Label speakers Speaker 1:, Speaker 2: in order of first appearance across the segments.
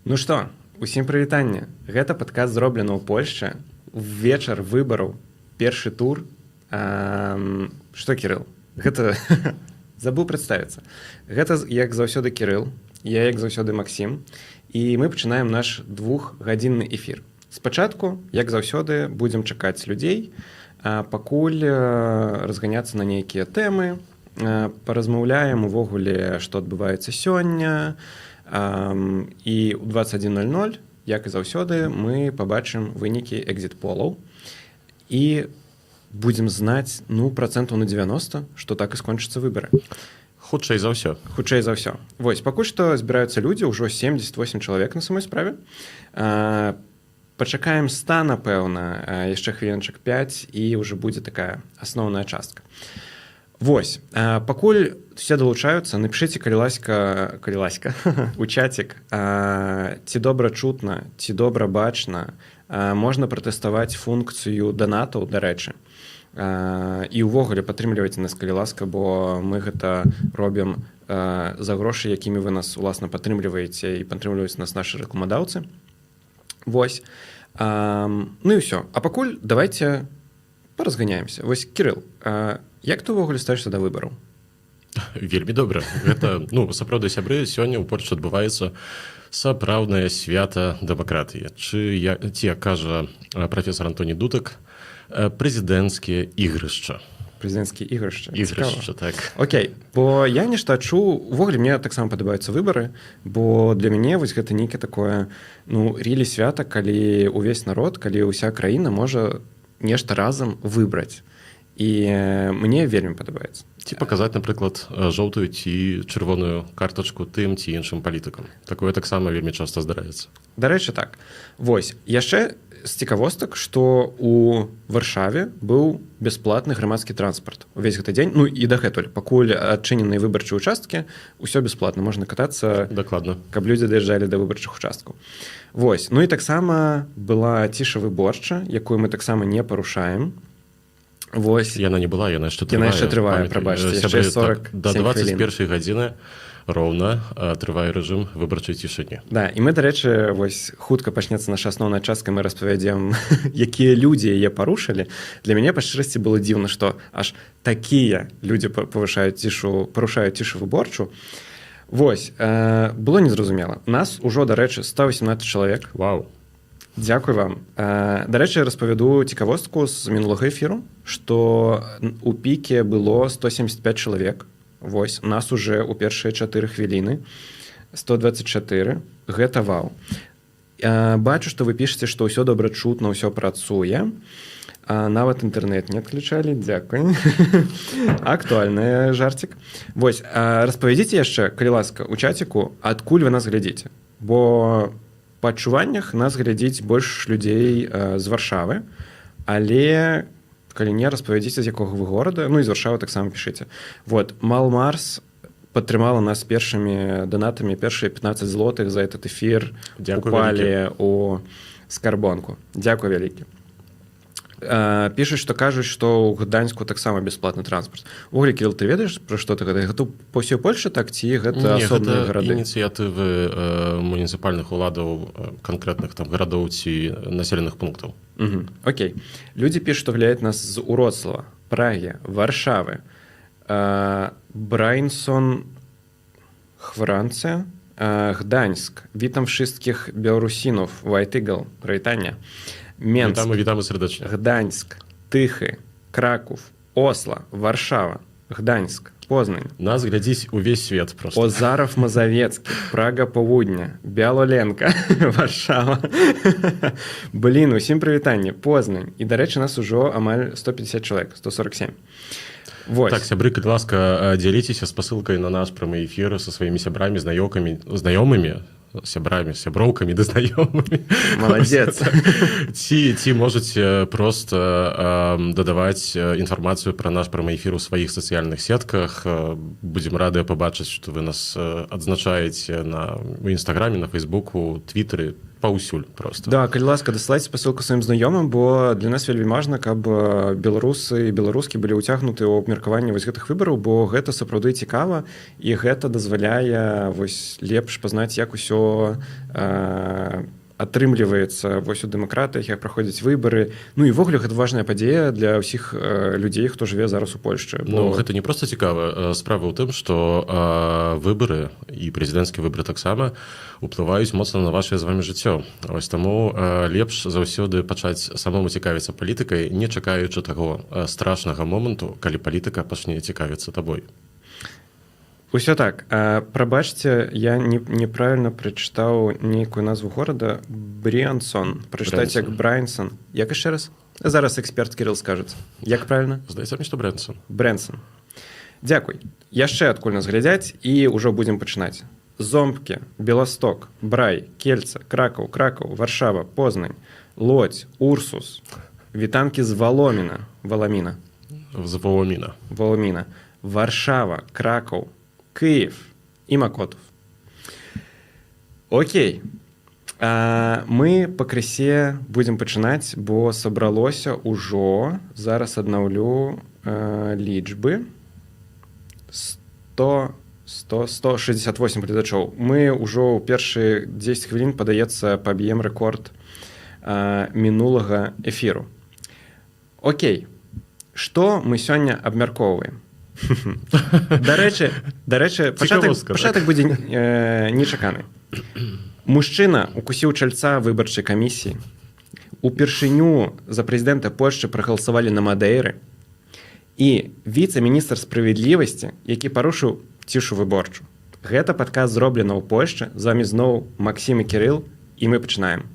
Speaker 1: Ну што, усім прывітанне. Гэта падкаст «Зроблена ў Польшчы». Вечар выбараў, першы тур. Што, Кірыл? Гэта забыў прадставіцца. Гэта, як заўсёды, Кірыл, я, як заўсёды, Максім, і мы пачынаем наш двухгадзінны эфір. Спачатку, як заўсёды, будзем чакаць людзей, пакуль разганяцца на нейкія тэмы, паразмаўляем увогуле, што адбываецца сёння, і ў 21:00, як і заўсёды, мы пабачым вынікі экзіт-полаў і будзем знаць, ну, працэнтаў на 90, што так і скончацца выбары.
Speaker 2: Хутчэй за ўсё.
Speaker 1: Хутчэй за ўсё. Вось, пакуль што збіраюцца людзі, ўжо 78 чалавек на самой справе. Пачакаем 100, напэўна, яшчэ хвіліначак 5, і ўжо будзе такая асноўная частка. Вось, пакуль все далучаюцца, напішыце, калі ласка, калі ласка, у чацік, ці добра чутна, ці добра бачна, можна пратэставаць функцыю данатаў, дарэчы. І ўвогуле падтрымлівайце нас, калі ласка, бо мы гэта робім за грошы, якімі вы нас уласна падтрымліваеце і падтрымліваюць нас нашы рэкламадаўцы. Вось. Ну і ўсё. А пакуль давайте паразганяемся. Вось, Кірыл, як ты ўвогуле ставішся да выбараў?
Speaker 2: Вельмі добра. Гэта, ну, сапраўды, сябры, сёння ў Польшчы адбываецца сапраўднае свята дэмакратыі. Чы я, ці, як кажа прафесор Антоні Дутак, прэзідэнцкія ігрышча.
Speaker 1: Прэзідэнцкія ігрышча.
Speaker 2: Ігрышча, так.
Speaker 1: Окей, бо я нешта адчуў, увогуле мне таксама падабаюцца выбары, бо для мяне вось гэта нейкае такое, ну, really свята, калі увесь народ, калі ўся краіна можа нешта разам выбраць. І мне вельмі падабаецца.
Speaker 2: Ці паказаць, напрыклад, жоўтую ці чырвоную картачку тым ці іншым палітыкам. Такое таксама вельмі часта здараецца.
Speaker 1: Дарэчы, так. Вось, яшчэ з цікавостак, што у Варшаве быў бясплатны грамадскі транспарт увесь гэты дзень, ну і дагэтуль, пакуль адчыненыя выбарчыя участкі, ўсё бясплатна, можна катацца, каб людзі даязджалі да выбарчых участкаў. Вось, ну і таксама была ціша выборча, якую мы таксама не парушаем. Вось.
Speaker 2: Яна не была, яна яшчэ
Speaker 1: Яна яшчэ трывае, прабачце, яшчэ
Speaker 2: 47,
Speaker 1: так,
Speaker 2: да 21 гадзіны роўна трывае рэжым выбарчай цішыні.
Speaker 1: Да, і мы, дарэчы, вось хутка пачнецца наша асноўная частка, мы распавядзем, якія людзі яе парушылі. Для мяне, па шчырасці, было дзіўна, што аж такія людзі павышаюць цішу, парушаюць цішу выборчу. Вось, было незразумела. Нас ужо, дарэчы, 118 чалавек.
Speaker 2: Вау.
Speaker 1: Дзякуй вам. Дарэчы, распавяду цікавостку з мінулага эфіру, што у піке было 175 чалавек. Вось, нас уже ў першыя 4 хвіліны 124. Гэта вау. Бачу, што вы пішаце, што ўсё добра чутна, ўсё працуе. Нават інтэрнэт не адключалі, дзякуй. Актуальны жарцік. Вось, распавядзіце яшчэ, калі ласка, у чаціку, адкуль вы нас глядзіце. Бо па адчуваннях нас глядзіць больш людзей з Варшавы, але калі не, распавядзіце, з якога вы горада, ну і з Варшавы таксама пішыце. Вот, Малмарс падтрымала нас першымі данатамі, першыя 15 злотых за этот эфір
Speaker 2: Дзякуй
Speaker 1: упалі
Speaker 2: вялікі.
Speaker 1: у скарбонку. Дзякуй вялікі. Пішуць, што кажуць, што ў Гданьску таксама бясплатны транспарт. Увогуле, Кірыл, ты ведаеш, пра што ты гэта? Гэта па ўсёй Польшы так ці гэта
Speaker 2: Не,
Speaker 1: асобныя
Speaker 2: гэта
Speaker 1: гарады?
Speaker 2: ініцыятывы муніцыпальных уладаў канкрэтных там гарадоў ці населеных пунктаў.
Speaker 1: Угу. Окей. Людзі пішуць, што глядзяць нас з Уроцлава, Прагі, Варшавы, Брайнсон, Францыя, Гданьск. Witam wszystkich Białorusinów, White Eagle, прывітанне. Менск,
Speaker 2: Вітamy, witamy serdecznie.
Speaker 1: Гданьск, Тыхы, Краков, Осла, Варшава, Гданьск, Познань.
Speaker 2: Нас глядзіць увесь свет просто.
Speaker 1: Озаров Мазавецкі, Прага Поўдня, Бялоленка, Варшава. Блин, усім прывітанне, Познань. І, дарэчы, нас ужо амаль 150 чалавек, 147. Вось.
Speaker 2: Так, сябры, калі ласка, дзяліцеся спасылкай на наш прамы эфір са сваімі сябрамі, знаёкамі, знаёмымі, сябрамі, сяброўкамі ды знаёмымі.
Speaker 1: Маладзец.
Speaker 2: Ці можаце просто дадаваць інфармацыю пра наш прамы эфір у сваіх сацыяльных сетках. Будзем радыя пабачыць, што вы нас адзначаеце на у інстаграме, на фейсбуку, твиттары. Паўсюль просто.
Speaker 1: Да, калі ласка, дасылайце спасылку сваім знаёмым, бо для нас вельмі важна, каб беларусы і беларускі былі ўцягнуты ў абмеркаванне вось гэтых выбараў, бо гэта сапраўды цікава і гэта дазваляе вось лепш пазнаць, як усё атрымліваецца вось у дэмакратыях, як праходзяць выбары. Ну і ўвогуле гэта важная падзея для ўсіх людзей, хто жыве зараз у Польшчы.
Speaker 2: Бо... Ну, гэта не проста цікава. Справа ў тым, што выбары і прэзідэнцкія выбары таксама уплываюць моцна на ваше з вами жыццё. Вось таму лепш заўсёды пачаць самому цікавіцца палітыкай, не чакаючы таго страшнага моманту, калі палітыка пачне цікавіцца табой.
Speaker 1: Усё так. Прабачце, я неправільна прачытаў нейкую назву горада. Бріансон. Прачытаць як Брайнсон. Як яшчэ раз? Зараз эксперт Кірыл скажаць. Як правільна?
Speaker 2: Здаецца мне, што Брэнсон.
Speaker 1: Брэнсон. Дзякуй. Яшчэ адкуль нас глядзяць, і ўжо будзем пачынаць. Зомбкі, Беласток, Брай, Кельца, Кракаў, Кракаў, Варшава, Познань, Лодзь, Урсус, вітанкі з Валоміна, Валаміна.
Speaker 2: З Валаміна.
Speaker 1: Валаміна. Варшава, Кракаў, Киев і Макотов. Окей. Мы пакрысе будзем пачынаць, бо сабралося ўжо, зараз аднаўлю лічбы, 168 гледачоў. Мы ўжо ў першыя 10 хвілін, падаецца, паб'ем рэкорд мінулага эфіру. Окей. Што мы сёння абмяркоўваем? Дарэчы, пачатак будзе нечаканы. Мужчына укусіў чальца выбарчай камісіі. Упершыню за прэзідэнта Польшчы прагаласавалі на Мадэйры. І віцэ-міністр справядлівасці, які парушыў цішу выбарчу. Гэта падкаст «Зроблена ў Польшчы». З вамі зноў Максім і Кірыл, і мы пачынаем.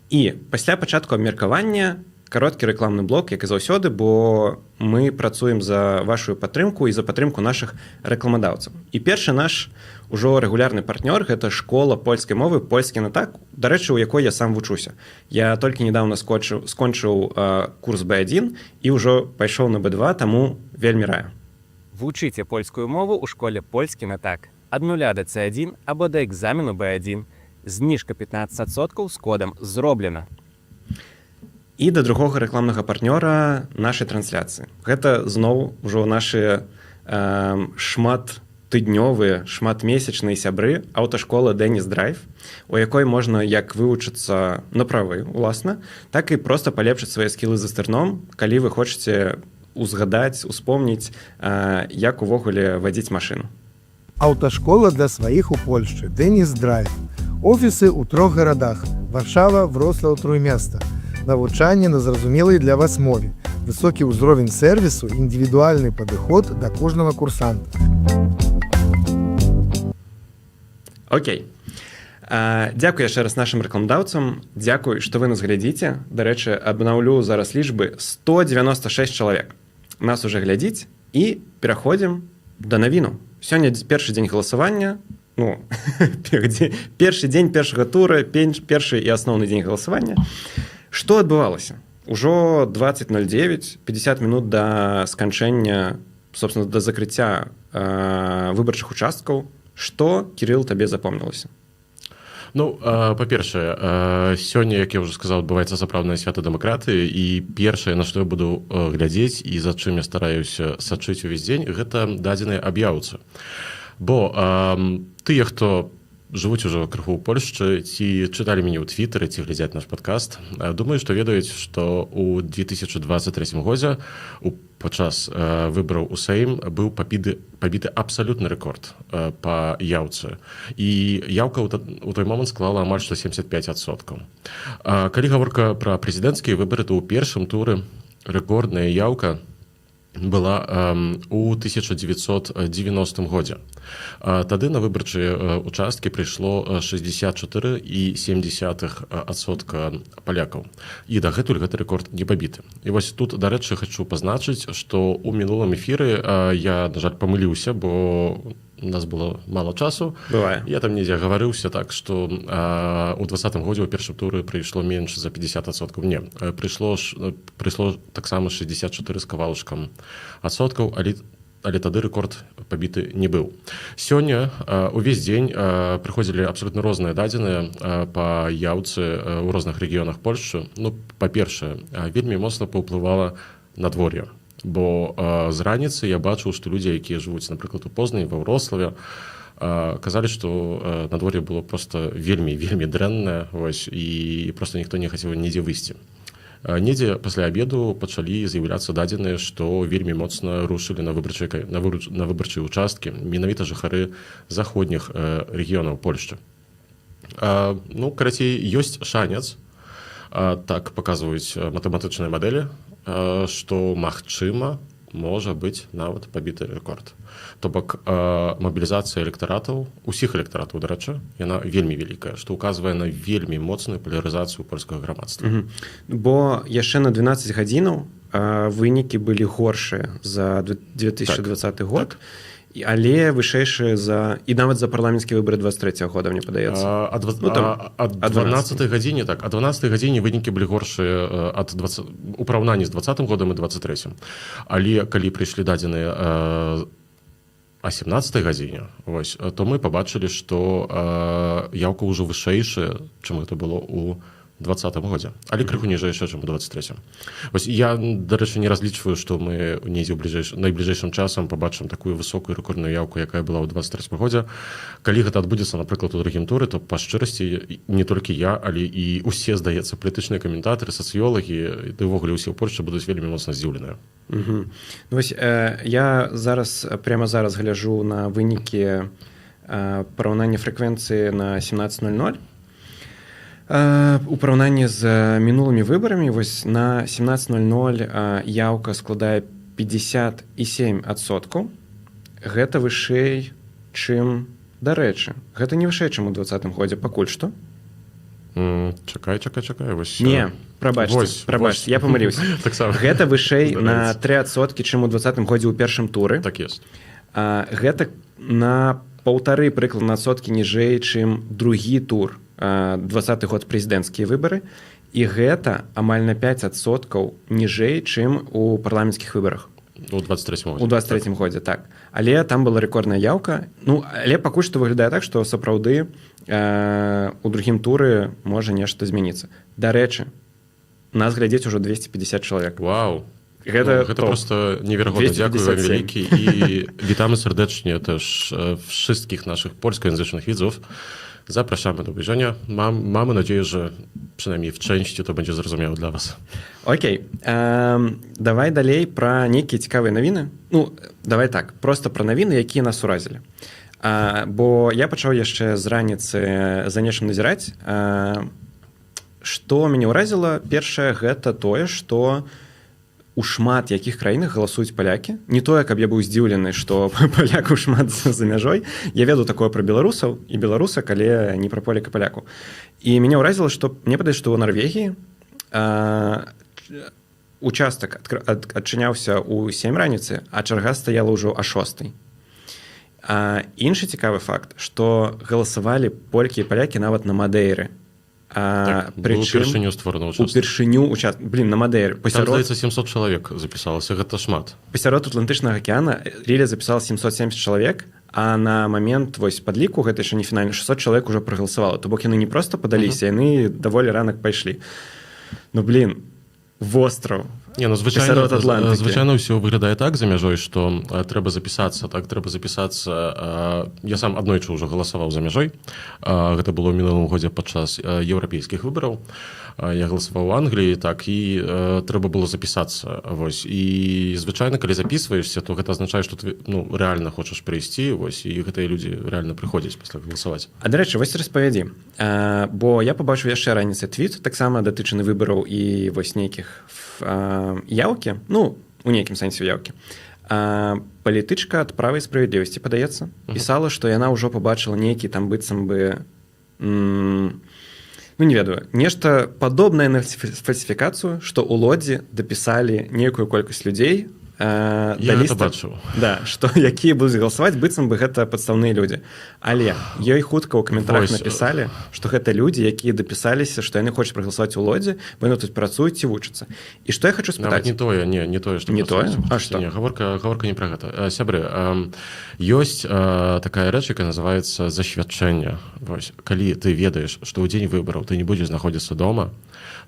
Speaker 1: І пасля пачатку абмеркавання кароткі рэкламны блок, як і заўсёды, бо мы працуем за вашу падтрымку і за падтрымку нашых рэкламадаўцаў. І першы наш ужо рэгулярны партнёр гэта школа польскай мовы «Польскі на так», дарэчы, у якой я сам вучуся. Я толькі недавно скончыў курс B1 і ўжо пайшоў на B2, таму вельмі раю.
Speaker 3: Вучыце польскую мову ў школе «Польскі на так». Ад 0 да C1 або да экзамену B1. Зніжка 15% з кодам «Зроблена».
Speaker 1: І да другога рэкламнага партнёра нашай трансляцыі. Гэта зноў ужо нашы шматтыднёвыя, шматмесячныя сябры аўташкола «Дэніс Драйв», у якой можна як вывучыцца на правы, уласна, так і проста палепшыць свае скілы за стырном, калі вы хочаце узгадаць, успомніць, як увогуле вадзіць машыну.
Speaker 4: Аўташкола для сваіх у Польшчы «Дэніс Драйв». Офісы ў трох гарадах: Варшава, Вроцлаў, Труймяста. Навучанне на зразумелай для вас мове. Высокі ўзровень сэрвісу, індывідуальны падыход да кожнага курсанта.
Speaker 1: Окей. Дзякуй яшчэ раз нашым рэкламадаўцам. Дзякуй, што вы нас глядзіце. Дарэчы, абнаўлю зараз лічбы: 196 чалавек нас уже глядзіць, і пераходзім да навіну. Сёння першы дзень галасавання, ну, першы дзень першага тура, першы і асноўны дзень галасавання. Што адбывалася? Ужо 20:09, 50 мінут да сканчэння, собственно, да закрыцця выбарчых участкаў. Што, Кірыл, табе запомнілася?
Speaker 2: Ну, па-першае, сёння, як я ўжо сказаў, адбываецца сапраўднае свята дэмакратыі, і першае, на што я буду глядзець і за чым я стараюся сачыць увесь дзень, гэта дадзеныя аб яўцы. Бо тыя, хто жывуць ужо крыху ў Польшчы, ці чыталі мяне ў твиттары, ці глядзяць наш падкаст, думаю, што ведаюць, што ў 2023 годзе падчас выбараў у Сейм быў пабіты абсалютны рэкорд па яўцы. І яўка ў той момант склала амаль што 75%. Калі гаворка пра прэзідэнцкія выбары, то ў першым туры рэкордная яўка была у 1990 годзе. Тады на выбарчыя участкі прыйшло 64,7% палякаў. І дагэтуль гэты рэкорд не пабіты. І вось тут, дарэчы, хачу пазначыць, што ў мінулым эфіры я, на жаль, памыліўся, бо У нас было мало часу.
Speaker 1: Бывае.
Speaker 2: Я там недзе гаварыўся так, што у 20-м годзе ў першым туры прыйшло менш за 50%. Не, прыйшло таксама 64 з кавалачкам адсоткаў, але тады рэкорд пабіты не быў. Сёння увесь дзень прыходзілі абсолютна розныя дадзеныя па яўцы ў розных рэгіёнах Польшчы. Ну, па-першае, вельмі моцна паўплывала надвор'е, бо з раніцы я бачыў, што людзі, якія жывуць, напрыклад, у Познані, ва Ўроцлаве, казалі, што надвор'е было просто вельмі, вельмі дрэннае, вось, і просто ніхто не хацеў нідзе выйсці. Недзе пасля обеду пачалі з'яўляцца дадзеныя, што вельмі моцна рушылі на выбарчыя участкі менавіта жыхары заходніх рэгіёнаў Польшчы. Ну, карацей, ёсць шанец, так паказваюць матэматычныя мадэлі, што, магчыма, можа быць нават пабіты рэкорд. То бок мабілізацыя электаратаў, усіх электаратаў, дарэчы, яна вельмі вялікая, што ўказвае на вельмі моцную палярызацыю польскага грамадства.
Speaker 1: Бо яшчэ на 12 гадзінаў вынікі былі горшыя за 2020 год, але вышэйшыя за і нават за парламенцкія выбары 23 года, мне падаецца.
Speaker 2: А,
Speaker 1: Ну, там,
Speaker 2: а
Speaker 1: а
Speaker 2: 12 гадзіне, так, а 12 гадзіне вынікі былі горшыя ад 20, у параўнанні з 20 годам і 23, але калі прыйшлі дадзеныя а 17 гадзіне, вось, то мы пабачылі, што яўка ўжо вышэйшая, чым гэта было у 20-м годзе, але крыху ніжэйшая, чым у 23. Вось я, дарэчы, не разлічваю, што мы недзе ў найбліжэйшым часам пабачым такую высокую рэкордную яўку, якая была ў 23 годзе. Калі гэта адбудзецца, напрыклад, у другім туры, то, па шчырасці, не толькі я, але і усе, здаецца, палітычныя каментатары, сацыёлагі ды ўвогуле ўсе ў Польшчы будуць вельмі моцна здзіўленыя.
Speaker 1: Ну, вось, я зараз, прямо зараз гляжу на вынікі параўнання фрэквенцыі на 17:00. У параўнанні з мінулымі выбарамі, вось на 17:00 яўка складае 57%. Гэта вышэй, чым, дарэчы, гэта не вышэй, чым у 20-м годзе пакуль што.
Speaker 2: Чакай, чакай, чакай, вось.
Speaker 1: Не, прабачце,
Speaker 2: вось,
Speaker 1: прабачце,
Speaker 2: вось.
Speaker 1: я памыліўся.
Speaker 2: Таксама.
Speaker 1: Гэта вышэй на
Speaker 2: Здараецца.
Speaker 1: 3%, чым у 20-м годзе ў першым туры.
Speaker 2: Так есть.
Speaker 1: Гэта на паўтары прыкладна адсоткі ніжэй, чым другі тур, 20-ы год, прэзідэнцкія выбары, і гэта амаль на 5% ніжэй, чым у парламенцкіх выбарах.
Speaker 2: У 23 годзе.
Speaker 1: У 23 годзе, так. Але там была рэкордная яўка. Ну, але пакуль што выглядае так, што сапраўды у другім туры можа нешта змяніцца. Дарэчы, нас глядзець ужо 250 чалавек.
Speaker 2: Вау.
Speaker 1: Гэта
Speaker 2: Ну, гэта
Speaker 1: топ.
Speaker 2: просто неверагодна. Дзякую вам
Speaker 1: 257.
Speaker 2: вялікі і witamy serdecznie też wszystkich naszych polskojęzycznych widzów. Zapraszamy do obejrzenia. Mamy nadzieję, że przynajmniej w części to będzie zrozumiałe dla Was.
Speaker 1: Окей, давай далей пра нейкія цікавыя навіны. Ну, давай так, просто пра навіны, якія нас уразілі. Бо я пачаў яшчэ з раніцы за нечым назіраць. Што мяне ўразіла першае, гэта тое, што у шмат якіх краінах галасуюць палякі. Не тое, каб я быў здзіўлены, што палякаў шмат за мяжой. Я ведаю такое пра беларусаў і беларусак, але не пра поляка паляку. І мяне ўразіла, што мне падаецца, што ў Нарвегіі участак адчыняўся ў 7 раніцы, а чарга стаяла ўжо а 6. Іншы цікавы факт, што галасавалі полькі і палякі нават на Мадэйры.
Speaker 2: Так, было
Speaker 1: Прычым
Speaker 2: упершыню створана участак.
Speaker 1: Упершыню участак, блин, на Мадэйры.
Speaker 2: Там,
Speaker 1: пасярод
Speaker 2: здаецца, 700 чалавек запісалася, гэта шмат.
Speaker 1: Пасярод Атлантычнага акеана Ріля запісала 770 чалавек, а на момент вось падліку, гэта яшчэ не фінальны, 600 чалавек уже прагаласавала. То бок яны не просто падаліся, яны даволі ранак пайшлі. Ну, блин, востраў.
Speaker 2: Не, ну, звычайна,
Speaker 1: Пасярод Атлантыкі.
Speaker 2: звычайна ўсё выглядае так за мяжой, што трэба запісацца, так, трэба запісацца. Я сам аднойчы ўжо галасаваў за мяжой. Гэта было ў мінулым годзе падчас еўрапейскіх выбараў. Я галасаваў у Англіі, так, і трэба было запісацца. Вось. І звычайна, калі запісваешся, то гэта азначае, што ты, ну, рэальна хочаш прыйсці, вось, і гэтыя людзі рэальна прыходзяць пасля галасаваць.
Speaker 1: А дарэчы, вось распавядзі. Бо я пабачыў яшчэ раніцай твіт, таксама датычаны выбараў і вось нейкіх яўкі, ну, у нейкім сэнсе яўкі. Палітычка ад «Права і справядлівасці», падаецца, пісала, што яна ўжо пабачыла нейкі там быццам бы, ну, не ведаю, нешта падобнае на фальсіфікацыю, што ў Лодзі дапісалі нейкую колькасць людзей. Да,
Speaker 2: бачыў.
Speaker 1: Да, што якія будуць галасаваць, быццам бы гэта падстаўныя людзі, але ёй хутка ў каментарах напісалі, што гэта людзі, якія дапісаліся, што яны хочуць прагаласаваць у Лодзе, бо яны тут працуюць ці вучацца. І што я хочу спытаць:
Speaker 2: не тое, не тое,
Speaker 1: што не тое.
Speaker 2: А што? Не, гаворка не пра гэта, сябры. Ёсць такая рэч, якая называется засвядчэнне. Вось калі ты ведаеш, што ў дзень выбараў ты не будзеш знаходзіцца дома,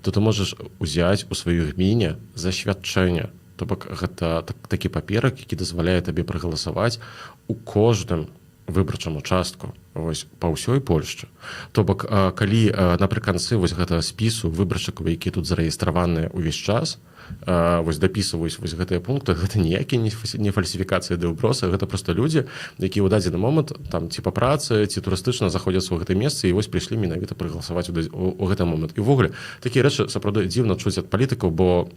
Speaker 2: то ты можаш узяць у сваёй гміне засвядчэнне. То бок гэта такі паперак, які дазваляе табе прагаласаваць у кожным выбарчым участку, вось, па ўсёй Польшчы. То бок калі напрыканцы вось гэтага спісу выбаршчыкаў, які тут зарэгістраваныя ўвесь час, вось дапісваюць вось гэтыя пункты, гэта ніякі не фальсіфікацыі дэўброса, гэта просто людзі, якія ў дадзены момант там ці па працы, ці турыстычна заходзяцца ў гэта месца і вось прыйшлі менавіта прагаласаваць у гэты момант. І увогуле такія рэчы сапраўды дзіўна чуць ад палітыкаў, бо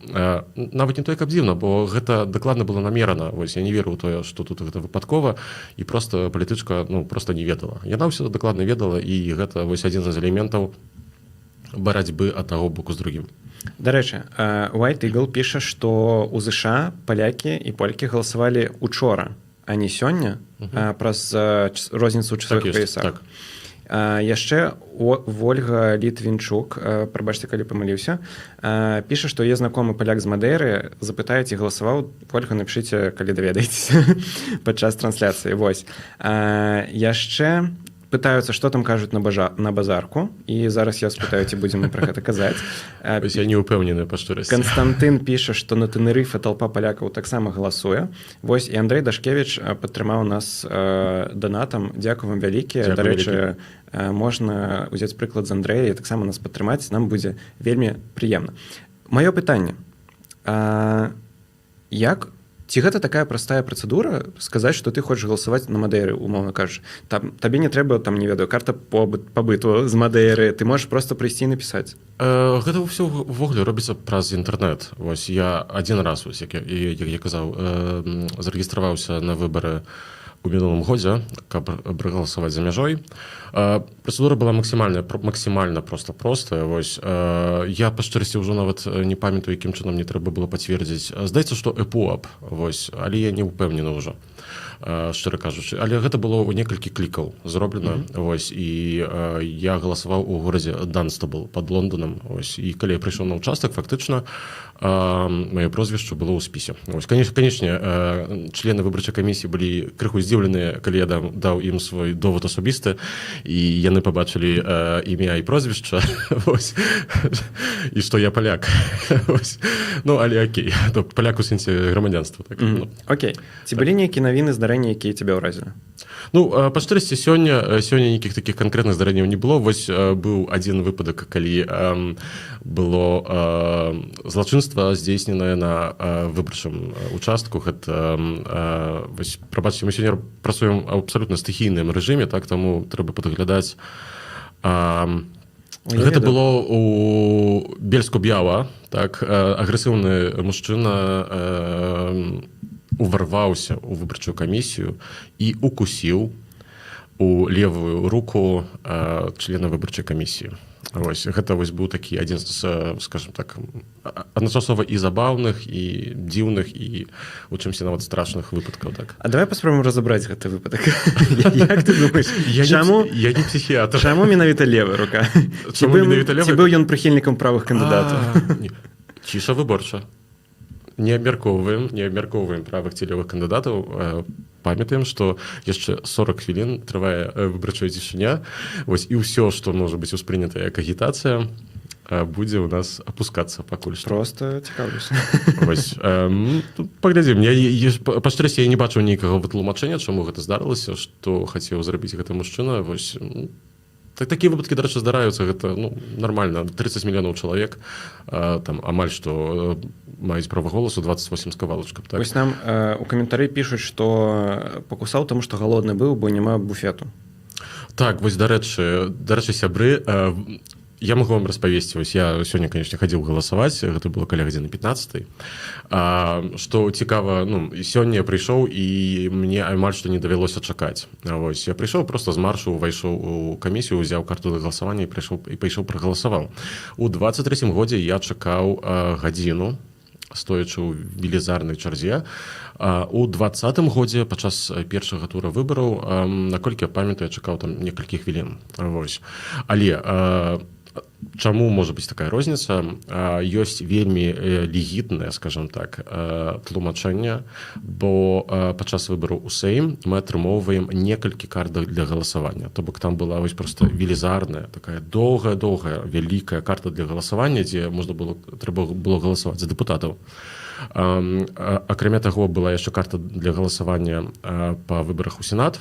Speaker 2: нават не той каб дзіўна, бо гэта дакладна было намерана. Вось я не веру ў тое, што тут гэта выпадкова і просто палітычка, ну, просто не ведала. Яна ўсё дакладна ведала, і гэта вось адзін з элементаў барацьбы аднаго боку з другім.
Speaker 1: Дарэчы, White Eagle піша, што ў ЗША палякі і полькі галасавалі учора, а не сёння, праз розніцу ў часовых
Speaker 2: Так ёсць,
Speaker 1: паясах.
Speaker 2: Так.
Speaker 1: Яшчэ Вольга Літвінчук, прабачце, калі памыліўся, піша, што е знакомы паляк з Мадэры, запытае, ці галасаваў. Вольга, напішыце, калі даведаецеся падчас трансляцыі. Вось. Яшчэ пытаюцца, што там кажуць на базарку, і зараз я спытаю, ці будзем мы пра гэта казаць.
Speaker 2: Вось я не ўпэўнены, па шчырасці.
Speaker 1: Константин піша, што на Тэнерыфе толпа палякаў таксама галасуе. Вось, і Андрей Дашкевич падтрымаў нас данатам. Дзякуй вам вялікі.
Speaker 2: Дзякуй.
Speaker 1: Дарэчы, можна ўзяць прыклад з Андрэя і таксама нас падтрымаць, нам будзе вельмі прыемна. Маё пытанне. Як ці гэта такая простая працэдура сказаць, што ты хочаш галасаваць на Мадэры, умоўна кажучы, там табе не трэба там, не ведаю, карта пабыту з Мадэры, ты можаш просто прыйсці і напісаць?
Speaker 2: Гэта ўсё увогуле робіцца праз інтэрнэт. Вось я адзін раз, вось, як я казаў, зарэгістраваўся на выбары у мінулым годзе, каб прагаласаваць за мяжой. Працэдура была максімальна проста простая. Вось я, па шчырасці, ўжо нават не памятаю, якім чынам мне трэба было пацвердзіць. Здаецца, што ePUAP, вось, але я не ўпэўнены ўжо, шчыра кажучы, але гэта было ў некалькі клікаў зроблена. Вось, і я галасаваў у горадзе Данстабл под Лондоном. Ось, і калі я прыйшоў на участак, фактычна маё прозвішча было ў спісе. Ось, конечно, члены выбарчай камісіі былі крыху здзіўленыя, калі я даў ім свой довод асабісты і яны пабачылі імя і прозвішча, вось, і што я паляк. Вось. Ну, але окей, то паляк у сэнсе грамадзянства, так. Ну.
Speaker 1: Окей, ці былі нейкія навіны, здарэнні, якія цябе ўразілі?
Speaker 2: Ну, па шчырасці, сёння нейкіх такіх канкрэтных здарэнняў не было. Вось быў адзін выпадак, калі было злачынства здзейсненае на выбарчым участку. Гэта вось, прабачце, мы сёння працуем абсалютна стыхійным рэжыме, так, таму трэба падглядаць.
Speaker 1: Ой, я
Speaker 2: Гэта
Speaker 1: ведаю.
Speaker 2: было у Бельску-Бяла, так, агрэсіўны мужчына уварваўся ў выбарчую камісію і укусіў у левую руку члена выбарчай камісіі. Вось, гэта вось быў такі адзін з, скажем так, адначасова і забаўных, і дзіўных, і у чымсьці нават страшных выпадкаў, так.
Speaker 1: А давай паспробуем разабраць гэты выпадак. Як ты думаеш,
Speaker 2: Я
Speaker 1: чаму
Speaker 2: не, я не псіхіятр.
Speaker 1: чаму менавіта левая рука? Ці
Speaker 2: Чаму
Speaker 1: быў,
Speaker 2: менавіта левая?
Speaker 1: ці быў ён прыхільнікам правых кандыдатаў?
Speaker 2: А, не. Ціша выборча. Не абмяркоўваем правых ці левых кандыдатаў. Памятаем, што яшчэ 40 хвілін трывае выбарчая цішыня. Вось, і ўсё, што можа быць успрынята як агітацыя, будзе ў нас апускацца пакуль што.
Speaker 1: Просто цікаўлюся.
Speaker 2: Вось, тут паглядзім. Я, па шчырасці, я не бачыў нейкага вытлумачэння, чаму гэта здарылася, што хацеў зрабіць гэты мужчына. Вось, так, такія выпадкі, дарэчы, здараюцца, гэта, ну, нармальна. 30 мільёнаў чалавек там амаль што маюць права голасу, 28 з кавалачкам, так.
Speaker 1: Вось нам у каментары пішуць, што пакусаў, таму што галодны быў, бо няма буфету.
Speaker 2: Так, вось, дарэчы, сябры, я могу вам распавесці. Вось я сёння, конечно, хадзіў галасаваць, гэта было каля гадзіны 15. Што цікава, ну, сёння я прыйшоў, і мне амаль што не давялося чакаць. Вось я прыйшоў просто з маршу, увайшоў у камісію, узяў карту для галасавання і прыйшоў і пайшоў прагаласаваў. У 23 годзе я чакаў гадзіну. стоячы ў велізарнай чарзе. У 20-м годзе падчас першага тура выбараў, наколькі я памятаю, я чакаў там некалькі хвілін. Вось. Але чаму можа быць такая розніца? Ёсць вельмі легітнае, скажем так, тлумачэнне, бо падчас выбараў у Сейм мы атрымоўваем некалькі картак для галасавання. То бок там была вось просто велізарная такая доўгая, доўгая, вялікая карта для галасавання, дзе можна было, трэба было галасаваць за дэпутатаў. Акрамя таго, была яшчэ карта для галасавання па выбарах у Сенат.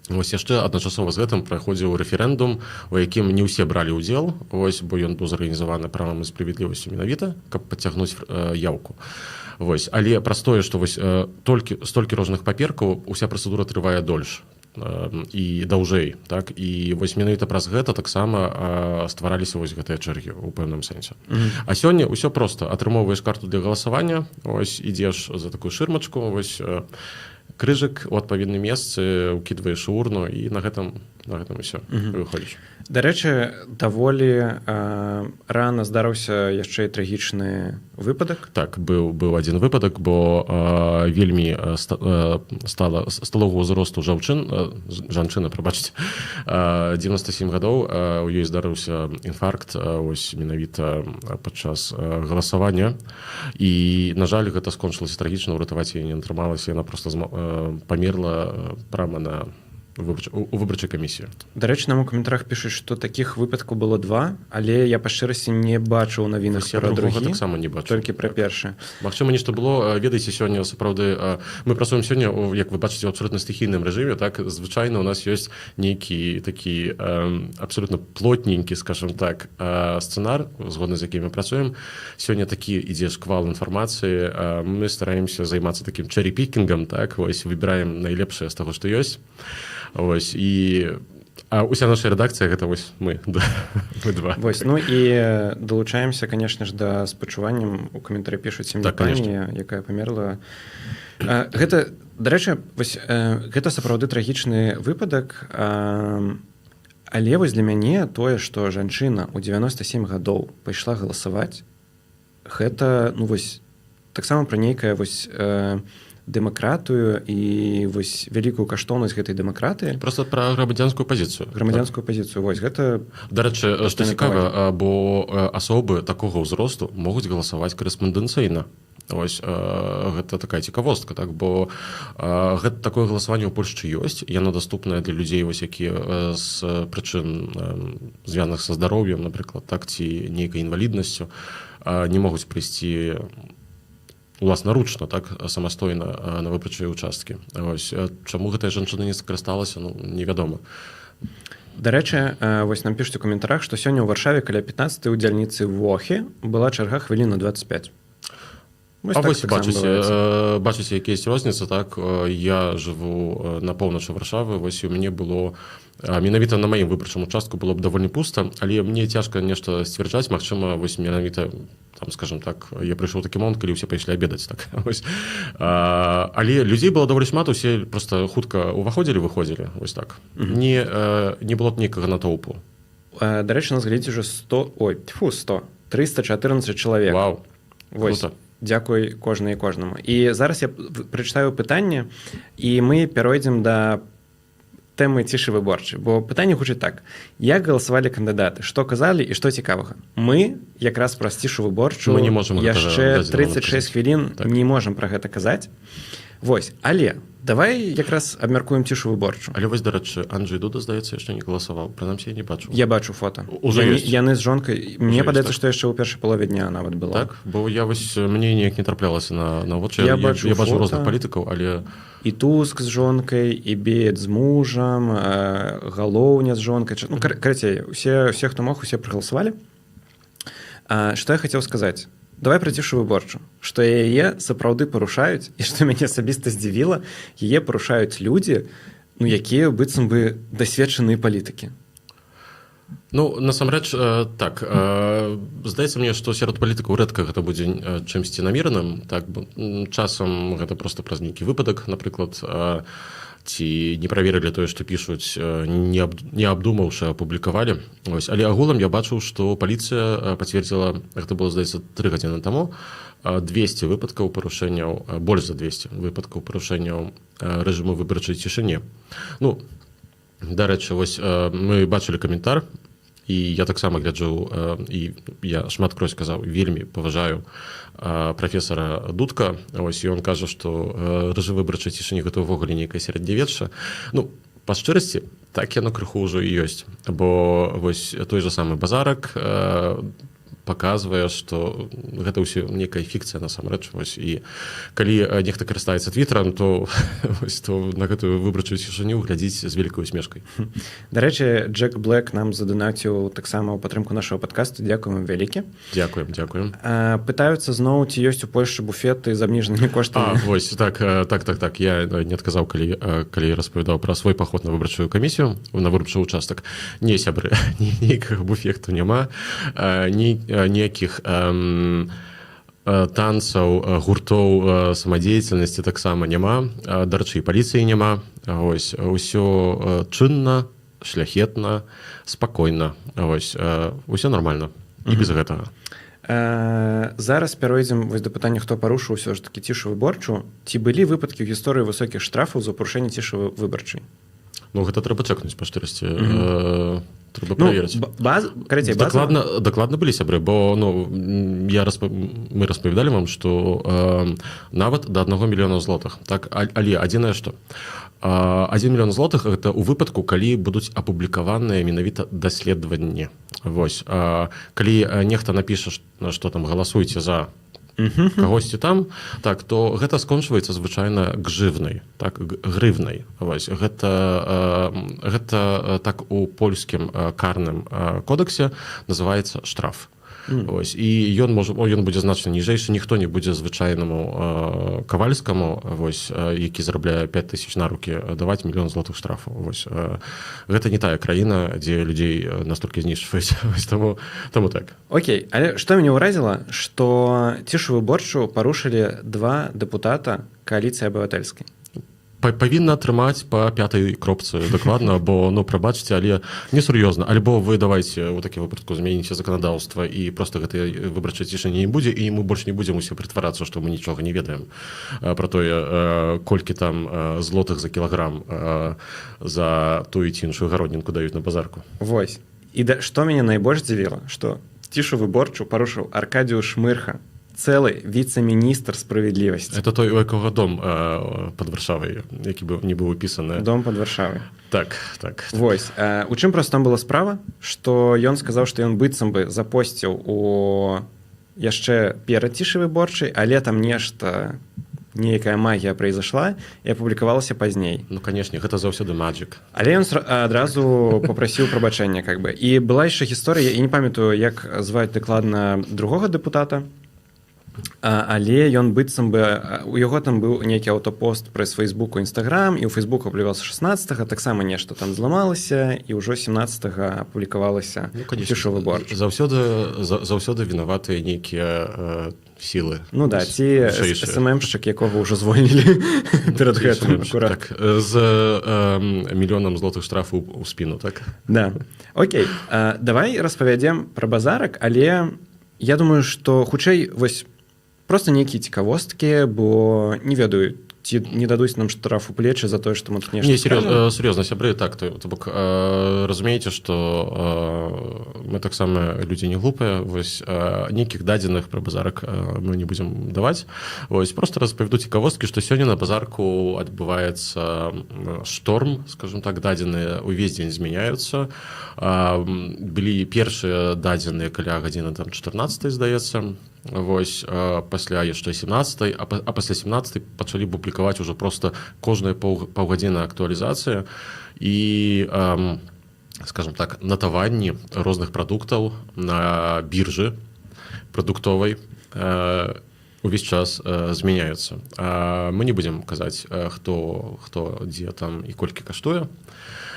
Speaker 2: Вось, яшчэ адначасова з гэтым праходзіў рэферэндум, у якім не ўсе бралі ўдзел, вось, бо ён быў зарганізаваны «Правам і справядлівасцю» менавіта, каб падцягнуць яўку. Вось, але праз тое, што вось толькі столькі розных паперкаў, уся працэдура трывае дольш і даўжэй, так, і вось менавіта праз гэта таксама ствараліся вось гэтыя чэргі ў пэўным сэнсе. А сёння ўсё проста: атрымоўваеш карту для галасавання, ось, ідзеш за такую шырмачку, вось, крыжык у адпаведным месцы, укідваеш урну, і на гэтым усё, выходзіш.
Speaker 1: Дарэчы, даволі рана здарыўся яшчэ і трагічны выпадак.
Speaker 2: Так, быў адзін выпадак, бо вельмі стала сталога ўзросту жанчына, прабачце, 97 гадоў, у ёй здарыўся інфаркт ось менавіта падчас галасавання, і, на жаль, гэта скончылася трагічна, ўратаваць яе не атрымалася, яна просто памерла прама на у выбарчай камісіі.
Speaker 1: Дарэчы, нам у каментарах пішуць, што такіх выпадкаў было два, але я, па шчырасці, не бачыў у навінах
Speaker 2: Я
Speaker 1: пра
Speaker 2: другога
Speaker 1: другі,
Speaker 2: таксама не бачу.
Speaker 1: толькі пра першы.
Speaker 2: Магчыма, нешта было. Ведаеце, сёння сапраўды мы працуем сёння, як вы бачыце, у абсолютна стыхійным рэжыме. Так, звычайна у нас ёсць нейкі такі абсолютно плотненькі, скажем так, сцэнар, згодна з якім мы працуем. Сёння такі ідзе шквал інфармацыі, мы стараемся займацца такім чэрипікінгам, так, вось, выбіраем найлепшае з таго, што ёсць. Вось, і уся наша рэдакцыя — гэта вось мы, да, мы два.
Speaker 1: Вось, ну і далучаемся, конечно ж, да спачуванням. У каментары пішуць сям'і
Speaker 2: Так,
Speaker 1: пані, якая памерла. Гэта, дарэчы, вось, гэта сапраўды трагічны выпадак, але вось для мяне тое, што жанчына ў 97 гадоў пайшла галасаваць, гэта, ну вось, таксама пра нейкае вось дэмакратыю і вось вялікую каштоўнасць гэтай дэмакратыі.
Speaker 2: Просто пра грамадзянскую пазіцыю.
Speaker 1: Грамадзянскую пазіцыю, вось гэта.
Speaker 2: Дарэчы, што
Speaker 1: Дастойна
Speaker 2: цікава, бо асобы такога ўзросту могуць галасаваць карэспандэнцыйна. Ось, гэта такая цікавостка, так, бо гэта такое галасаванне ў Польшчы ёсць, яно даступнае для людзей, вось, якія з прычын, звязаных са здароўем, напрыклад, так, ці нейкай інваліднасцю, не могуць прыйсці уласнаручна, так, самастойна на выбарчыя участкі. Ось, чаму гэтая жанчына не скарысталася, ну, невядома.
Speaker 1: Дарэчы, вось нам пішуць у каментарах, што сёння ў Варшаве каля 15 у дзяльніцы Вохі была чарга хвіліну 25.
Speaker 2: Вось, а так, вось бачыце, бачыце, якія розніцы, так. Я жыву на поўначы Варшавы, вось, у мяне было, менавіта на маім выбарчым участку было б даволі пуста, але мне цяжка нешта сцвярджаць. Магчыма, вось менавіта там, скажем так, я прыйшоў такі момант, калі ўсе пайшлі абедаць, так, вось. Але людзей было даволі шмат, усе просто хутка уваходзілі, выходзілі, вось так. Не было б нейкага натоўпу.
Speaker 1: Дарэчы, нас глядзіць уже 100, ой, тьфу, 100, 314 чалавек.
Speaker 2: Вау.
Speaker 1: Вось.
Speaker 2: Круто.
Speaker 1: Дзякуй кожнай і кожнаму. І зараз я прачытаю пытанне, і мы пяройдзем да тэмы цішы выборчай, бо пытанне гучыць так: як галасавалі кандыдаты, што казалі і што цікавага? Мы якраз праз цішу выборчую
Speaker 2: Мы не можам
Speaker 1: яшчэ 36 хвілін так не можам пра гэта казаць. Вось, але давай якраз абмяркуем цішу выборчу.
Speaker 2: Але вось, дарэчы, Анджей Дуда, здаецца, яшчэ не галасаваў, прынамсі я не бачу.
Speaker 1: Я бачу фото.
Speaker 2: Уже
Speaker 1: яны з жонкай. Мне падаецца, што яшчэ ў першай палове дня нават было.
Speaker 2: Так, бо я вось, мне неяк не траплялася на вочы.
Speaker 1: Я бачу,
Speaker 2: я бачу розных палітыкаў, але
Speaker 1: і Туск з жонкай, і Беет з мужам, Галоўня з жонкай. Ну, карацей, усе, хто мог, усе прагаласавалі. Што я хацеў сказаць: давай пра цішу выборчу, што яе сапраўды парушаюць, і што мяне асабіста здзівіла, яе парушаюць людзі, ну, якія быццам бы дасведчаныя палітыкі.
Speaker 2: Ну, насамрэч так, здаецца мне, што сярод палітыкаў рэдка гэта будзе чымсьці намераным, так, часам гэта просто праз нейкі выпадак, напрыклад. ці не праверылі тое, што пішуць, не абдумаўшы, апублікавалі. Ось, але агулам я бачыў, што паліцыя пацвердзіла, гэта было, здаецца, 3 гадзіны таму, 200 выпадкаў парушэнняў, больш за 200 выпадкаў парушэнняў рэжыму выбарчай цішыні. Ну, дарэчы, вось мы бачылі каментар, і я таксама гляджу, і я шматкроць казаў, вельмі паважаю прафесара Дудка. Ось, ён кажа, што рэжым выбарчай цішыні — гэта ўвогуле нейкае сярэднявечча. Ну, па шчырасці, так яно крыху ўжо і ёсць, бо вось той же самы базарак паказвае, што гэта ўсё некая фікцыя насамрэч. Вось, і калі нехта карыстаецца твіттерам, то вось, то на гэтую выбарчую цішыню глядзіць з вялікай усмешкай.
Speaker 1: Дарэчы, Джек Блэк нам заданаціў таксама ў падтрымку нашага падкасту. Дзякуем вялікі.
Speaker 2: Дзякуем, дзякуем.
Speaker 1: Пытаюцца зноў, ці ёсць у Польшы буфеты з абніжанымі коштамі.
Speaker 2: Вось, так, я не адказаў, калі распавядаў пра свой паход на выбарчую камісію, на выбарчы участак. Не, сябры, нейкага буфету няма, ні ніякіх танцаў, гуртоў самадзейнасці таксама няма. Дарэчы, і паліцыі няма. Ось, усё чынна, шляхетна, спакойна. Ось, усё нормально і без гэтага.
Speaker 1: Зараз пяройдзем вось да пытання, хто парушыў ўсё ж такі цішу выбарчу. Ці былі выпадкі ў гісторыі высокіх штрафаў за парушэнне цішы выбарчай?
Speaker 2: Ну, гэта трэба чэкнуць, па шчырасці. Трэба
Speaker 1: Ну,
Speaker 2: праверыць.
Speaker 1: Баз, карацей, база.
Speaker 2: Дакладна былі, сябры, бо, ну, мы распавядалі вам, што нават да 1 мільёна злотых, так, але адзінае, што 1 мільён злотых — гэта ў выпадку, калі будуць апублікаваныя менавіта даследаванні. Вось, калі нехта напіша, што там галасуйце за кагосьці там, так, то гэта скончваецца звычайна гжыўнай, так, грыўнай. Вось, гэта так у польскім карным кодексе называется штраф. Ось, і ён можа, ён будзе значна ніжэйшы. Ніхто не будзе звычайнаму Кавальскаму, вось, які зарабляе 5000 на руки, даваць мільён злотых штрафу. Вось, гэта не тая краіна, дзе людзей настолькі знішчваюць. Вось, таму так.
Speaker 1: Окей, але што мяне ўразіла, што цішу выбарчу парушылі два дэпутата Кааліцыі Абывацельскай.
Speaker 2: Павінна атрымаць па пятай кропцы дакладна, бо, ну, прабачце, але несур'ёзна. Альбо вы давайте у такім выпадку зменіце заканадаўства, і просто гэтай выбарчай цішыні не будзе, і мы больш не будзем усе прытварацца, што мы нічога не ведаем пра тое, колькі там злотых за кілаграм за тую ці іншую гароднінку даюць на базарку.
Speaker 1: Вось. І да, што мяне найбольш дзівіла, што цішу выбарчу парушыў Аркадыуш Мырха, цэлы віцэ-міністр справядлівасці.
Speaker 2: Это той, у якога дом под Варшавай, які быў, не быў упісаны.
Speaker 1: Дом под Варшавай.
Speaker 2: Так.
Speaker 1: Вось. У чым просто там была справа, што ён сказаў, што ён быццам бы запосціў у яшчэ перад цішай выбарчай, але там нешта, нейкая магія произошла і апублікавалася пазней.
Speaker 2: Ну, канешне, гэта заўсёды magic.
Speaker 1: Але ён адразу папрасіў прабачэння, как бы. І была яшчэ гісторыя, я не памятаю, як зваць дакладна другога дэпутата, але ён быццам бы у яго там быў нейкі аўтапост праз фейсбуку, інстаграм, і ў фейсбуку апублікаваўся 16, таксама нешта там зламалася, і ўжо 17 апублікавалася.
Speaker 2: Ну, конечно,
Speaker 1: цішу выбарчу.
Speaker 2: Заўсёды вінаватыя нейкія сілы.
Speaker 1: Ну да, ці
Speaker 2: вышэйшыя.
Speaker 1: СММшчык, якога ўжо звольнілі перад
Speaker 2: Ці
Speaker 1: гэтым
Speaker 2: SMM-шчык,
Speaker 1: акурат.
Speaker 2: Так, з мільёнам злотых штрафу ў спіну, так.
Speaker 1: Да. Окей, давай распавядзем пра базарак, але я думаю, што хутчэй вось просто нейкія цікавосткі, бо не ведаю, ці не дадуць нам штраф у плечы за тое, што мы тут нешта
Speaker 2: Не,
Speaker 1: скажам.
Speaker 2: Сур'ёзна, сябры, так, то бок, разумееце, што мы таксама людзі не глупыя. Вось, нейкіх дадзеных пра базарак мы не будзем даваць. Вось, просто распавяду цікавосткі, што сёння на базарку адбываецца шторм, скажем так, дадзеныя ўвесь дзень змяняюцца. Былі першыя дадзеныя каля гадзіны там 14, здаецца. Вось, пасля яшчэ 17, а пасля 17 пачалі публікаваць ужо просто кожныя паўгадзіны актуалізацыя, і скажем так, натаванні розных прадуктаў на біржы прадуктовай увесь час змяняюцца. Мы не будзем казаць, хто дзе там і колькі каштуе.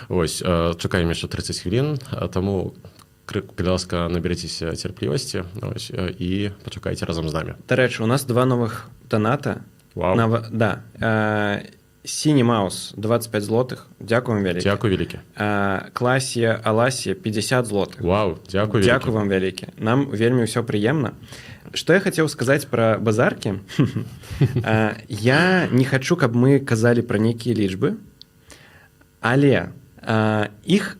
Speaker 2: Вось, чакаем яшчэ 30 хвілін, таму, калі ласка, наберецеся цярплівасці, ось, і пачакайце разам з намі.
Speaker 1: Дарэчы, у нас два новых доната.
Speaker 2: Вау.
Speaker 1: Да. Сіні Маус, 25 злотых. Дзякуем вялікі.
Speaker 2: Дзякуй вялікі.
Speaker 1: Класія Аласія, 50 злотых.
Speaker 2: Вау, дзякуй вялікі.
Speaker 1: Дзякуй вам вялікі. Нам вельмі ўсё прыемна. Што я хацеў сказаць пра базаркі? Я не хачу, каб мы казалі пра нейкія лічбы, але іх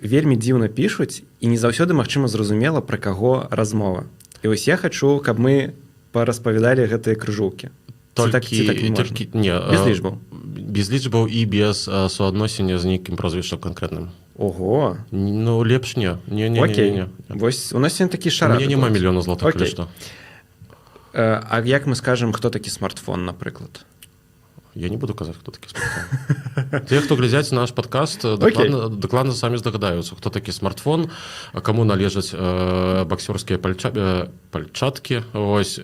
Speaker 1: вельмі дзіўна пішуць, і не заўсёды магчыма зразумела, пра каго размова. І вось я хачу, каб мы параспавядалі гэтыя крыжулкі. Ці так, ці так не можна?
Speaker 2: Толькі, не,
Speaker 1: Без лічбаў.
Speaker 2: Без лічбаў і без суадносення з нейкім прозвішчам канкрэтным.
Speaker 1: Ого.
Speaker 2: Ну, лепш не. Не, не,
Speaker 1: Окей.
Speaker 2: не, не, не.
Speaker 1: Вось у нас сёння такі
Speaker 2: У
Speaker 1: шарады
Speaker 2: мяне няма
Speaker 1: будуць.
Speaker 2: мільёна злотых, калі
Speaker 1: Окей.
Speaker 2: што.
Speaker 1: А як мы скажам, хто такі смартфон, напрыклад?
Speaker 2: Я не буду казаць, хто такі смартфон. Тыя, хто глядзяць наш падкаст, дакладна самі здагадаюцца, хто такі смартфон, а каму належаць баксёрскія пальчаткі, вось,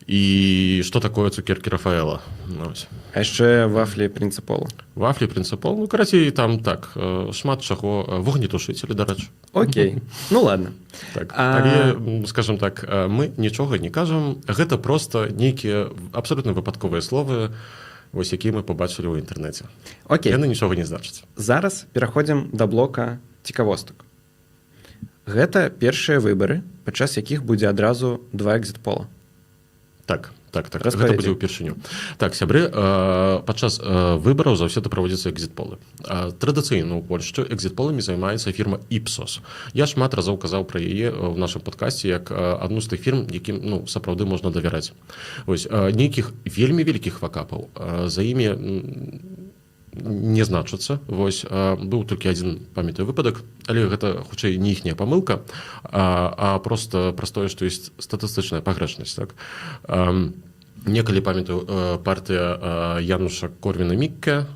Speaker 2: і што такое цукеркі Рафаэла. Ну, вось.
Speaker 1: А яшчэ вафлі Прынцыполу.
Speaker 2: Вафлі Прынцыпол, ну, карацей, там так, шмат чаго, вогнетушыцелі, дарэчы.
Speaker 1: Окей. Ну ладно.
Speaker 2: Так. Але, скажем так, мы нічога не кажам, гэта проста нейкія абсалютна выпадковыя словы, вось, якія мы пабачылі ў інтэрнэце.
Speaker 1: Окей.
Speaker 2: Яны нічога не значаць.
Speaker 1: Зараз пераходзім да блока цікавостак. Гэта першыя выбары, падчас якіх будзе адразу два экзітпола.
Speaker 2: Так.
Speaker 1: Распавядзі.
Speaker 2: Гэта будзе ўпершыню. Так, сябры, падчас выбараў заўсёды праводзяцца экзітполы. Традыцыйна ў Польшчы экзітполамі займаецца фірма Ipsos. Я шмат разоў казаў пра яе ў нашым падкасці як адну з тых фірм, якім, ну, сапраўды можна давяраць. Вось, нейкіх вельмі вялікіх факапаў за імі не значыцца. Вось, быў толькі адзін, памятаю, выпадак, але гэта хутчэй не іхняя памылка, а просто праз тое, што ёсць статыстычная пагрэшнасць, так. Некалі, памятаю, партыя Януша Корвіна Мікке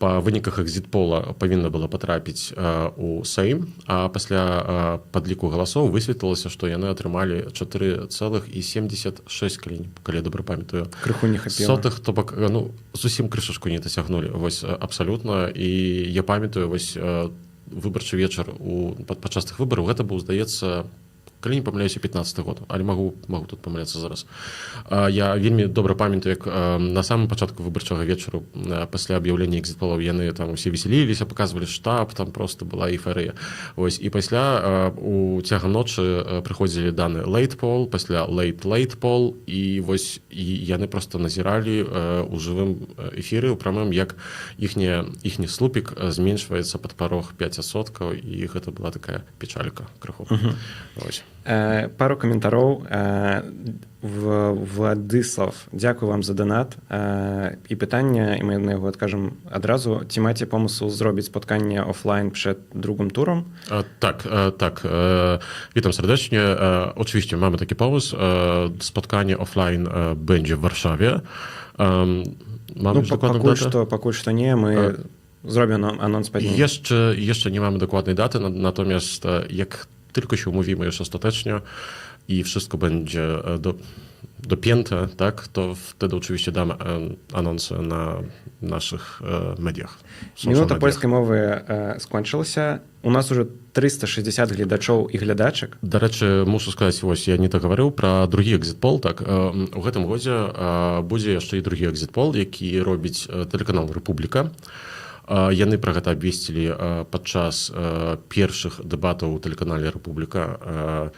Speaker 2: па выніках экзітпола павінна была патрапіць у Сейм, а пасля падліку галасоў высветлілася, што яны атрымалі 4,76, калі я добра памятаю,
Speaker 1: Крыху не хапіла.
Speaker 2: сотых, то бок, ну, зусім крышачку не дасягнулі, вось, абсалютна. І я памятаю, вось, выбарчы вечар падчас тых выбараў, гэта быў, здаецца, калі не памыляюся, 15 год, але магу тут памыляцца зараз. Я вельмі добра памятаю, як на самым пачатку выбарчага вечару, пасля аб'яўлення экзітполаў, яны там усе весяліліся, паказвалі штаб, там просто была эйфарыя. Вось, і пасля у цягам ночы прыходзілі даны late poll, пасля late late poll, і вось, і яны просто назіралі у жывым эфіры, у прамым, як іхні слупік зменшваецца пад парог 5%, і гэта была такая печалька крыху. Вось.
Speaker 1: Пару каментароў. Владыслав, дзякую вам за донат. І пытанне, і мы на яго адкажам адразу: ці маце помысł зрабіць spotkanie offline przed drugim turą?
Speaker 2: Tak, tak. Witam serdecznie. Oczywiście mamy taki pomysł. Spotkanie offline będzie w Warszawie. Mamy
Speaker 1: Ну,
Speaker 2: już dokładną
Speaker 1: пакуль
Speaker 2: datę?
Speaker 1: што, пакуль што не, мы зробім анонс пазней.
Speaker 2: Jeszcze nie mamy dokładnej daty, natomiast jak tylko się umówimy już ostatecznie i wszystko będzie dopięte, tak, to wtedy oczywiście damy anonsy na naszych mediach, social
Speaker 1: Мінута
Speaker 2: mediach.
Speaker 1: Польскай мовы скончылася. У нас уже 360 гледачоў і глядачак.
Speaker 2: Дарэчы, мушу сказаць, вось, я не дагаварыў пра другі экзітпол, так, у гэтым годзе будзе яшчэ і другі экзітпол, які робіць тэлеканал Рэпубліка. Яны пра гэта абвесцілі падчас першых дэбатаў у тэлеканале Рэпубліка,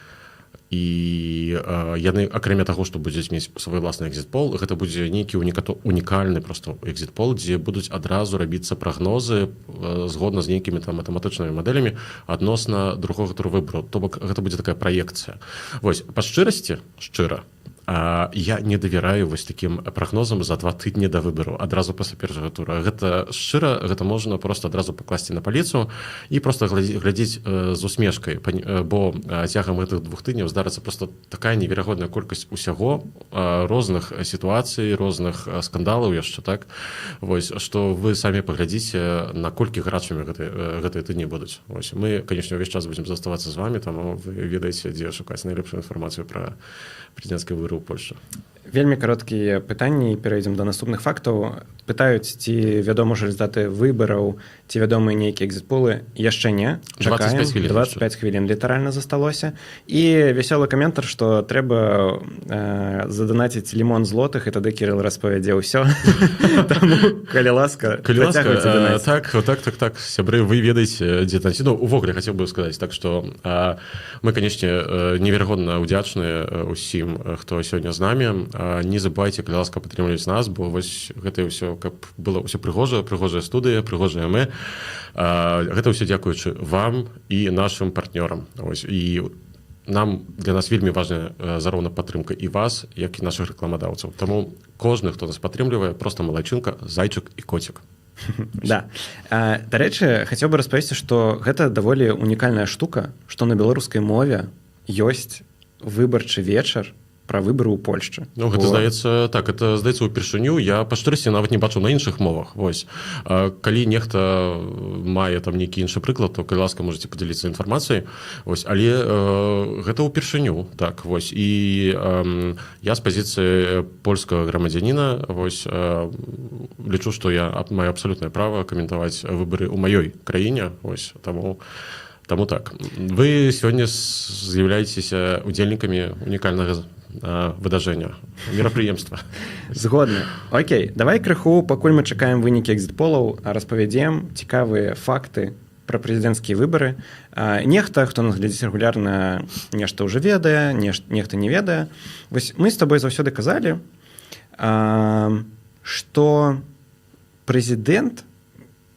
Speaker 2: і яны, акрамя таго, што будуць мець свой уласны экзітпол, гэта будзе нейкі унікальны просто экзітпол, дзе будуць адразу рабіцца прагнозы згодна з нейкімі там матэматычнымі мадэлямі адносна другога туру выбару, то бок гэта будзе такая праекцыя. Вось, па шчырасці, шчыра, я не давяраю вось такім прагнозам за 2 тыдні да выбару, адразу пасля першага тура. Гэта шчыра, гэта можна просто адразу пакласці на паліцу і просто глядзець з усмешкай, бо цягам гэтых 2 тыдняў здарыцца просто такая неверагодная колькасць усяго, розных сітуацый, розных скандалаў яшчэ, так, вось, што вы самі паглядзіце, наколькі гарачымі гэтыя тыдні будуць. Вось, мы, конечно, увесь час будзем заставацца з вами, там вы ведаеце, дзе шукаць найлепшую інфармацыю пра прэзідэнцкія выбары ў Польшчы.
Speaker 1: Вельмі кароткія пытанні, перайдзем да наступных фактаў. Пытаюць, ці вядома ўжо рэзультаты выбараў, ці вядомыя нейкія экзітполы. Яшчэ не.
Speaker 2: 25 хвілін.
Speaker 1: 25 хвілін літаральна засталося. І вясёлы каментар, што трэба заданаціць лімон злотых, і тады Кірыл распавядзе ўсё. Таму, калі ласка,
Speaker 2: Калі ласка,
Speaker 1: працягвайце данаціць.
Speaker 2: Так, сябры, вы ведаеце, дзе данаціць. Ну, увогуле хацеў бы сказаць так, што мы, канешне, неверагодна ўдзячныя ўсім, хто сёння з намі. Не забывайце, калі ласка, падтрымліваць нас, бо вось гэта ўсё, каб было ўсё прыгожа, прыгожая студыя, прыгожая мы. Гэта ўсё дзякуючы вам і нашым партнёрам. Ось, і для нас вельмі важная зароўна падтрымка і вас, як і нашых рэкламадаўцаў. Таму кожны, хто нас падтрымлівае, просто малайчынка, зайчык і коцік.
Speaker 1: Да. Дарэчы, хацеў бы распавесці, што гэта даволі унікальная штука, што на беларускай мове ёсць выбарчы вечар пра выбары ў Польшчы.
Speaker 2: Ну, гэта здаецца, так, это здаецца, упершыню. Я, па шчырасці, нават не бачу на іншых мовах. Вось, калі нехта мае там нейкі іншы прыклад, то, калі ласка, можете падзяліцца інфармацыяй. Вось, але гэта ўпершыню, так. Вось, і я з пазіцыі польскага грамадзяніна, вось, лічу, што я маю абсалютнае права каментаваць выбары ў маёй краіне. Вось, таму так, вы сёння з'яўляецеся удзельнікамі унікальнага выдажэння, мерапрыемства.
Speaker 1: Згодны. Окей, давай крыху, пакуль мы чакаем вынікі экзітполаў, распавядзем цікавыя факты пра прэзідэнцкія выбары. Нехта, хто нас глядзіць рэгулярна, нешта ўжо ведае, нехта не ведае. Вось мы з табой заўсёды казалі, што прэзідэнт,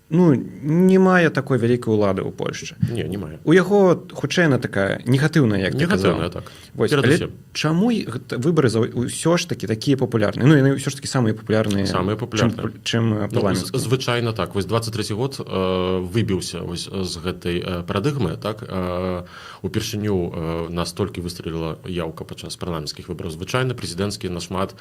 Speaker 1: ну, не мае такой вялікай улады ў Польшчы.
Speaker 2: Не, не мае.
Speaker 1: У яго хутчэй яна такая негатыўная, як ты казаў.
Speaker 2: Негатыўная, так.
Speaker 1: Вось, але
Speaker 2: Перадусім.
Speaker 1: чаму гэта выбары ўсё ж такі такія папулярныя? Ну, яны ўсё ж такі самыя папулярныя,
Speaker 2: Самыя папулярныя.
Speaker 1: чым
Speaker 2: Ну,
Speaker 1: парламенцкія.
Speaker 2: звычайна так. Вось 23 год выбіўся вось з гэтай парадыгмы, так. Упершыню настолькі выстреліла яўка падчас парламенцкіх выбараў. Звычайна прэзідэнцкія нашмат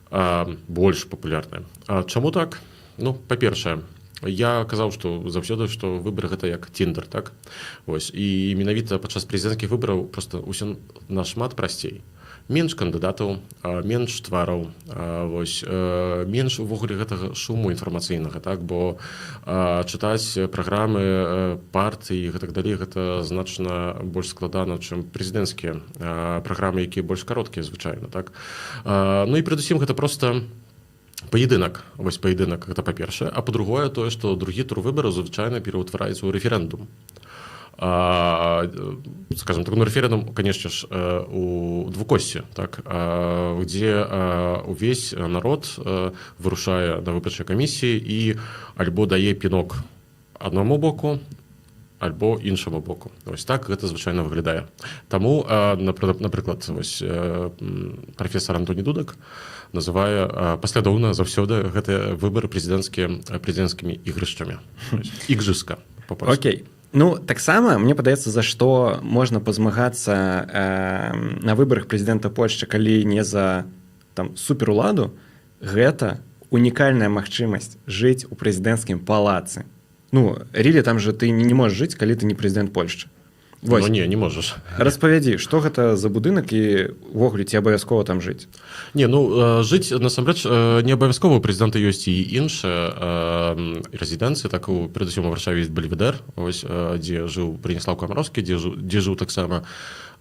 Speaker 2: больш папулярныя. А чаму так? Ну, па-першае, я казаў, што заўсёды, што выбары — гэта як Тіндер, так. Вось, і менавіта падчас прэзідэнцкіх выбараў просто ўсё нашмат прасцей: менш кандыдатаў, менш твараў, вось, менш увогуле гэтага шуму інфармацыйнага, так, бо чытаць праграмы партый і гэтак далей — гэта значна больш складана, чым прэзідэнцкія праграмы, якія больш кароткія звычайна, так. Ну і перадусім гэта просто паедынак. Вось, паедынак — гэта па-першае, а па-другое тое, што другі тур выбараў звычайна пераўтвараецца ў рэферэндум, скажем так. Ну, рэферэндум, конечно ж, у двукоссі, так, где увесь народ вырушае на выбарчай камісіі і альбо дае пінок аднаму боку, альбо іншаму боку. Ось так гэта звычайна выглядае. Таму, напрыклад, вось, прафесор Антоні Дудак называе паслядоўна заўсёды гэтыя выбары прэзідэнцкія прэзідэнцкімі ігрышчамі, igrzyska по-польску.
Speaker 1: Окей. Ну, таксама, мне падаецца, за што можна пазмагацца на выбарах прэзідэнта Польшчы, калі не за там суперуладу, гэта унікальная магчымасць жыць у прэзідэнцкім палацы. Ну, really, там же ты не можаш жыць, калі ты не прэзідэнт Польшчы. Вось.
Speaker 2: Ну, не можаш.
Speaker 1: Распавядзі, што гэта за будынак і увогуле ці абавязкова там жыць?
Speaker 2: Не, ну, жыць насамрэч не абавязкова. У прэзідэнта ёсць і іншыя рэзідэнцыі, так. У перадусім у Варшаве есть Бельведэр, ось, дзе жыў Браніслаў Камароўскі, дзе жыў таксама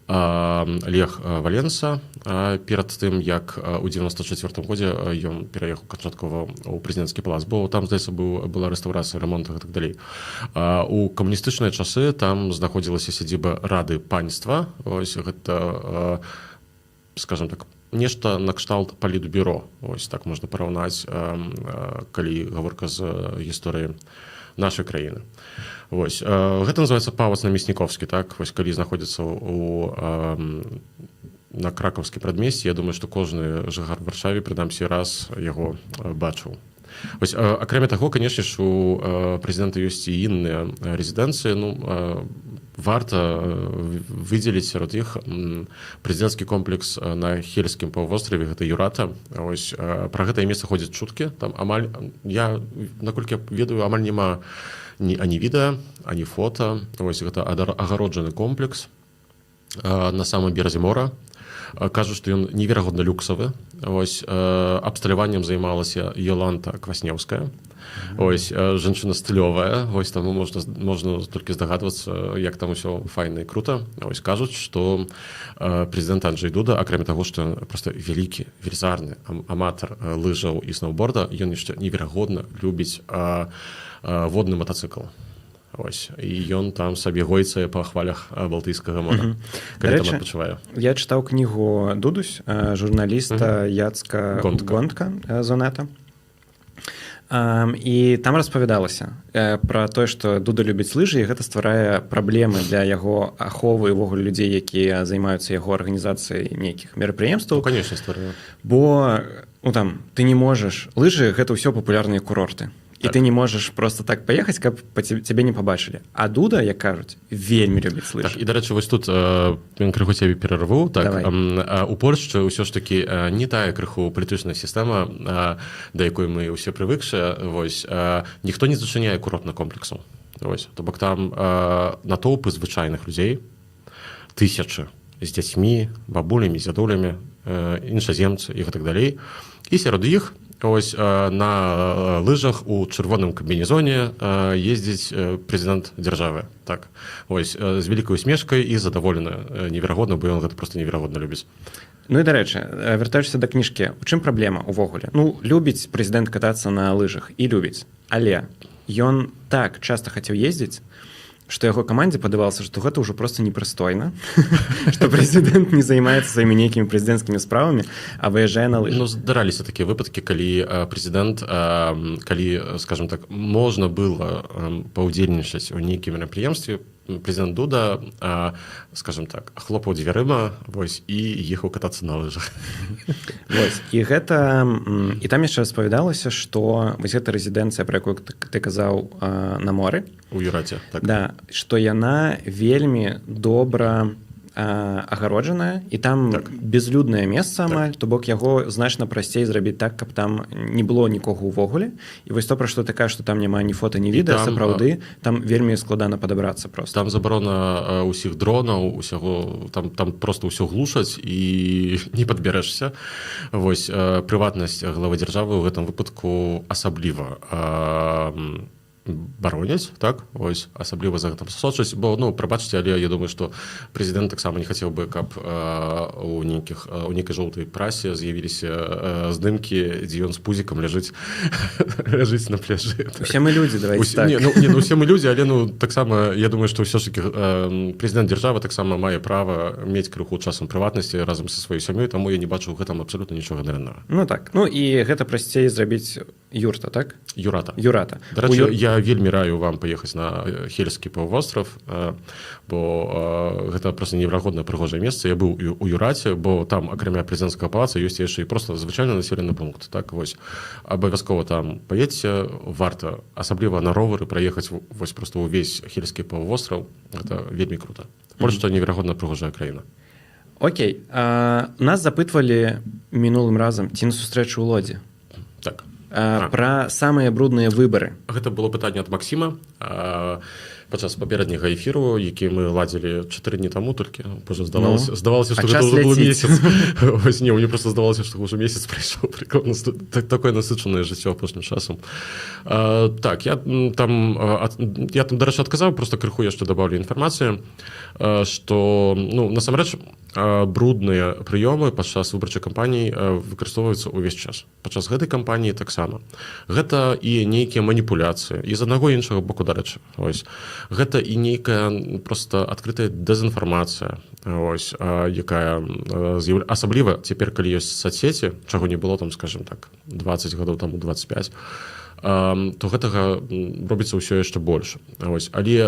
Speaker 2: Лех Валенса перад тым, як у 94 годзе ён пераехаў канчаткова ў прэзідэнцкі палац, бо там, здаецца, была рэстаўрацыя, рамонт і так далей. У камуністычныя часы там знаходзілася сядзіба Рады панства. Ось, гэта, скажем так, нешта накшталт палітбюро, ось так можна параўнаць, калі гаворка з гісторыі нашай краіны. Вось, гэта называется Pałac Namiestnikowski, так. Вось, калі знаходзіцца у на Кракаўскі прадмесці, я думаю, што кожны жыхар Варшаве прынамсі раз яго бачыў. Вось, акрамя таго, канешне ж, у прэзідэнта ёсць і інныя рэзідэнцыі. Ну, варта выдзеліць сярод іх прэзідэнцкі комплекс на Хельскім паўвостраве, гэта Юрата. Ось, пра гэтае месца ходзяць чуткі. Там амаль, я наколькі я ведаю, амаль няма ні ані відэа, ані фота. Ось, гэта агароджаны комплекс. На самым беразе мора. Кажуць, што ён неверагодна люксавы. Ось, абсталяваннем займалася Йоланта Кваснеўская. Ось, жанчына стылёвая. Вось, таму можна толькі здагадвацца, як там усё файна і круто. Ось, кажуць, што прэзідэнт Анджей Дуда, акрамя таго, што ён просто вялікі, велізарны аматар лыжаў і сноуборда, ён яшчэ неверагодна любіць водны матацыкл. Ось, і ён там сабе гойцае па хвалях Балтыйскага мора, калі там
Speaker 1: Дарэчы,
Speaker 2: адпачывае.
Speaker 1: Я чытаў кнігу Дудусь журналіста Яцка
Speaker 2: Гонтка.
Speaker 1: Гонтка з Онета. І там распавядалася пра тое, што Дуда любіць лыжы, і гэта стварае праблемы для яго аховы і ўвогуле людзей, якія займаюцца яго арганізацыяй нейкіх мерапрыемстваў.
Speaker 2: Ну, конечно, стварае.
Speaker 1: Бо, ну, там ты не можаш, лыжы — гэта ўсё папулярныя курорты. І ты не можаш просто так паехаць, каб цябе не пабачылі. А Дуда, як кажуць, вельмі любіць лыжы.
Speaker 2: Так, і, дарэчы, вось тут крыху цябе перарву. Так,
Speaker 1: Давай.
Speaker 2: У Польшчы ўсё ж такі не тая крыху палітычная сістэма, да якой мы ўсе прывыкшыя. Вось, ніхто не зачыняе курортных комплексаў. Вось, то бок там натоўпы звычайных людзей, тысячы з дзяцьмі, бабулямі, дзядулямі, іншаземцы і гэтак далей. І сярод іх, ось, на лыжах у чырвоным камбінезоне ездзіць прэзідэнт дзяржавы. Так. Ось, з вялікай усмешкай і задаволена, неверагодна, бо ён гэта просто неверагодна любіць.
Speaker 1: Ну і, дарэчы, вяртаючыся да кніжкі, у чым праблема увогуле? Ну, любіць прэзідэнт катацца на лыжах і любіць, але ён так часта хацеў ездзіць, што яго камандзе падавалася, што гэта ўжо просто непрыстойна, што прэзідэнт не займаецца сваімі нейкімі прэзідэнцкімі справамі, а выязджае на лыжах.
Speaker 2: Ну, здараліся такія выпадкі, калі прэзідэнт, калі, скажем так, можна было паўдзельнічаць у нейкім мерапрыемстве, прэзідэнт Дуда, скажем так, хлопаў дзвярыма, вось, і ехаў катацца на лыжах.
Speaker 1: Вось, і гэта і там яшчэ распавядалася, што вось гэта рэзідэнцыя, пра якую ты казаў, на моры,
Speaker 2: у Юраце, так.
Speaker 1: Да, што яна вельмі добра агароджаная, і там безлюднае месца амаль, то бок яго значна прасцей зрабіць так, каб там не было нікога ўвогуле. І вось то, пра што ты кажаш, што там няма ні фота, ні
Speaker 2: І
Speaker 1: відэа,
Speaker 2: там,
Speaker 1: сапраўды там вельмі складана падабрацца просто.
Speaker 2: Там забарона ўсіх дронаў, усяго там просто ўсё глушаць, і не падбярэшся. Вось, прыватнасць главы дзяржавы ў гэтым выпадку асабліва бароняць, так, ось, асабліва за гэтым сочаць, бо, ну, прабачце, але я думаю, што прэзідэнт таксама не хацеў бы, каб у нейкай жоўтай прасе з'явіліся здымкі, дзе ён з пузікам ляжыць на пляжы. Так.
Speaker 1: Усе мы людзі, давайте так.
Speaker 2: Не, ну, не, ну, усе мы людзі, але, ну, таксама я думаю, што ўсё ж такі прэзідэнт дзяржавы таксама мае права мець крыху часам прыватнасці разам са сваёй сям'ёй, таму я не бачу ў гэтым абсалютна нічога дрэннага.
Speaker 1: Ну так, ну і гэта прасцей зрабіць юрта, так?
Speaker 2: Юрата.
Speaker 1: Юрата.
Speaker 2: Дарэчы,
Speaker 1: У
Speaker 2: я вельмі раю вам паехаць на Хельскі паўвостраў, бо гэта просто неверагодна прыгожае месца. Я быў і у Юраце, бо там, акрамя прэзідэнцкага палаца, ёсць яшчэ і просто звычайны населены пункт. Так, вось, абавязкова там паедзьце, варта, асабліва на ровары праехаць вось просто ўвесь Хельскі паўвостраў, гэта вельмі круто. Польшча неверагодна прыгожая краіна.
Speaker 1: Окей, нас запытвалі мінулым разам ці на сустрэчу ў Лодзі.
Speaker 2: Так.
Speaker 1: Пра самыя брудныя выбары.
Speaker 2: Гэта было пытанне ад Максіма падчас папярэдняга эфіру, які мы ладзілі 4 дні таму толькі. Божа, здавалася,
Speaker 1: Ну,
Speaker 2: здавалася,
Speaker 1: а
Speaker 2: што гэта
Speaker 1: час
Speaker 2: ўжо было
Speaker 1: ляціць.
Speaker 2: месяц. Вось, не, мне просто здавалася, што ўжо месяц прайшоў, прыкладна так, такое насычанае жыццё апошнім часам. Так, я там, дарэчы, адказаў, просто крыху яшчэ добавлю інфармацыю, што, ну, насамрэч, брудныя прыёмы падчас выбарчай кампаніі выкарыстоўваюцца ўвесь час. Падчас гэтай кампаніі таксама. Гэта і нейкія маніпуляцыі і з аднаго, і іншага боку, дарэчы. Ось. Гэта і нейкая просто адкрытая дэзінфармацыя, ось, якая асабліва цяпер, калі ёсць соцсеці, чаго не было там, скажем так, 20 гадоў таму, 25, то гэтага робіцца ўсё яшчэ больш. Ось. Але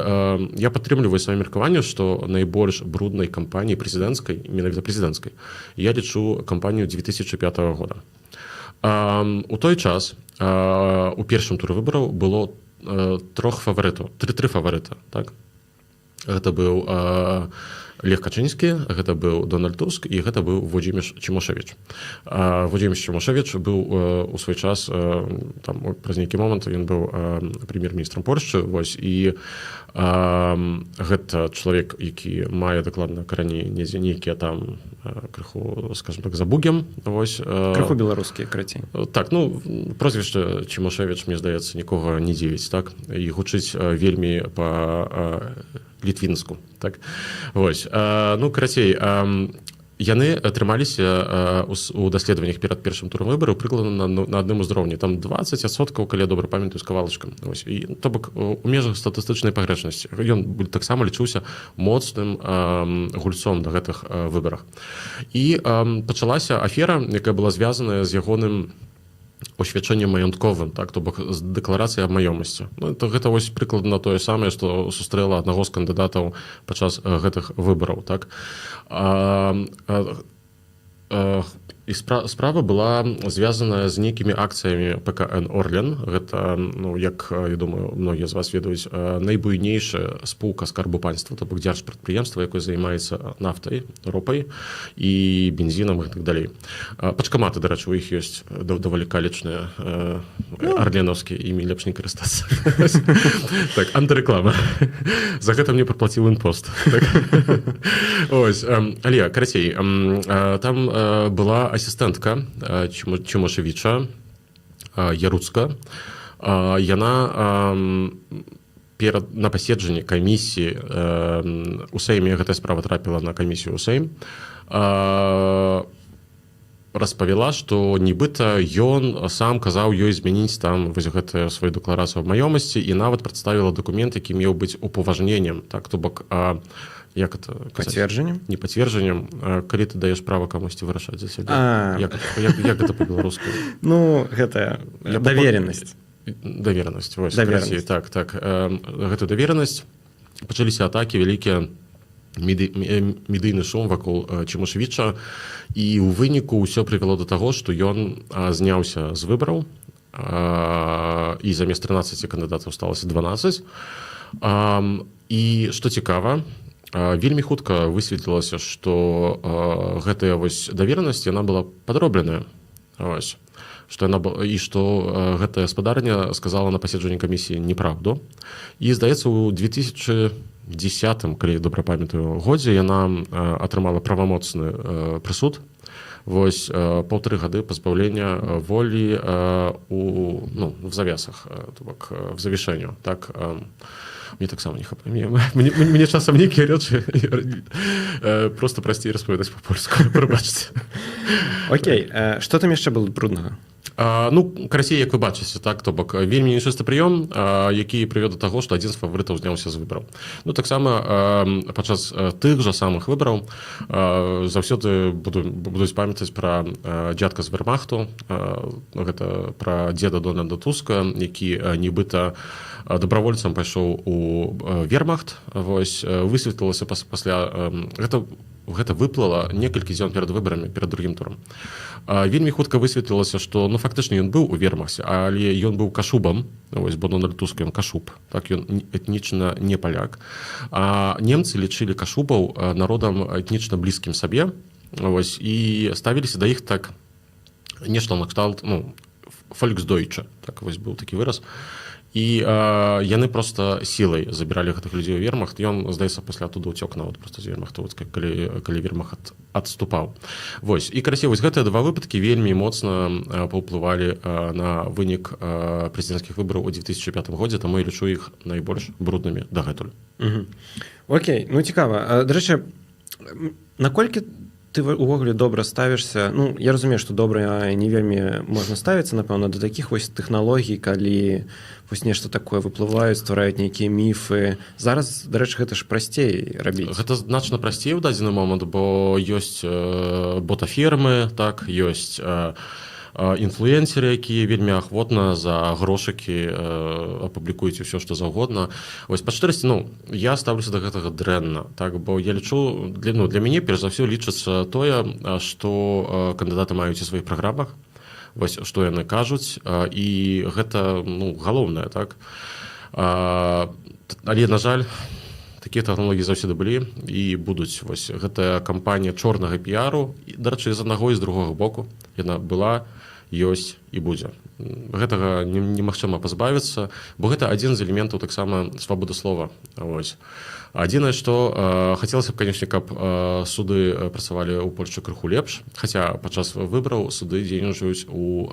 Speaker 2: я падтрымліваю сваё меркаванне, што найбольш бруднай кампаніяй прэзідэнцкай, менавіта прэзідэнцкай, я лічу кампанію 2005 года. У той час у першым туры выбараў было трох фаварытаў, тры фаварыта, так? Гэта быў Лех Качынскі, гэта быў Дональд Туск і гэта быў Владзімир Чымошевич. Владзімир Чымошевич быў у свой час, там, праз нейкі момант ён быў прэм'ер-міністрам Польшчы. Вось, і гэта чалавек, які мае дакладна карані недзе нейкія там крыху, скажем так, за Бугем. Вось.
Speaker 1: Крыху беларускія, карацей.
Speaker 2: Так, ну, прозвішча Чымашевіч, мне здаецца, нікога не дзівіць, так, і гучыць вельмі па літвінску, так. Вось, ну, карацей, яны атрымаліся у даследаваннях перад першым турам выбараў прыкладна на адным узроўні, там 20%, калі я добра памятаю, з кавалачкам. Вось, і то бок у межах статыстычнай пагрэшнасці. Ён таксама лічыўся моцным гульцом на гэтых выбарах. І пачалася афера, якая была звязаная з ягоным освячэннем маёнтковым, так, то бок з дэкларацыяй аб маёмасці. Ну, то гэта вось прыкладна тое самае, што сустрэла аднаго з кандыдатаў падчас гэтых выбараў, так. І справа была звязаная з нейкімі акцыямі ПКН Орлен. Гэта, ну, як я думаю, многія з вас ведаюць, найбуйнейшая спулка скарбу панства, то бок дзяржпрадпрыемства, якое займаецца нафтай, ропай і бензінам і так далей. Пачкаматы, дарэчы, у іх ёсць даволі калечныя, ну, арленаўскія, імі лепш не карыстацца. Так, антырэклама, за гэта мне праплаціў InPost, так. Ось, але, карацей, там была асістэнтка Чымашевіча, Яруцка. Яна перад на паседжанні камісіі у Сейме, гэтая справа трапіла на камісію ў Сейм, распавяла, што нібыта ён сам казаў ёй змяніць там вось гэтую сваю дэкларацыю аб маёмасці, і нават прадставіла дакумент, які меў быць упаважненнем, так, то бок як это казаць?
Speaker 1: Пацверджаннем.
Speaker 2: Не пацверджаннем, калі ты даеш права камусьці вырашаць за сябе.
Speaker 1: А.
Speaker 2: Як это по-беларуску?
Speaker 1: Ну, гэта даверенасць.
Speaker 2: Даверанасць, вось.
Speaker 1: Даверанасць.
Speaker 2: Карацей, так, гэту даверанасць. Пачаліся атакі вялікія, медыйны шум вакол Чымашевіча, і ў выніку ўсё прывяло да таго, што ён зняўся з выбараў, і замест 13 кандыдатаў сталася 12. І што цікава, вельмі хутка высветлілася, што гэтая вось даверанасць, яна была падробленая. Вось. Што яна і што гэтая спадарня сказала на паседжанні камісіі неправду. І, здаецца, у 2010, калі я добра памятаю, годзе яна атрымала правамоцны прысуд. Вось, 1,5 гады пазбаўлення волі у, ну, в завесах, то бок в завішэнню, так. Мне таксама не хапае, мне часам нейкія рэчы просто прасцей распавядаць па-польску, прабачце.
Speaker 1: Окей, што там яшчэ было бруднага?
Speaker 2: Ну, карацей, як вы бачыце, так, то бок вельмі нечысты прыём, які прывёў да таго, што адзін з фаварытаў зняўся з выбараў. Ну, таксама падчас тых жа самых выбараў заўсёды будуць памятаць пра дзядка з вермахту, гэта пра дзеда Дональда Туска, які нібыта добравольцам пайшоў у вермахт. Вось, высветлілася пасля, гэта выплыла некалькі дзён перад выбарамі, перад другім турам. Вельмі хутка высветлілася, што, ну, фактычна ён быў у вермахце, але ён быў кашубам. Вось, бо Дональд Туск, ён кашуб, так, ён этнічна не паляк, а немцы лічылі кашубаў народам этнічна блізкім сабе. Вось, і ставіліся да іх так, нешта накшталт, ну, фольксдойча, так, вось, быў такі выраз. І яны просто сілай забіралі гэтых людзей у вермахт. Ён, здаецца, пасля оттуда ўцёк нават просто з вермахту, вот, калі вермахт адступаў. Вось, і, карацей, вось гэтыя два выпадкі вельмі моцна паўплывалі на вынік прэзідэнцкіх выбараў у 2005 годзе, таму я лічу іх найбольш бруднымі дагэтуль.
Speaker 1: Окей, ну, цікава. Дарэчы, наколькі ты увогуле добра ставішся, ну, я разумею, што добра не вельмі можна ставіцца, напэўна, да такіх вось тэхналогій, калі вось нешта такое выплываюць, ствараюць нейкія міфы? Зараз, дарэчы, гэта ж прасцей рабіць.
Speaker 2: Гэта значна прасцей у дадзены момант, бо ёсць ботафермы, так, ёсць інфлюенсеры, якія вельмі ахвотна за грошыкі апублікуюць усё, што заўгодна. Вось, па шчырасці, ну, я стаўлюся да гэтага дрэнна, так, бо я лічу, ну, для мяне перш за ўсё лічыцца тое, што кандыдаты маюць у сваіх праграмах. Вось, што яны кажуць, і гэта, ну, галоўнае, так. Але, на жаль, Такія тэхналогіі заўсёды былі і будуць. Вось гэтая кампанія чорнага піару, дарэчы, з аднаго і з другога боку, яна была, ёсць і будзе. Гэтага немагчыма пазбавіцца, бо гэта адзін з элементаў таксама свабоды слова. Вось. Адзінае, што хацелася б, конечно, каб суды працавалі ў Польшчы крыху лепш, хаця падчас выбараў суды дзейнічаюць у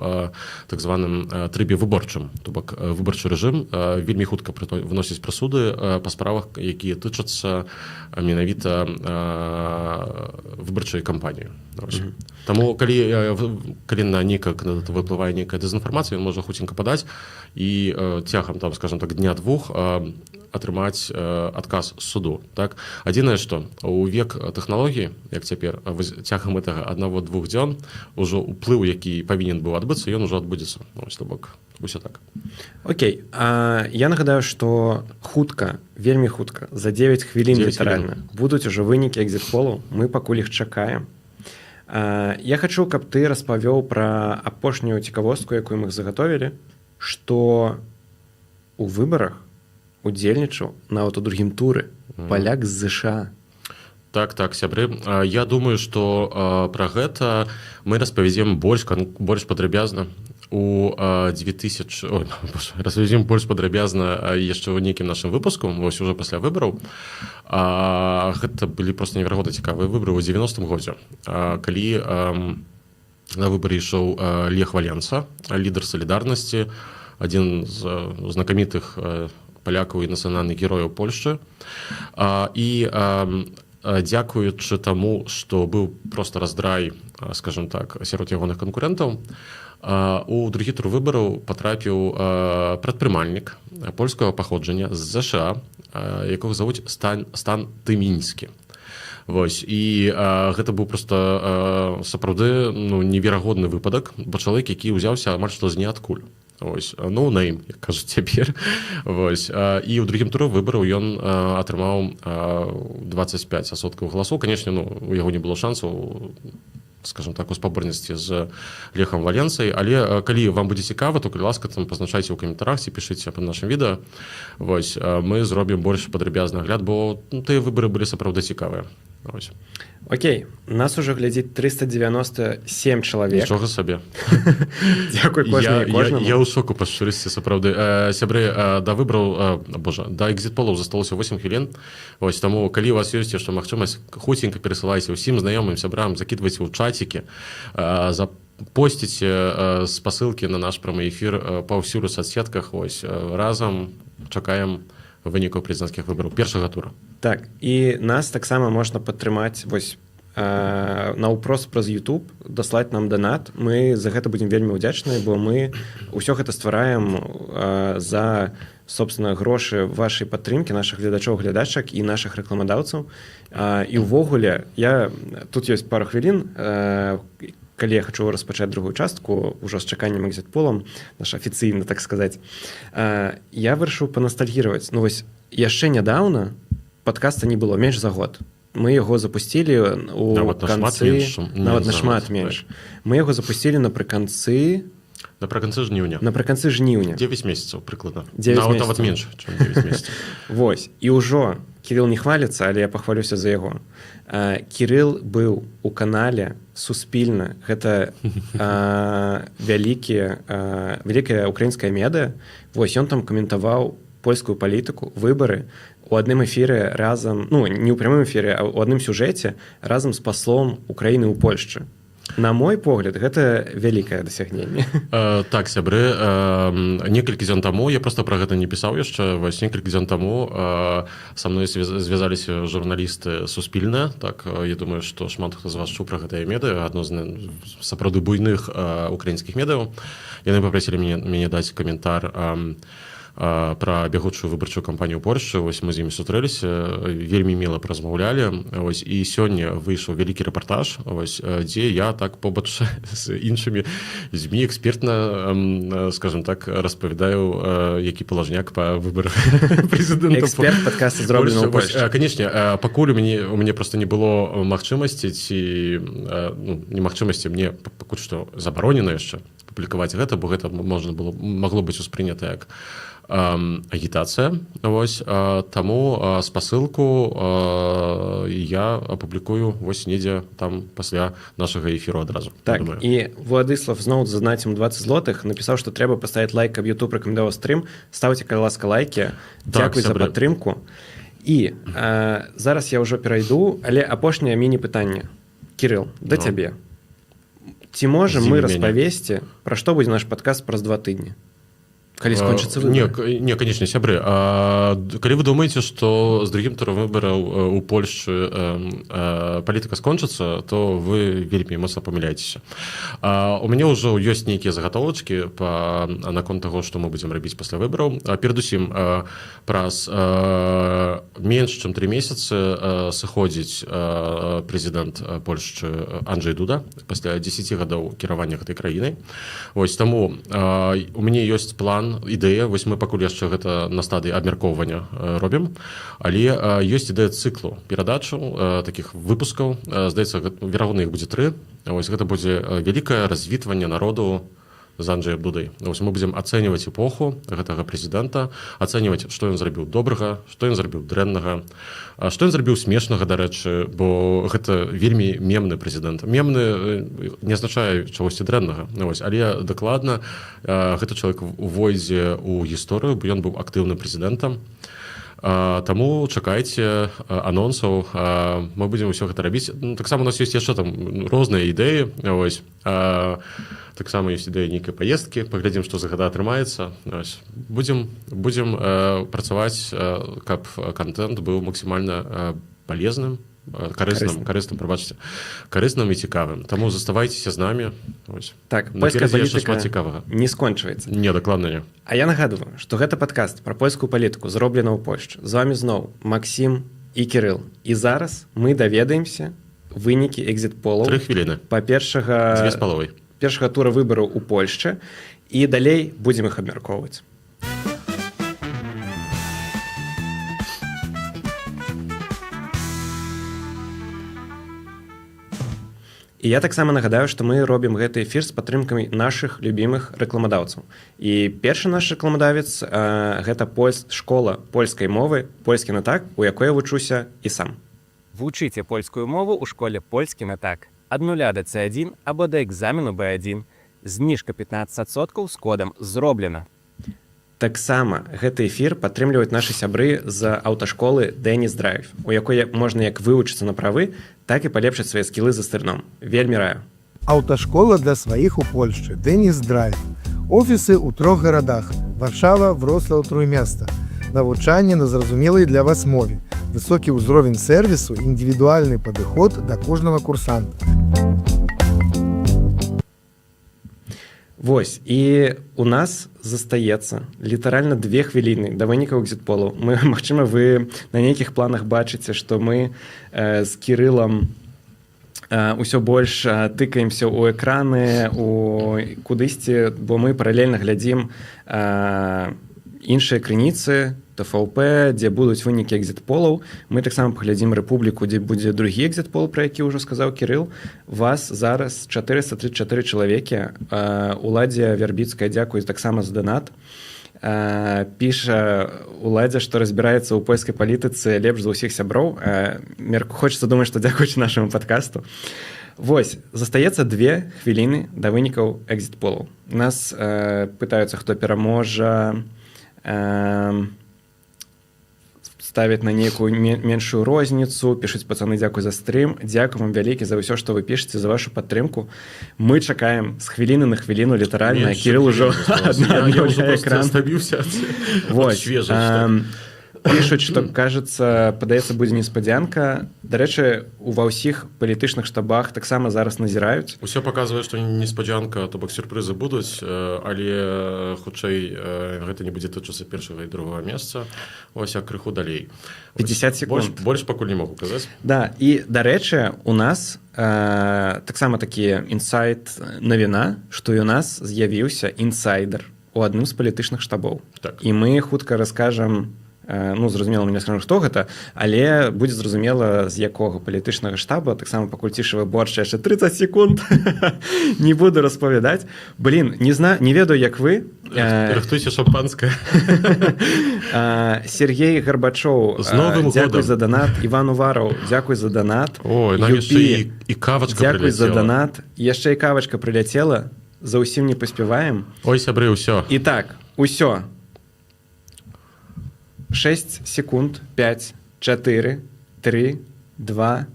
Speaker 2: так званым трыбе выборчым, то бок выбарчы рэжым вельмі хутка выносіць прысуды па справах, якія тычацца менавіта выбарчай кампаніі. Таму калі на нейкага кандыдата выплывае нейкая дэзінфармацыя, ён можа хуценька падаць і цягам там, скажем так, дня двух атрымаць адказ суду. Так, адзінае, што у век тэхналогій, як цяпер, цягам гэтага аднаго-двух дзён ужо уплыў, які павінен быў адбыцца, ён ужо адбудзецца. Ось, то бок усё так.
Speaker 1: Окей, я нагадаю, што хутка, вельмі хутка, за 9 хвілін літаральна будуць ужо вынікі экзітполу, мы пакуль іх чакаем. Я хачу, каб ты распавёў пра апошнюю цікавостку, якую мы загатовілі, што у выбарах удзельнічаў нават у другім туры паляк з ЗША.
Speaker 2: Так, сябры, я думаю, што пра гэта мы распавядзем больш падрабязна у 2000, ой, распавядзем больш падрабязна яшчэ ў нейкім нашым выпуску, вось уже пасля выбараў. Гэта былі просто неверагодна цікавыя выбары ў 90-м годзе, калі на выбары ішоў Лех Валенса, лідар Салідарнасці, адзін з знакамітых палякаў і нацыянальных герояў Польшчы. І дзякуючы таму, што быў просто раздрай, скажем так, сярод ягоных канкурэнтаў, у другі тур выбараў патрапіў прадпрымальнік польскага паходжання з ЗША, якога завуць Стан Тымінскі. Вось, і гэта быў просто сапраўды, ну, неверагодны выпадак, бо чалавек, які ўзяўся амаль што з ніадкуль. Ось, no name, як кажуць цяпер. Вось, і ў другім туры выбараў ён атрымаў 25% галасоў. Конечно, ну, у яго не было шансаў, скажем так, у спаборніцтве з Лехам Валенсай, але калі вам будзе цікава, то, калі ласка, там пазначайце ў каментарах ці пішыце под нашим відэа. Вось, мы зробім больш падрабязны агляд, бо, ну, тыя выбары былі сапраўды цікавыя. Ось.
Speaker 1: Окей, нас уже глядзіць 397 чалавек.
Speaker 2: Нічога сабе.
Speaker 1: Дзякуй кожнай.
Speaker 2: Я ў шоку, па шчырасці, сапраўды. Сябры, да выбраў, божа, да экзітполаў засталося 8 хвілін. Ось, таму калі у вас ёсць яшчэ магчымасць, хуценька перасылайце ўсім знаёмым, сябрам, закідвайце ў чацікі, за посціце спасылкі на наш прамы эфір паўсюль у соцсетках. Ось, разам чакаем вынікаў прэзідэнцкіх выбараў першага тура.
Speaker 1: Так, і нас таксама можна падтрымаць, вось, наўпрост праз YouTube даслаць нам данат. Мы за гэта будзем вельмі ўдзячныя, бо мы ўсё гэта ствараем за, собственно, грошы вашай падтрымкі, наших гледачоў, глядачак і наших рэкламадаўцаў. І ўвогуле, я тут ёсць пару хвілін, калі я хочу распачаць другую частку ўжо з чаканнем экзітполам наш афіцыйна, так сказаць, я вырашыў панастальгировать. Ну вось, яшчэ нядаўна падкаста не было, менш за год. Мы яго запусцілі у
Speaker 2: канцы,
Speaker 1: нават нашмат менш. Мы яго запусцілі напрыканцы
Speaker 2: Напрыканцы жніўня.
Speaker 1: Напрыканцы жніўня.
Speaker 2: 9 месяцаў прыкладна. Нават менш.
Speaker 1: Вось, і ўжо Кирилл не хваліцца, але я пахвалюся за яго. Кирилл быў у канале Суспільна, гэта вялікая украінская медыа. Вось, ён там каментаваў польскую палітыку, выбары у адным эфіры разам, ну, не ў прамым эфіры, а ў адным сюжэце разам з паслом Украіны ў Польшчы. На мой погляд, гэта вялікае дасягненне.
Speaker 2: Так, сябры, некалькі дзён таму, я просто про гэта не пісаў яшчэ, вось, некалькі дзён таму са мной звязаліся журналісты Суспільна. Так, я думаю, што шмат хто з вас чуў пра гэтае медыа, адно з сапраўды буйных украінскіх медыяў. Яны папрасілі мяне даць каментар пра бягучую выбарчую кампанію Польшчы. Вось, мы з імі сустрэліся, вельмі міла паразмаўлялі. Ось, і сёння выйшаў вялікі рэпартаж, ось, дзе я так побач з іншымі ЗМІ экспертна, скажем так, распавядаю, які палажняк па выбарах
Speaker 1: прэзідэнта. Подкаста «Зроблена».
Speaker 2: Конечно, пакуль у мяне просто не было магчымасці ці, ну, немагчымасці, мне пакуль што забаронена яшчэ публікаваць гэта, бо гэта можна было магло быць успрынята як Агітацыя. Вось, таму спасылку я апублікую вось недзе там пасля нашага эфіру адразу.
Speaker 1: Так,
Speaker 2: думаю.
Speaker 1: І Владыслав зноў з задонацем 20 злотых напісаў, што трэба паставіць лайк, каб YouTube рэкамендаваў стрым. Ставце, калі ласка, лайкі.
Speaker 2: Так,
Speaker 1: Дзякуй за
Speaker 2: сябры.
Speaker 1: падтрымку. І зараз я ўжо перайду, але апошняе міні-пытанне. Кірыл, да
Speaker 2: Ну.
Speaker 1: цябе. Ці можам мы
Speaker 2: Здзіві мяне.
Speaker 1: распавесці, пра што будзе наш падкаст праз 2 тыдні? Калі скончыцца
Speaker 2: Не,
Speaker 1: выбары?
Speaker 2: Не, конечно, сябры, калі вы думаеце, што з другім турам выбараў у Польшчы палітыка скончыцца, то вы вельмі моцна памыляецеся. У мяне ўжо ёсць нейкія загатовачкі наконт таго, што мы будзем рабіць пасля выбараў. Перадусім, праз менш чым 3 месяцы сыходзіць прэзідэнт Польшчы Анджей Дуда пасля 10 гадоў кіравання гэтай краінай. Вось таму у мяне ёсць план, ідэя, вось мы пакуль яшчэ гэта на стадыі абмяркоўвання робім, але ёсць ідэя цыклу перадачаў, такіх выпускаў, здаецца, верагодна, іх будзе тры. Вось гэта будзе вялікае развітванне народу з Анджеем Дудай. Вось мы будзем ацэньваць эпоху гэтага прэзідэнта, ацэньваць, што ён зрабіў добрага, што ён зрабіў дрэннага, што ён зрабіў смешнага, дарэчы, бо гэта вельмі мемны прэзідэнт. Мемны не азначае чагосьці дрэннага. Ну, вось, але дакладна гэты чалавек увойдзе ў гісторыю, бо ён быў актыўным прэзідэнтам. Таму чакайце анонсаў, мы будзем усё гэта рабіць. Ну, таксама у нас ёсць яшчэ там розныя ідэі. Вось. Таксама ёсць ідэя нейкай паездкі, паглядзім, што за гада атрымаецца. Вось. Будзем працаваць, каб кантэнт быў максімальна полезным, карысным,
Speaker 1: Карысным.
Speaker 2: карысным, прабачце, карысным і цікавым. Таму заставайцеся з намі. Вось.
Speaker 1: Так, польская
Speaker 2: Наперадзе яшчэ
Speaker 1: палітыка
Speaker 2: шмат цікавага.
Speaker 1: не скончваецца.
Speaker 2: Не, дакладна не.
Speaker 1: А я нагадываю, што гэта падкаст пра польскую палітыку, зроблена ў Польшчы. З вамі зноў Максім і Кірыл. І зараз мы даведаемся вынікі экзітполаў
Speaker 2: 3 хвіліны.
Speaker 1: па першага
Speaker 2: 2,5.
Speaker 1: першага тура выбараў у Польшчы, і далей будзем іх абмяркоўваць. І я таксама нагадаю, што мы робім гэты эфір з падтрымкамі нашых любімых рэкламадаўцаў. І першы наш рэкламадавец гэта школа польскай мовы «Польскі на так», у якой я вучуся і сам.
Speaker 3: Вучыце польскую мову ў школе «Польскі на так». Ад нуля да C1 або да экзамену B1. Зніжка 15% з кодам «Зроблена».
Speaker 1: Таксама гэты эфір падтрымліваюць нашы сябры з аўташколы «Дэніс Драйв», у якой можна як вывучыцца на правы, так і палепшыць свае скілы за стырном. Вельмі раю.
Speaker 4: Аўташкола для сваіх у Польшчы «Дэніс Драйв». Офісы ў трох гарадах: Варшава, Вроцлаў, Труймяста. Навучанне на зразумелай для вас мове. Высокі ўзровень сэрвісу, індывідуальны падыход да кожнага курсанта.
Speaker 1: Вось, і у нас застаецца літаральна 2 хвіліны да вынікаў экзітполу. Мы, магчыма, вы на нейкіх планах бачыце, што мы з Кірылам ўсё больш тыкаемся ў экраны, у кудысьці, бо мы паралельна глядзім іншыя крыніцы, ТВП, дзе будуць вынікі экзітполаў. Мы таксама паглядзім Рэпубліку, дзе будзе другі экзітпол, пра які ўжо сказаў Кірыл. Вас зараз 434 чалавекі. Уладзя Вярбіцкая, дзякуй таксама за донат. Піша Уладзя, што разбіраецца ў польскай палітыцы лепш за ўсіх сяброў. Хочется думаць, што дзякуючы нашаму падкасту. Вось, застаецца 2 хвіліны да вынікаў экзітполаў. Нас пытаюцца, хто пераможа, ставяць на нейкую меншую розніцу, пішуць: «Пацаны, дзякуй за стрым». Дзякуй вам вялікі за ўсё, што вы пішаце, за вашу падтрымку. Мы чакаем з хвіліны на хвіліну літаральна. Кірыл ужо
Speaker 2: Я ўжо
Speaker 1: аднаўляе
Speaker 2: просто
Speaker 1: экран.
Speaker 2: стаміўся
Speaker 1: Вось,
Speaker 2: свежа.
Speaker 1: Пішуць, што, кажется, падаецца, будзе неспадзянка. Дарэчы, ва ўсіх палітычных штабах таксама зараз назіраюць.
Speaker 2: Усё паказвае, што неспадзянка, то бок сюрпрызы будуць, але хутчэй гэта не будзе тычыцца першага і другога месца, ось, а крыху далей.
Speaker 1: 50
Speaker 2: Вось,
Speaker 1: секунд.
Speaker 2: Больш пакуль не могу казаць.
Speaker 1: Да, і, дарэчы, у нас таксама такі інсайт, навіна, што і у нас з'явіўся інсайдер у адным з палітычных штабоў.
Speaker 2: Так.
Speaker 1: І мы хутка раскажам. Ну, зразумела, мы не скажем, хто гэта, але будзе зразумела, з якога палітычнага штаба. Таксама пакуль ціша выборча, яшчэ 30 секунд, не буду распавядаць. Блин, не знаю, не ведаю, як вы.
Speaker 2: Рыхтуйце шампанское.
Speaker 1: Сергей Гарбачоў,
Speaker 2: З Новым
Speaker 1: дзякуй
Speaker 2: годам!
Speaker 1: за данат. Іван Увараў, дзякуй за данат.
Speaker 2: Ой, нам
Speaker 1: Юпі,
Speaker 2: яшчэ і кавачка
Speaker 1: дзякуй за
Speaker 2: прыляцела.
Speaker 1: данат. Яшчэ і кавачка прыляцела, за ўсім не паспяваем.
Speaker 2: Ой, сябры, ўсё.
Speaker 1: І так, усё. 6 секунд, 5, 4, 3, 2,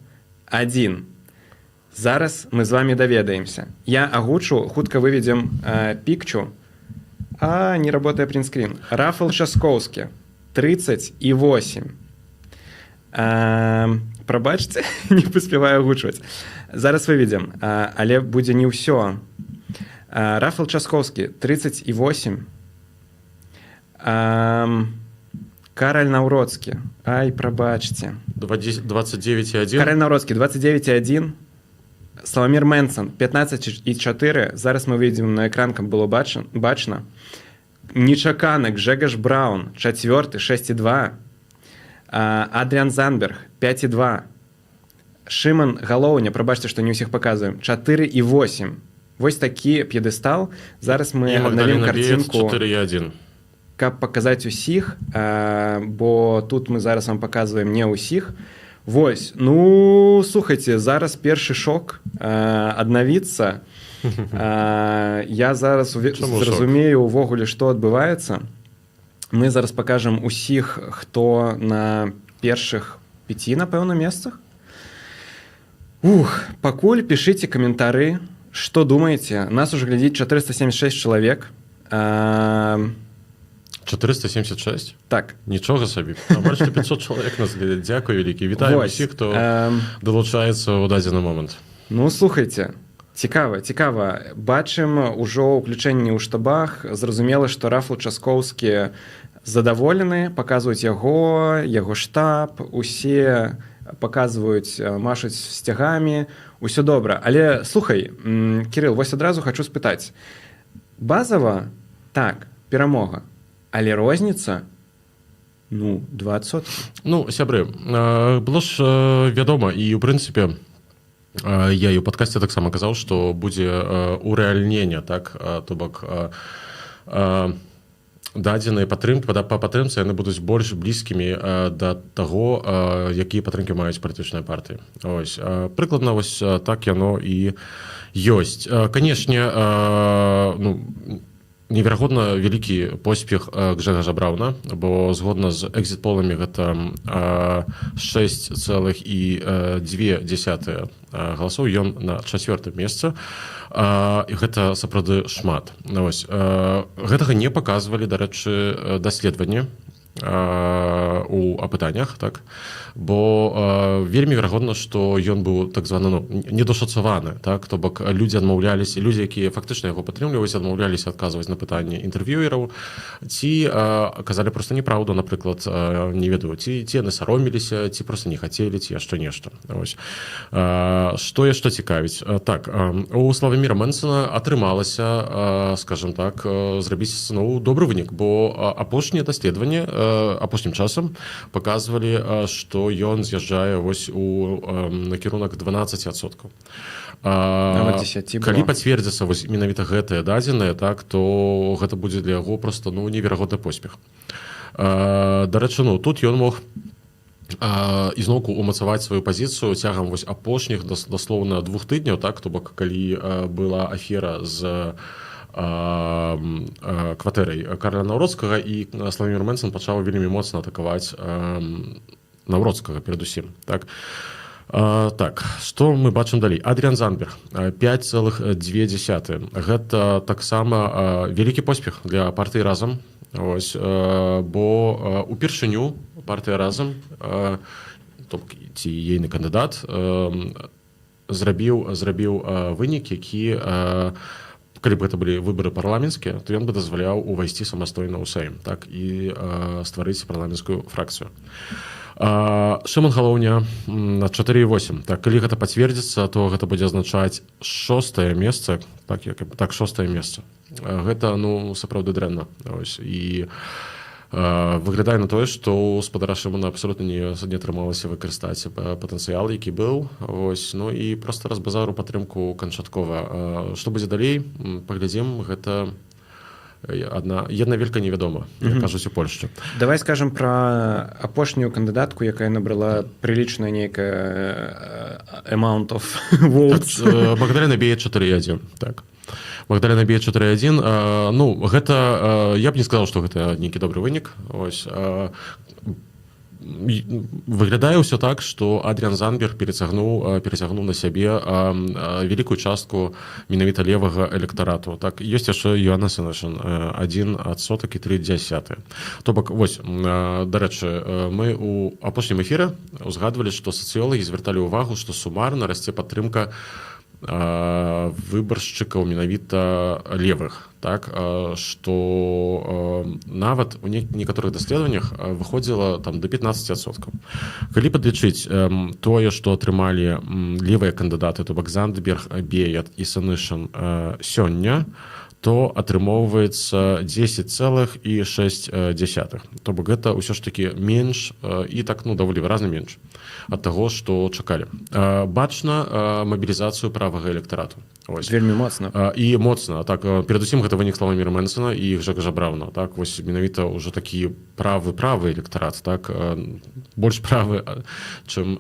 Speaker 1: 1. Зараз мы з вами даведаемся. Я агучу, хутка выведзем пікчу. А, не работае принтскрин. Рафал Часкоўскі, 38. Прабачце, не паспяваю агучваць. Зараз выведзем, але будзе не ўсё. Рафал Часкоўскі, 38. Караль Наўроцкі. Ай, прабачце.
Speaker 2: 29,1.
Speaker 1: Караль Наўроцкі, 29,1. Славамір Менцэн, 15,4. Зараз мы выйдзем на экран, каб было бачна. Нечаканы Гжегаш Браун, чацвёрты, 6,2. Адрыан Зандберг, 5,2. Шыман Галоўня, прабачце, што не ўсіх паказваем, 4,8. Вось такі п'едэстал. Зараз мы
Speaker 2: І
Speaker 1: аднавім
Speaker 2: Магдалена Беец,
Speaker 1: карцінку,
Speaker 2: 4,1.
Speaker 1: каб паказаць усіх, бо тут мы зараз вам паказваем не ўсіх. Вось, ну, слухайце, зараз першы шок аднавіцца. Я зараз
Speaker 2: Чаму шок?
Speaker 1: зразумею увогуле, што адбываецца. Мы зараз пакажам усіх, хто на першых пяці, напэўна, месцах. Ух, пакуль пішыце каментары, што думаеце. Нас уже глядзіць 476 чалавек.
Speaker 2: 476?
Speaker 1: Так.
Speaker 2: Нічога сабе. Амаль што 500 чалавек нас глядзяць. Дзякуй вялікі. Вітаем
Speaker 1: Вось.
Speaker 2: усіх, хто далучаецца ў дадзены момант.
Speaker 1: Ну, слухайце, цікава, цікава. Бачым ужо ўключэнні ў штабах. Зразумела, што Рафал Часкоўскі задаволены, паказваюць яго, яго штаб, усе паказваюць, машуць сцягамі, усё добра. Але слухай, Кірыл, вось адразу хачу спытаць. Базава, так, перамога, але розніца, ну, 2%.
Speaker 2: Ну, сябры, было ж вядома, і ў прынцыпе, я і ў падкасці таксама казаў, што будзе урэальненне, так, то бок дадзеныя падтрымкі па падтрымцы яны будуць больш блізкімі да таго, якія падтрымкі маюць палітычныя партыі. Ось, прыкладна вось так яно і ёсць. Канешне, ну, неверагодна вялікі поспех Гжегажа Брауна, бо згодна з экзітполамі гэта 6,2 галасоў, ён на чацвёртым месцы. І гэта сапраўды шмат. Ось, гэтага не паказвалі, дарэчы, даследаванні у апытаннях, так, бо вельмі верагодна, што ён быў так званы, ну, недашацаваны, так, то бок людзі адмаўляліся, людзі, якія фактычна яго падтрымліваюць, адмаўляліся адказваць на пытанні інтэрв'юераў ці казалі проста неправду, напрыклад, не ведаю, ці яны сароміліся, ці проста не хацелі, ці яшчэ нешта. Ось. Што яшчэ цікавіць? Так, у Славаміра Менцэна атрымалася, скажем так, зрабіць, ну, добры вынік, бо апошнія даследаванні апошнім часам паказвалі, што ён з'язджае вось у накірунак 12%.
Speaker 1: Нават 10
Speaker 2: Калі
Speaker 1: было.
Speaker 2: пацвердзяцца вось менавіта гэтыя дадзеныя, так, то гэта будзе для яго проста, ну, неверагодны поспех. Дарэчы, ну, тут ён мог ізноўку умацаваць сваю пазіцыю цягам вось апошніх даслоўна 2 тыдняў, так, то бок калі была афера з кватэрай Караля Наўроцкага і Славамір Менцэн пачаў вельмі моцна атакаваць Наўроцкага перадусім, так. Так, што мы бачым далей? Адрыан Зандберг, 5,2. Гэта таксама вялікі поспех для партыі «Разам». Ось, бо упершыню партыя «Разам», то бок ці ейны кандыдат зрабіў вынік, які, калі б гэта былі выбары парламенцкія, то ён бы дазваляў увайсці самастойна ў Сейм, так, і стварыць парламенцкую фракцыю. Шыман Галоўня на 4,8. Так, калі гэта пацвердзіцца, то гэта будзе азначаць шостае месца, так, як, так, шостае месца. Гэта, ну, сапраўды дрэнна. Ось, і Выглядае на тое, што у спадара Шымона абсолютна не атрымалася выкарыстаць патэнцыял, які быў. Вось, ну і просто разбазару падтрымку канчаткова. Што будзе далей, паглядзім, гэта адна велька невядома, кажуць у Польшчы.
Speaker 1: Давай скажем про апошнюю кандыдатку, якая набрала приличная нейкая amount of votes.
Speaker 2: Так, Магдалена Бея, 4,1. Так, Магдалена Бея, 4,1. Ну, гэта, я б не сказал, что гэта нейкі добры вынік. Ось, выглядае ўсё так, што Адрыян Зандберг перацягнуў на сябе вялікую частку менавіта левага электарату. Так, ёсць яшчэ Іаанна Сенішын, 1,3. То бок вось, дарэчы, мы у апошнім эфіры узгадвалі, што сацыёлагі звярталі ўвагу, што сумарна расце падтрымка выбаршчыкаў менавіта левых, так, что нават у некаторых даследаваннях выходзіла там до 15%. Калі падлічыць тое, што атрымалі левыя кандыдаты, то бок Зандберг, Беят і Сенішын сёння, то атрымоўваецца 10,6. То бок гэта ўсё ж таки менш, і так, ну, даволі выразна менш ад таго, што чакалі. Бачна мабілізацыю правага электарату.
Speaker 1: Ось. Вельмі моцна.
Speaker 2: І моцна, так. Перадусім гэта вынік Славаміра Мэнцэна і Гжэгажа Браўна. Так, вось менавіта ўжо такі правы электарат, так, больш правы, чым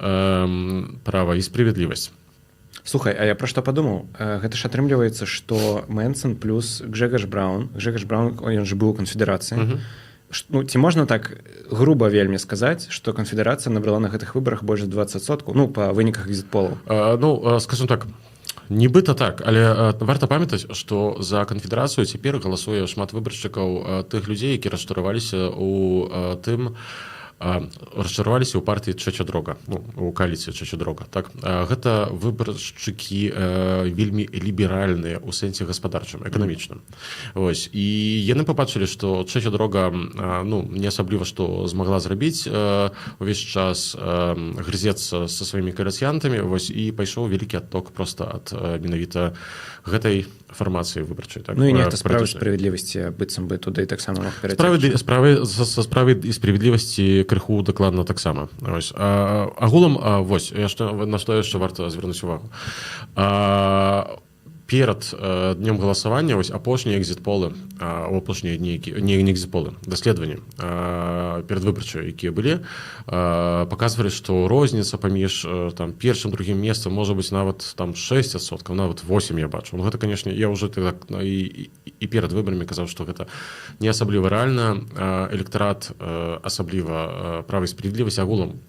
Speaker 2: Права і справядлівасць.
Speaker 1: Слухай, а я пра што падумаў? Гэта ж атрымліваецца, што Мэнцэн плюс Гжэгаш Браун, Гжэгаш Браун, ён же быў у Канфедэрацыі. Ну, ці можна так груба вельмі сказаць, што Канфедэрацыя набрала на гэтых выбарах больш за 20%, ну, па выніках экзітполаў?
Speaker 2: Ну, скажем так, нібыта так, але варта памятаць, што за Канфедэрацыю цяпер галасуе шмат выбаршчыкаў, тых людзей, які расчараваліся у тым, расчараваліся ў партыі Trzecia Droga, ну, у кааліцыі Trzecia Droga. Так, гэта выбаршчыкі вельмі ліберальныя ў сэнсе гаспадарчым, эканамічным. Вось, і яны пабачылі, што Trzecia Droga, ну, не асабліва што змагла зрабіць, увесь час грызецца са сваімі кааліцыянтамі. Вось, і пайшоў вялікі адток просто ад менавіта гэтай фармацыі выбарчай. Так.
Speaker 1: Ну і нехта Справы Справядлівасці быццам бы туды таксама мог
Speaker 2: справы са Справы і Справядлівасці крыху дакладна таксама. Ось. Агулам, вось яшчэ на што яшчэ варта звярнуць увагу: перад днём галасавання вось апошнія экзітполы, у апошнія дні, не экзітполы, даследаванні перадвыбарчыя, якія былі, паказвалі, што розніца паміж там першым, другім месцам можа быць нават там 6%, нават 8 я бачу. Ну, гэта, конечно, я уже так і перад выбарамі казаў, што гэта не асабліва рэальна. Электарат, асабліва Права і Справядлівасць, агулам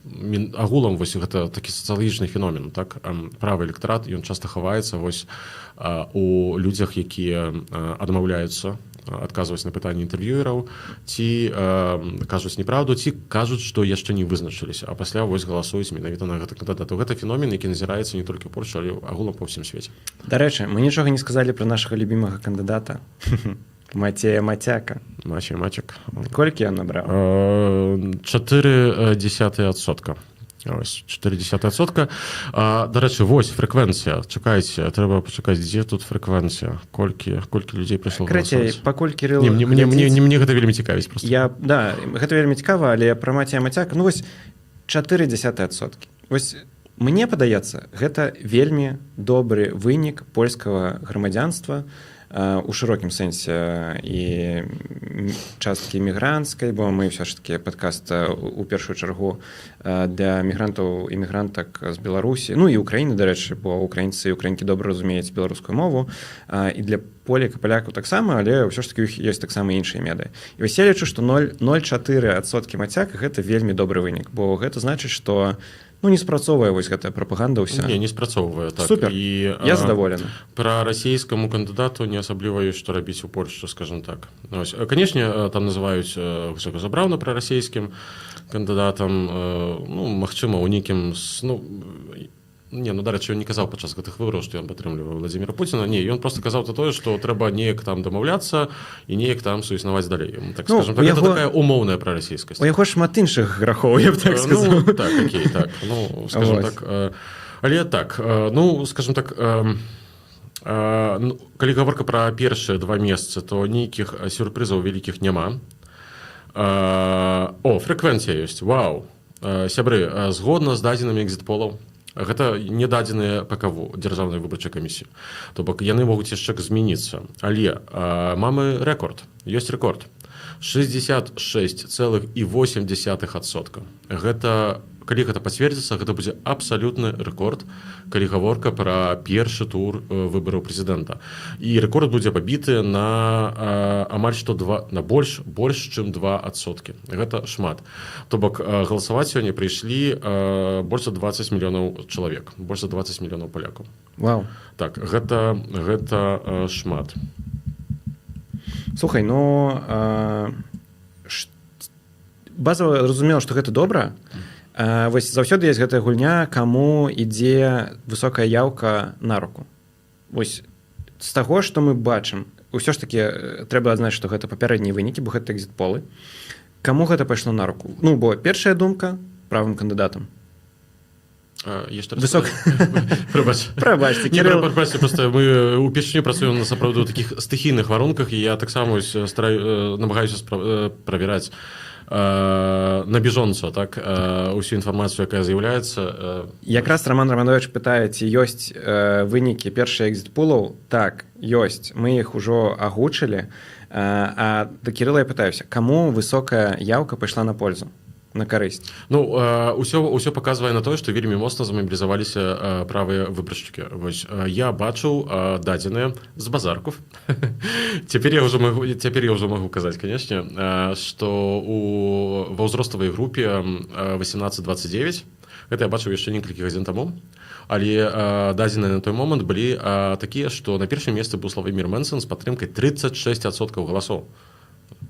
Speaker 2: вось гэта такі сацыялагічны феномен, так, правы электарат, ён часта хаваецца вось у людзях, якія адмаўляюцца адказваць на пытанні інтэрв'юераў ці кажуць неправду, ці кажуць, што яшчэ не вызначыліся, а пасля вось галасуюць менавіта на гэты кандыдатаў. Гэта феномен, які назіраецца не толькі ў Польшы, але агулам па ўсім свеце.
Speaker 1: Дарэчы, мы нічога не сказалі пра нашага любімага кандыдата Мацея Мацяка.
Speaker 2: Мацей Мацек.
Speaker 1: Колькі ён набраў?
Speaker 2: 0,4%. Ось, 0,4%. Дарэчы, вось фрэквенцыя. Чакайце, трэба пачакаць, дзе тут фрэквенцыя, колькі людзей прыйшло
Speaker 1: Карацей,
Speaker 2: галасаваць.
Speaker 1: пакуль Кирилл
Speaker 2: Не, мне,
Speaker 1: глядзіць,
Speaker 2: не, мне гэта вельмі цікавіць просто.
Speaker 1: Я, да, гэта вельмі цікава, але пра Мацея Мацяка, ну вось, 0,4%. Вось мне падаецца, гэта вельмі добры вынік польскага грамадзянства у шырокім сэнсе і часткі мігрантскай, бо мы ўсё ж таки падкаст у першую чаргу для мігрантаў і мігрантак з Беларусі, ну і Украіны, дарэчы, бо украінцы і украінкі добра разумеюць беларускую мову, і для поліка палякаў таксама, але ўсё ж таки у іх ёсць таксама іншыя меды. І вось я лічу, што 0,04% Мацяка — гэта вельмі добры вынік, бо гэта значыць, што, ну, не спрацоўвае вось гэтая прапаганда ўся.
Speaker 2: Не, не спрацоўвае, так.
Speaker 1: Супер.
Speaker 2: І
Speaker 1: Я задаволены.
Speaker 2: Пра расійскаму кандыдату не асабліва ёсць што рабіць у Польшчы, скажем так. Ось. Канешне, там называюць Гжэгажа Браўна прарасійскім кандыдатам, ну, магчыма, у нейкім ну, не, ну, дарэчы, ён не казаў падчас гэтых выбараў, што ён падтрымлівае Владимира Пуціна. Не, ён просто казаў то тое, што трэба неяк там дамаўляцца і неяк там суіснаваць далей. Так,
Speaker 1: Ну,
Speaker 2: скажем
Speaker 1: у
Speaker 2: так, это такая умоўная прарасійскасць.
Speaker 1: У яго шмат іншых грахоў, я б так сказаў.
Speaker 2: Ну, так, окей, так. Ну, скажем
Speaker 1: Вось.
Speaker 2: так, але так, ну, скажем так, ну, калі гаворка пра першыя два месцы, то нейкіх сюрпрызаў вялікіх няма. О, фрэквенцыя ёсць. Вау, сябры, згодна з дадзенымі экзітполаў, гэта не дадзеныя ПКВ, Дзяржаўнай выбарчай камісіі, то бок яны могуць яшчэ змяніцца, але мамы рэкорд, ёсць рэкорд: 66,8%. Гэта, калі гэта пацвердзіцца, гэта будзе абсалютны рэкорд, калі гаворка пра першы тур выбараў прэзідэнта, і рэкорд будзе пабіты на амаль што два, на больш чым 2%. Гэта шмат, то бок галасаваць сёння прыйшлі больш за 20 мільёнаў чалавек, больш за 20 мільёнаў палякаў.
Speaker 1: Вау.
Speaker 2: Так, гэта шмат.
Speaker 1: Слухай, ну базава разумела, што гэта добра. Вось заўсёды есть гэтая гульня, каму ідзе высокая яўка на руку. Вось з таго, што мы бачым, ўсё ж таки трэба адзнаць, што гэта папярэднія вынікі, бо гэта экзітполы. Каму гэта пайшло на руку? Ну бо першая думка — правым кандыдатам.
Speaker 2: Высок
Speaker 1: Прабачце.
Speaker 2: Просто мы упершыню працуем на сапраўды ў такіх стыхійных варунках, і я таксама стараю, намагаюся правяраць на бежонца так усю інфармацыю, якая з'яўляецца.
Speaker 1: Якраз Роман Романович пытае, ці ёсць вынікі першых экзітпулаў. Так, ёсць, мы іх ужо агучылі. А да Кирилла я пытаюся, каму высокая яўка пайшла на пользу, на карысць?
Speaker 2: Ну, ўсё паказвае на тое, што вельмі моцна замабілізаваліся правыя выбаршчыкі. Вось я бачыў дадзеныя з базарков, цяпер я ўжо магу казаць, канешне, што у ва ўзроставай групе 18-29, гэта я бачыў яшчэ некалькі гадзін таму, але дадзеныя на той момант былі такія, што на першым месцы быў Славамір Мэнцэн з падтрымкай 36% галасоў.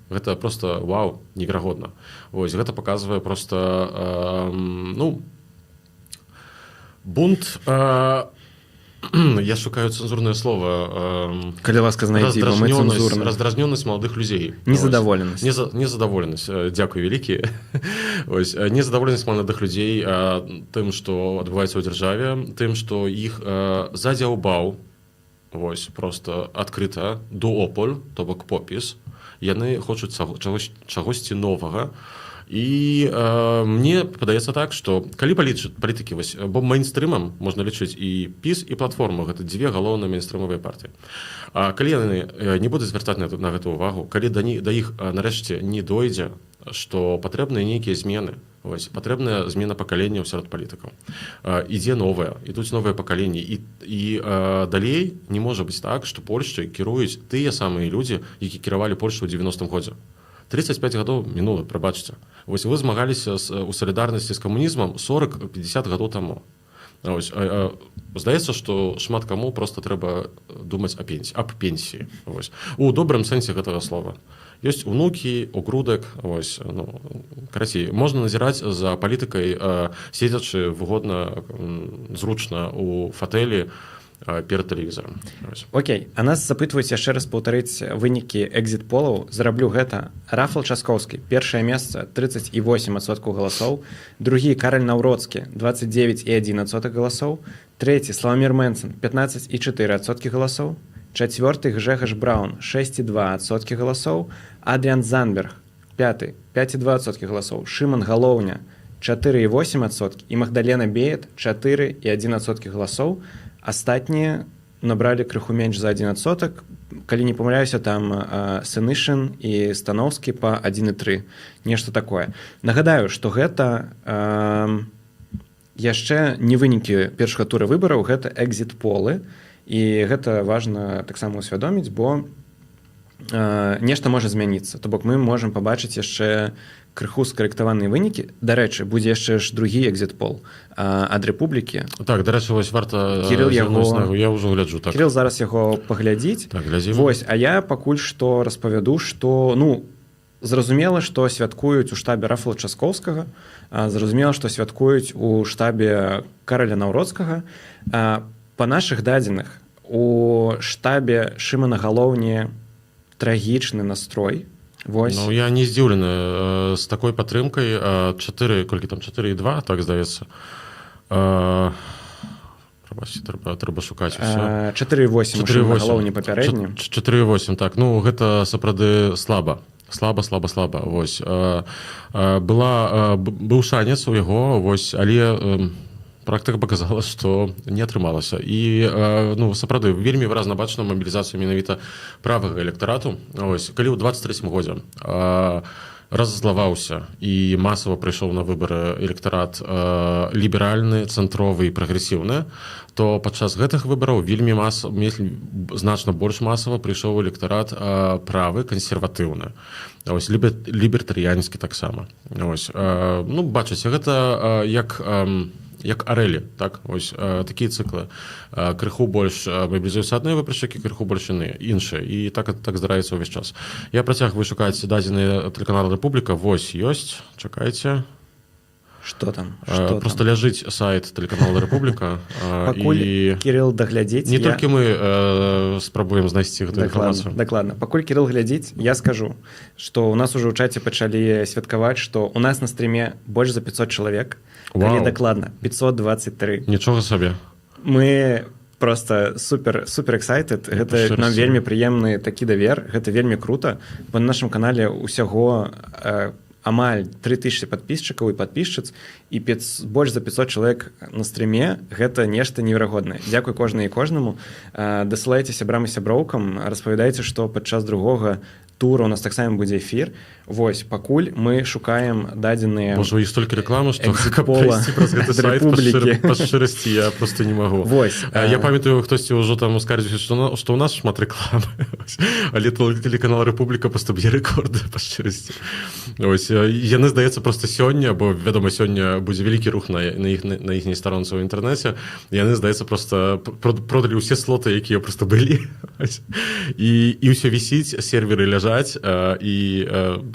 Speaker 2: Гэта просто вау, неверагодна. Вось гэта показвае просто ну, бунт, я шукаю цэнзурнае слово.
Speaker 1: Калі ласка, знайдзі, бо мы цэнзурны.
Speaker 2: Раздражнёнасць маладых людзей.
Speaker 1: Незадаволенасць.
Speaker 2: Незадаволенасць, дзякуй вялікі. Ось, незадаволенасць маладых людзей тым, што адбываецца ў дзяржаве, тым, што іх задзяўбаў, вось просто адкрыта, дуополь, то бок ПО-ПіС. Яны хочуць чагосьці новага. І мне падаецца так, што калі палітыкі вось, бо мейнстрымам можна лічыць і ПіС, і Платформу, гэта дзве галоўныя мейнстрымавыя партыі. А калі яны не будуць звяртаць на гэту увагу, калі да іх нарэшце не дойдзе, што патрэбныя нейкія змены, вось, патрэбная змена пакаленняў сярод палітыкаў, ідзе новая, ідуць новыя пакаленні, і далей не можа быць так, што Польшчай кіруюць тыя самыя людзі, які кіравалі Польшу ў 90-м годзе. 35 гадоў мінула, прабачце. Вось вы змагаліся у салідарнасці з камунізмам 40-50 гадоў таму. Ось, здаецца, што шмат каму просто трэба думаць о пенсіі, аб пенсіі. Вось. У добрым сэнсе гэтага слова. Ёсць унукі, огрудак, вось, ну, карацей, можна назіраць за палітыкай, седзячы выгодна, зручна у фатэлі перад тэлевізарам. Вось.
Speaker 1: Окей, а нас запытваюць яшчэ раз паўтарыць вынікі экзіт-полаў. Зраблю гэта. Рафал Часкоўскі, першае месца, 38% галасоў, другі Караль Наўроцкі, 29,1% галасоў, трэці Славамір Мэнцэн, 15,4% галасоў, чацвёрты Гжэгаш Браун, 6,2% галасоў, Адрыян Занберг, пяты, 5,2% галасоў, Шыман Галоўня, 4,8% і Магдалена Беет, 4,1% галасоў. Астатнія набралі крыху менш за 1%. Калі не памыляюся, там Сэнышын і Станоўскі па 1,3, нешта такое. Нагадаю, што гэта яшчэ не вынікі першага тура выбараў, гэта экзіт-полы, і гэта важна таксама ўсвядоміць, бо нешта можа змяніцца. То бок мы можам пабачыць яшчэ крыху скарэктаваныя вынікі. Дарэчы, будзе яшчэ ж другі экзіт-пол ад Рэпублікі.
Speaker 2: Так, дарэчы, вось варта
Speaker 1: Кирилл
Speaker 2: зірнуць
Speaker 1: яго
Speaker 2: на Я ўжо гляджу, так.
Speaker 1: Кирилл зараз яго паглядзіць.
Speaker 2: Так, глядзім.
Speaker 1: Вось, а я пакуль што распавяду, што, ну, зразумела, што святкуюць у штабе Рафала Часкоўскага, зразумела, што святкуюць у штабе Караля Наўроцкага. Па нашых дадзеных, у штабе Шымана Галоўні трагічны настрой. Вось.
Speaker 2: Ну, я не здзіўлены з такой падтрымкай, 4, колькі там, 4,2, так, здаецца. Прабачце, трэба шукаць усё.
Speaker 1: 4,8 у Шымана Галоўні папярэдні.
Speaker 2: 4,8, так. Ну, гэта сапраўды слаба. Слаба, слаба, слаба. Вось была быў шанец у яго, вось, але практыка показала, што не атрымалася. І ну, сапраўды вельмі выразна бачна мабілізацыю менавіта правага электарату. Ось калі ў 23 годзе раззлаваўся і масава прыйшоў на выбары электарат ліберальны, цэнтровы і прагрэсіўны, то падчас гэтых выбараў вельмі значна больш масава прыйшоў электарат правы, кансерватыўны, ось, лібертарыянскі таксама. Ось, ну, бачыце, гэта як арэлі, так, ось такія цыклы: крыху больш мабілізуюцца адныя выбаршчыкі, крыху больш іны іншыя, і так здараецца ўвесь час. Я працягваю шукаць дадзеныя тэлеканала «Рэпубліка». Вось, ёсць, чакайце.
Speaker 1: Что там? Что
Speaker 2: Просто
Speaker 1: там?
Speaker 2: Ляжыць сайт тэлеканала «Рэпубліка».
Speaker 1: Пакуль
Speaker 2: і
Speaker 1: Кирилл даглядзіць,
Speaker 2: не толькі мы спрабуем знайсці гэтую інфармацыю.
Speaker 1: Дакладна. Пакуль Кирилл глядзіць, я скажу, что у нас уже ў чаце пачалі святкаваць, что у нас на стрыме больш за 500 чалавек. Калі
Speaker 2: Вау.
Speaker 1: дакладна, 523.
Speaker 2: Нічога сабе.
Speaker 1: Мы просто супер, супер excited. Гэта
Speaker 2: Шчыра
Speaker 1: нам
Speaker 2: сябе.
Speaker 1: вельмі прыемны такі давер, гэта вельмі круто, бо на нашым канале ўсяго амаль 3000 подписчикаў і подписчиц, і больш за 500 чалавек на стрыме — гэта нешта неверагоднае. Дзякуй кожнай і кожнаму. Дасылайце сябрам і сяброўкам, распавядайце, што падчас другога тура у нас таксама будзе эфір. Вось, пакуль мы шукаем дадзеныя
Speaker 2: Божа, і столькі рэкламы, што каб
Speaker 1: экзітпола
Speaker 2: прайсці праз гэты
Speaker 1: ад
Speaker 2: сайт
Speaker 1: «Рэпублікі».
Speaker 2: па шчырасці, я просто не магу.
Speaker 1: Вось.
Speaker 2: Я памятаю, хтосьці ўжо там ускардзіўся, што ў нас шмат рэкламы. Але тэлеканал «Рэпубліка» просто б'е рэкорды па шчырасці. Ось, яны, здаецца, просто сёння, бо, вядома, сёння будзе вялікі рух на іхняй старонцы ў інтэрнэце, яны, здаецца, просто продалі ўсе слоты, якія просто былі. Ось. І ўсё вісіць, серверы ляжаць, і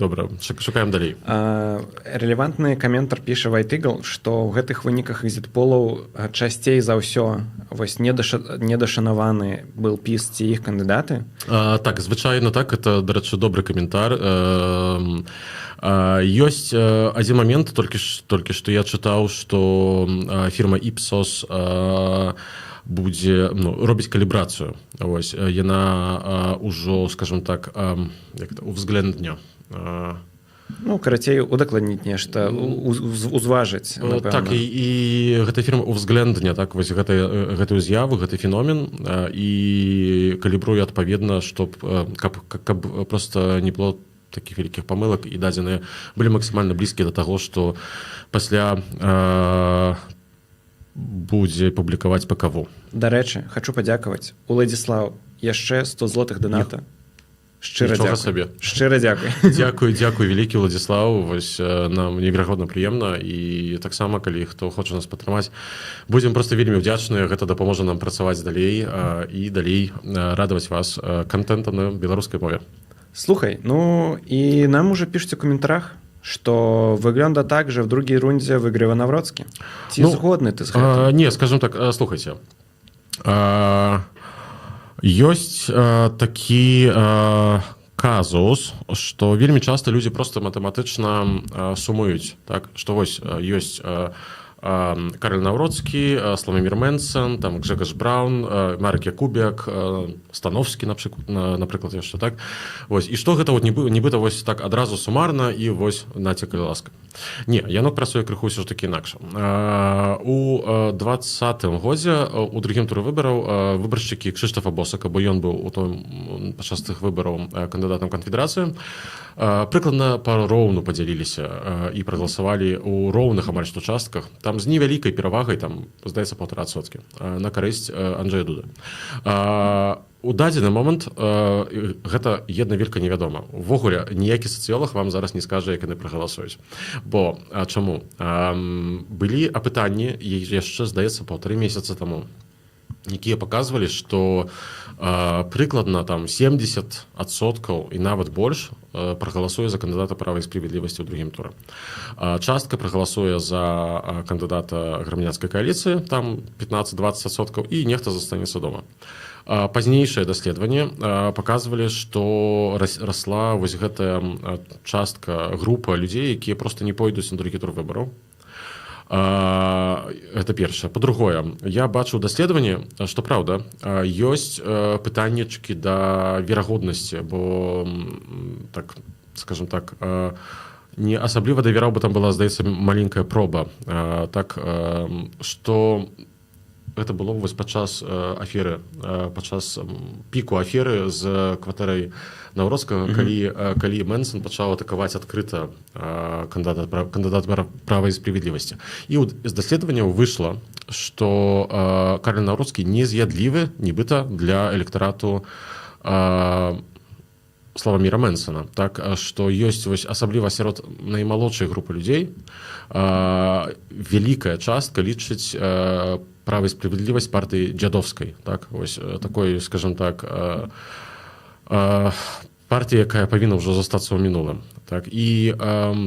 Speaker 2: добра, шукаем далей.
Speaker 1: Рэлевантны каментар піша White Eagle, што ў гэтых выніках экзітполаў часцей за ўсё вось недашанаваны был ПіС ці іх кандыдаты.
Speaker 2: Так, звычайна так, это, дарэчы, добры каментар. Ёсць адзін момент, толькі што я чытаў, што фірма Ipsos будзе, ну, робіць калібрацыю. Вось, яна ўжо, скажем так, як это, uwzględnia.
Speaker 1: Ну, карацей, удакладніць нешта, узважыць, напэўна.
Speaker 2: Так, і гэта фірма uwzględnia, так, вось гэтую з'яву, гэты феномен, і калібруе адпаведна, чтоб каб просто не было такіх вялікіх памылак і дадзеныя былі максімальна блізкія да таго, што пасля будзе публікаваць ПКВ.
Speaker 1: Дарэчы, хачу падзякаваць. Уладзіслаў, яшчэ 100 злотых даната. Шчыра
Speaker 2: Нічога
Speaker 1: дзякуй.
Speaker 2: сабе.
Speaker 1: Шчыра дзякуй.
Speaker 2: Дзякуй, дзякуй вялікі, Уладзіслаў. Вось, нам неверагодна прыемна, і таксама, калі хто хоча нас падтрымаць, будзем просто вельмі ўдзячныя. Гэта дапаможа нам працаваць далей і далей радаваць вас кантэнтам на беларускай мове.
Speaker 1: Слухай, ну і нам уже пишуць у каментарах, что выглядае так же, в другій рунде выйграе Навроцкі. Ці
Speaker 2: Ну,
Speaker 1: згодны ты з гэтым?
Speaker 2: Не, скажем так, слухайце, ёсць такі казус, што вельмі часта людзі просто матэматычна сумуюць, так, што вось ёсць Кароль Наўроцкі, Славамір Менцэн, там Гжегаш Браун, Марек Якубяк, Становскі, напрыклад, яшчэ, так. Вось, і што гэта вот нібыта вось так адразу сумарна, і вось наце, калі ласка. Не, яно працуе крыху ўсё ж такі інакш. У 20-м годзе у другім туры выбараў выбаршчыкі Кшыштафа Босака, бо ён быў у том падчас тых выбараў кандыдатам Канфедэрацыі, прыкладна пароўну падзяліліся і прагаласавалі ў роўных амаль што частках, там з невялікай перавагай, там, здаецца, 1,5%, на карысць Анджея Дуды. У дадзены момант гэта една велька невядома. Увогуле ніякі сацыёлаг вам зараз не скажа, як яны прагаласуюць. Бо чаму? Былі апытанні яшчэ, здаецца, 1,5 месяца таму, якія паказвалі, што прыкладна там 70% і нават больш прагаласуе за кандыдата «Права і справядлівасці» ў другім туры. Частка прагаласуе за кандыдата Грамадзянскай кааліцыі, там 15-20%, і нехта застанецца дома. Пазнейшае даследаванне паказвалі, што расла вось гэтая частка, група людзей, якія просто не пойдуць на другі тур выбараў. Гэта першае. Па-другое, я бачыў даследаванне, што праўда, ёсць пытаннечкі да верагоднасці, бо так. скажем так, не асабліва давяраў, бы там была, здаецца, маленькая проба, так, что гэта было вось падчас аферы, падчас піку аферы з кватэрай Наўроцкага, калі Мэнсон пачаў атакаваць адкрыта кандыдат «Права і справядлівасці». І з даследаванняў выйшла, што Кароль Наўроцкі нез'ядлівы нібыта для электарату Славаміра Мэнсона, так, што ёсць вось асабліва сярод наймалодшай групы людзей вялікая частка лічыць «Права і справядлівасць» партыі дзядоўскай, так, вось такой, скажем так, партія, якая павінна ўжо застацца ў мінулым. Так, і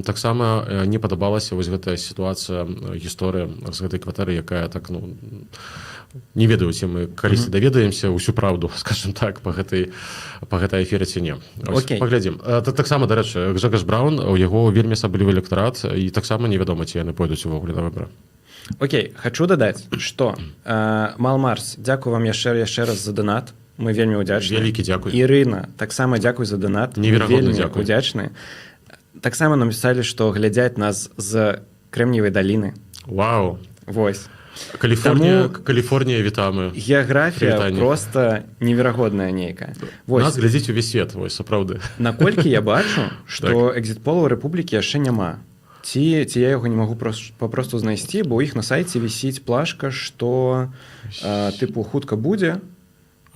Speaker 2: таксама не падабалася вось гэтая сітуацыя, гісторыя з гэтай кватэры, якая так, ну, не ведаю, ці мы калісьці даведаемся ўсю праўду, скажем так, па гэтай аферы ці не. Паглядзім. Таксама, дарэчы, Гжегаш Браун, у яго вельмі асаблівы электарат, і таксама невядома, ці яны пойдуць увогуле на выбары.
Speaker 1: Окей, хочу дадаць, что Малмарс, дзякую вам яшчэ раз за донат, мы вельмі удзячны.
Speaker 2: Вялікі дзякуй.
Speaker 1: Ірына, таксама дзякуй за донат.
Speaker 2: Неверагодны дзякуй.
Speaker 1: Удзячны. Таксама напісалі, што глядзяць нас з Крэмніевай даліны.
Speaker 2: Вау.
Speaker 1: Вось.
Speaker 2: Каліфорнія. Таму... Каліфорнія, вітамы.
Speaker 1: Геаграфія просто неверагодная нейкая.
Speaker 2: Вось. Нас глядзіць увесь свет, вось сапраўды.
Speaker 1: Наколькі я бачу, што так. Экзітполу Рэпублікі яшчэ няма, ці я яго не магу папросту знайсці, бо у іх на сайце вісіць плашка, што тыпу хутка будзе.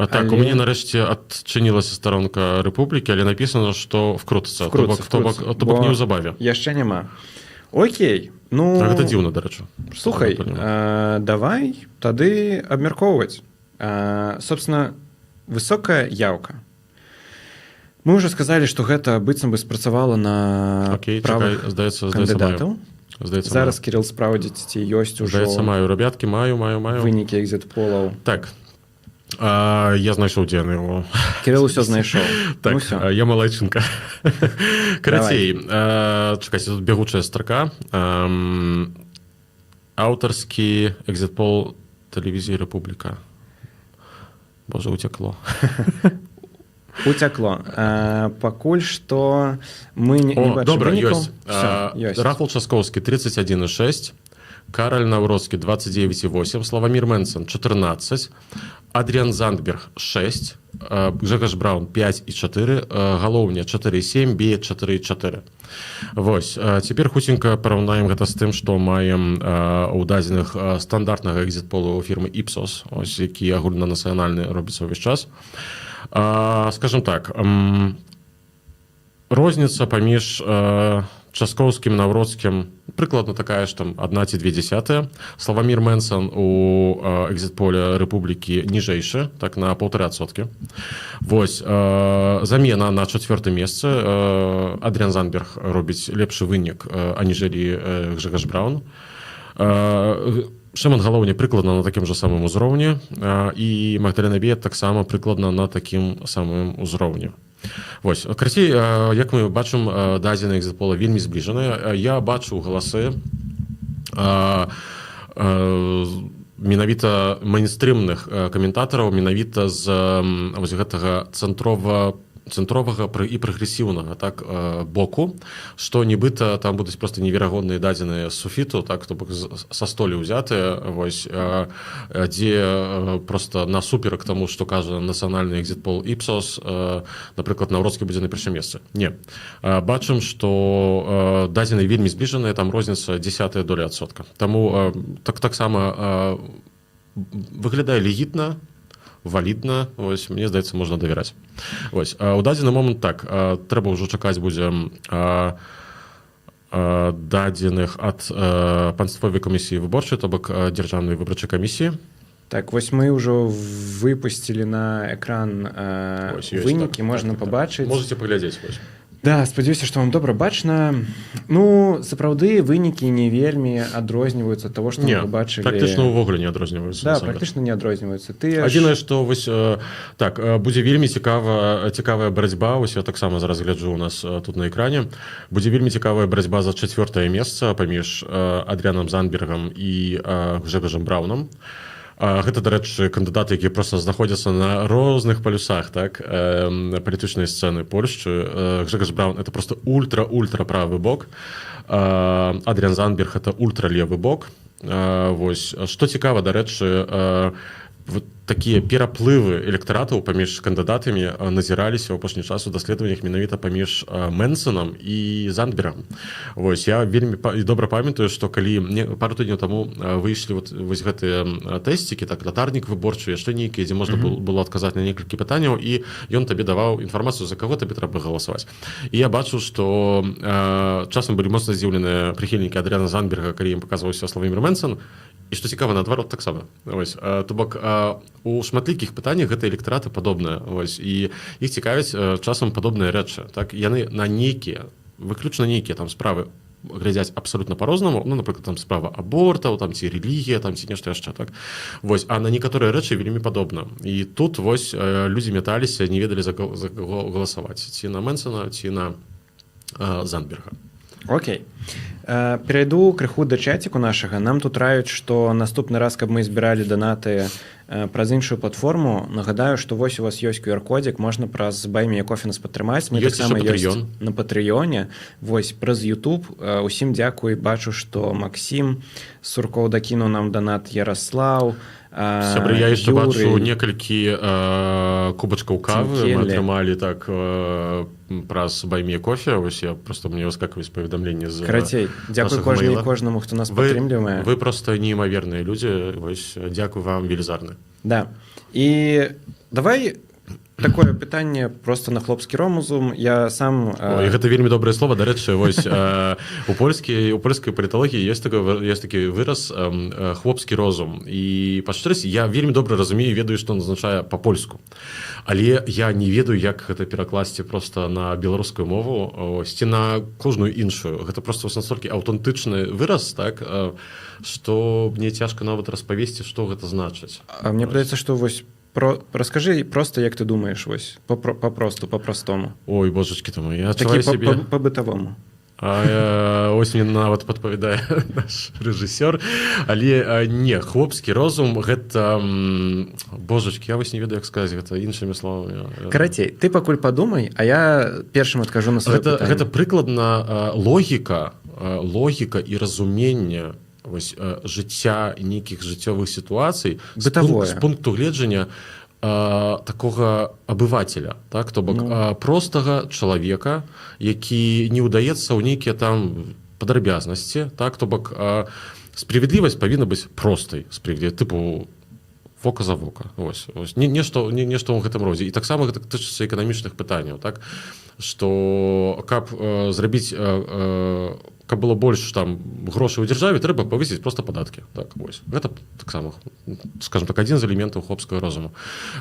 Speaker 2: А так, але у мяне нарэшце адчынілася старонка Рэпублікі, але написано, што вкрутца. То бок неўзабаве.
Speaker 1: Яшчэ няма. Окей, ну.
Speaker 2: А гэта дзіўна, дарэчы.
Speaker 1: Слухай, давай тады абмяркоўваць. Собственно, высокая яўка. Мы уже сказалі, што гэта быццам бы спрацавала на
Speaker 2: Окей,
Speaker 1: правых
Speaker 2: чакай, здаецца,
Speaker 1: кандыдатаў.
Speaker 2: Маю. Здаецца,
Speaker 1: Зараз Кирилл спраўдзіць, ці ёсць ужо
Speaker 2: Здаецца, маю, ребятки, маю, маю, маю.
Speaker 1: вынікі экзітполаў.
Speaker 2: Так. Я знайшоў, дзе яны его.
Speaker 1: Кирилл усё знайшоў.
Speaker 2: Так,
Speaker 1: Ну, всё.
Speaker 2: Я малайчынка. Карацей, чакайце, тут бегучая строка. Аўтарскі экзітпол тэлевізіі «Рэпубліка». Божа, уцякло.
Speaker 1: Уцякло. Пакуль што мы не
Speaker 2: О,
Speaker 1: бачым
Speaker 2: добра,
Speaker 1: вынікаў.
Speaker 2: Ёсць.
Speaker 1: Всё, ёсць.
Speaker 2: Рафал Часкоўскі 31,6, Караль Наўроцкі 29,8, Славамір Мэнсон 14, Адріан Зандберг 6, Гжегаш Браун 5,4, Галоўня 4,7, Беет 4,4. Вось, цяпер хуценька параўнаем гэта з тым, што маем у дадзеных стандартнага экзітполу фірмы Ipsos, ось, які агульнанацыянальны робіцца ўвесь час. Скажем так, розніца паміж Часкоўскім, Наўроцкім прыкладна такая ж, там 1 ці 2. Славамір Мэнсон у экзітполе Рэпублікі ніжэйшы, так, на 1,5%. Вось, замена на чацвёртым месцы, Адріан Зандберг робіць лепшы вынік, аніжэлі Гжегаш Браун. Шыман Галоўня прыкладна на такім жа самым узроўні, і Магдалена Беет таксама прыкладна на такім самым узроўні. Вось, карацей, як мы бачым, дадзеныя экзітпола вельмі збліжаныя. Я бачу галасы менавіта мейнстрымных каментатараў, менавіта з вось гэтага цэнтровага і прагрэсіўнага, так, боку, што нібыта там будуць просто неверагодныя дадзеныя з суфіту, так, то бок са столі ўзятыя, вось, дзе просто насуперак таму, што кажа нацыянальны экзітпол Ipsos, напрыклад, Наўроцкі будзе на першым месцы. Не, бачым, што дадзеныя вельмі збліжаныя, там розніца десятая доля адсотка. Таму так, таксама выглядае легітна, валідна, ось, мне здаецца, можна давяраць. Ось, у дадзены момант, так, трэба ўжо чакаць будзе дадзеных ад Панствовай камісіі выборчай, то бок Дзяржаўнай выбарчай камісіі.
Speaker 1: Так, вось мы ўжо выпусцілі на экран
Speaker 2: Ось, ёсць,
Speaker 1: вынікі,
Speaker 2: так,
Speaker 1: можна
Speaker 2: так.
Speaker 1: пабачыць.
Speaker 2: Можете паглядзець, вось.
Speaker 1: Да, спадзяюся, што вам добра бачна. Ну, сапраўды, вынікі не вельмі адрозніваюцца ад таго, што
Speaker 2: Не,
Speaker 1: мы бачылі.
Speaker 2: практычна ўвогуле не адрозніваюцца.
Speaker 1: Да,
Speaker 2: насамрэч.
Speaker 1: практычна не адрозніваюцца. Тыя ж
Speaker 2: Адзінае, што вось, так, будзе вельмі цікавая барацьба, ось я таксама зараз гляджу у нас тут на экране, будзе вельмі цікавая барацьба за чацвёртае месца паміж Адріанам Зандбергам і Гжегажам Брауном. Гэта, дарэчы, кандыдаты, якія просто знаходзяцца на розных палюсах, так, палітычнай сцэны Польшчы. Гжегаш Браун — это просто ультра ультра правы бок, Адрыян Зандберг — это ультралевы бок. Вось што цікава, дарэчы, вот такія пераплывы электаратаў паміж кандыдатамі назіраліся ў апошні час у даследаваннях менавіта паміж Мэнсонам і Зандбергам. Вось я вельмі і добра памятаю, што калі мне пару тыдняў таму выйшлі вот вось гэтыя тэсцікі, так, латарнік выборчы, яшчэ нейкія, дзе можна было адказаць на некалькі пытанняў, і ён табе даваў інфармацыю, за каго табе трэба галасаваць. І я бачу, што часам былі моцна здзіўленыя прыхільнікі Адрыяна Зандберга, калі ім паказваўся Славамір Мэнсон, і што цікава, наадварот таксама. Вось, то бок у шматлікіх пытаннях гэта электараты падобныя. Вось, і іх цікавяць часам падобныя рэчы. Так, яны на нейкія, выключна нейкія там справы глядзяць абсалютна по-рознаму, ну, напрыклад, там справа абортаў там ці рэлігія там ці нешта яшчэ, так. Вось, а на некаторыя рэчы вельмі падобна. І тут вось людзі мяталіся, не ведалі, за каго галасаваць: ці на Мэнсона, ці на Зандберга.
Speaker 1: Окей. Перайду крыху да чаціку нашага. Нам тут раюць, што наступны раз, каб мы збіралі данаты праз іншую платформу. Нагадаю, што вось у вас ёсць QR-кодзік, можна праз BuyMeACoffee нас падтрымаць. Мы
Speaker 2: Ёсць
Speaker 1: таксама
Speaker 2: яшчэ
Speaker 1: ёсць
Speaker 2: Patreon.
Speaker 1: на Патрыёне, вось, праз YouTube. Усім дзякуй, бачу, што Максім Суркоў дакінуў нам данат, Ярослаў,
Speaker 2: Сябры, я яшчэ
Speaker 1: Юрый.
Speaker 2: бачу некалькі кубачкаў кавы мы
Speaker 1: Цінкелі.
Speaker 2: атрымалі, так, праз BuyMeACoffee. Вось я просто, мне выскакваюць паведамленні з
Speaker 1: Карацей, дзякуй
Speaker 2: нашага
Speaker 1: кожнай і
Speaker 2: мэйла.
Speaker 1: кожнаму, хто нас
Speaker 2: Вы,
Speaker 1: падтрымлівае.
Speaker 2: вы просто неймаверныя людзі. Вось, дзякуй вам велізарны.
Speaker 1: Да. І давай такое пытанне просто на хлопскі розум. Я сам
Speaker 2: Ой, гэта вельмі добрае слово, дарэчы. Вось у польскай паліталогіі ёсць такі выраз «хлопскі розум», і, па шчырасці, я вельмі добра разумею, ведаю, што он азначае па-польску, але я не ведаю, як гэта перакласці просто на беларускую мову, ось, ці на кожную іншую. Гэта просто вось настолькі аўтэнтычны выраз, так, што мне цяжка нават распавесці, што гэта значыць.
Speaker 1: А мне падаецца, што вось раскажы просто, як ты думаеш, вось папросту, по-простому.
Speaker 2: Ой, божачки там, я
Speaker 1: Такі
Speaker 2: адчуваю сябе
Speaker 1: по-бытавому.
Speaker 2: А, ось мне нават падпавядае наш рэжысёр, але не, хлопскі розум — гэта божачки, я вось не ведаю, як сказаць гэта іншымі словамі.
Speaker 1: Карацей, ты пакуль падумай, а я першым адкажу на сваё
Speaker 2: Гэта,
Speaker 1: пытанне.
Speaker 2: гэта прыкладна логіка і разуменне вось жыцця, нейкіх жыццёвых сітуацый
Speaker 1: Бытавое.
Speaker 2: з пункту гледжання такога абывацеля, так, то бок
Speaker 1: Ну.
Speaker 2: простага чалавека, які не ўдаецца ў нейкія там падрабязнасці, так, то бок справядлівасць павінна быць простай, справядлівай, тыпу вока за вока. Ось, не, нешта, не, нешта ў гэтым родзе. І таксама гэта тычыцца эканамічных пытанняў, так, што каб зрабіць, каб было больш там грошай у дзяржаве, трэба павысіць просто падаткі, так. Вось гэта таксама, скажем так, адзін з элементаў хлопскага розуму.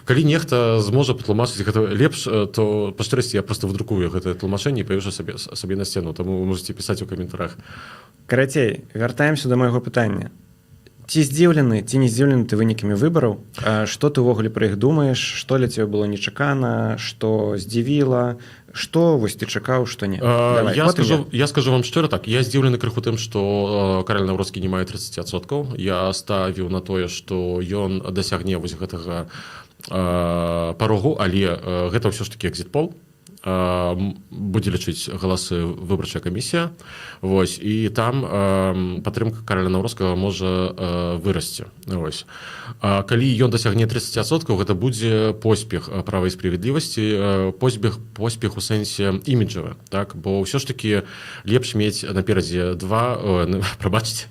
Speaker 2: Калі нехта зможа патлумачыць гэта лепш, то, па шчырасці, я просто выдрукую гэтае тлумачэнне і павешу сабе на сцену, таму вы можете пісаць у каментарах.
Speaker 1: Карацей, вяртаемся до майго пытання. Ці здзіўлены, ці не здзіўлены ты вынікамі выбараў? Што ты ўвогуле пра іх думаеш? Што для цябе было нечакана, што здзівіла, што вось ты чакаў, што не? Давай,
Speaker 2: я
Speaker 1: потым
Speaker 2: скажу, я скажу вам шчыра, так, я здзіўлены крыху тым, што Караль Наўроцкі не мае 30%. Я ставіў на тое, што ён дасягне вось гэтага парогу, але гэта ўсё ж таки экзітпол, будзе лічыць галасы выбарчая камісія. Вось, і там падтрымка Караля Наўроцкага можа вырасці. Вось. А калі ён дасягне 30%, гэта будзе поспех «Права і справядлівасці», поспех у сэнсе іміджавы, так, бо ўсё ж таки лепш мець наперадзе два, прабачце,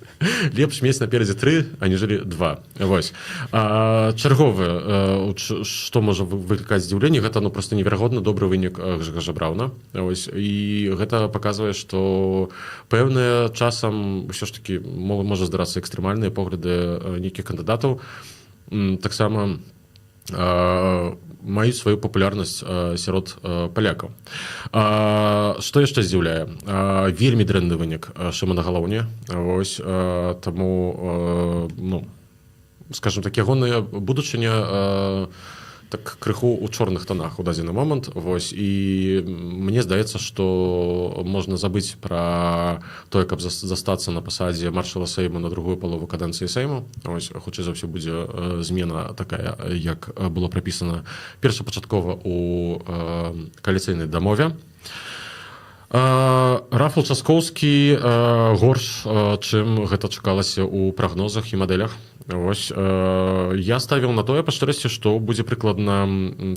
Speaker 2: лепш мець наперадзе тры, аніжэлі два. Вось. Чарговы, што можа выклікаць здзіўленне, гэта, ну, просто неверагодна добры вынік Гжегажа Брауна. Ось, і гэта паказвае, што пэўныя часам ўсё ж таки можа здарацца экстрэмальныя погляды нейкіх кандыдатаў таксама маюць сваю папулярнасць сярод палякаў. Што яшчэ здзіўляе? Вельмі дрэнны вынік Шымана Галоўні. Вось, таму, ну, скажем так, ягоная будучыня так крыху у чорных тонах у дадзены момант. Вось, і мне здаецца, што можна забыць пра тое, каб застацца на пасадзе маршала Сейму на другую палову кадэнцыі Сейму. Ось, хутчэй за ўсё, будзе змена такая, як было прапісана першапачаткова у кааліцыйнай дамове. Рафал Часкоўскі горш, чым гэта чакалася ў прагнозах і мадэлях. Вось, я ставіў на тое, па шчырасці, што будзе прыкладна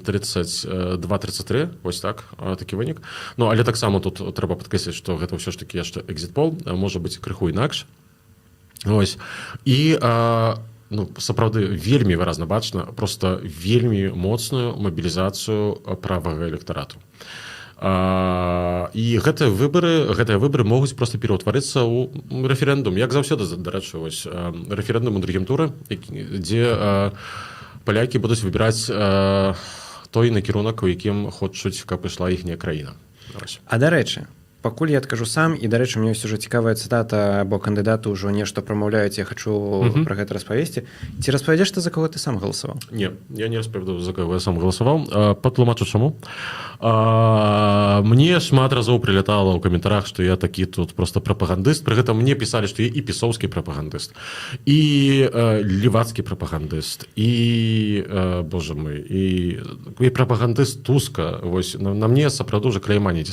Speaker 2: 32-33, вось так, такі вынік. Ну, але таксама тут трэба падкрэсліць, што гэта ўсё ж такі яшчэ экзітпол, можа быць крыху інакш. Ось. І ну, сапраўды вельмі выразна бачна просто вельмі моцную мабілізацыю правага электарату. І гэтыя выбары могуць просто пераўтварыцца ў рэферэндум, як заўсёды, дарэчы, вось, рэферэндум у другім туры, дзе палякі будуць выбіраць той накірунак, у якім хочуць, каб ішла іхняя краіна. Ось.
Speaker 1: А дарэчы, пакуль я адкажу сам, і, дарэчы, мне ёсць ужо цікавая цытата, бо кандыдаты ўжо нешта прамаўляюць, я хачу пра гэта распавесці. Ці распавядзеш ты, за каго ты сам галасаваў?
Speaker 2: Не, я не распавяду, за каго я сам галасаваў. Патлумачу чаму. Мне шмат разоў прылятала ў каментарах, што я такі тут просто прапагандыст. Пры гэтым мне пісалі, што я і пісоўскі прапагандыст, і левацкі прапагандыст, і боже мой, і прапагандыст Туска. Вось, на мне сапраўды уже кляйма не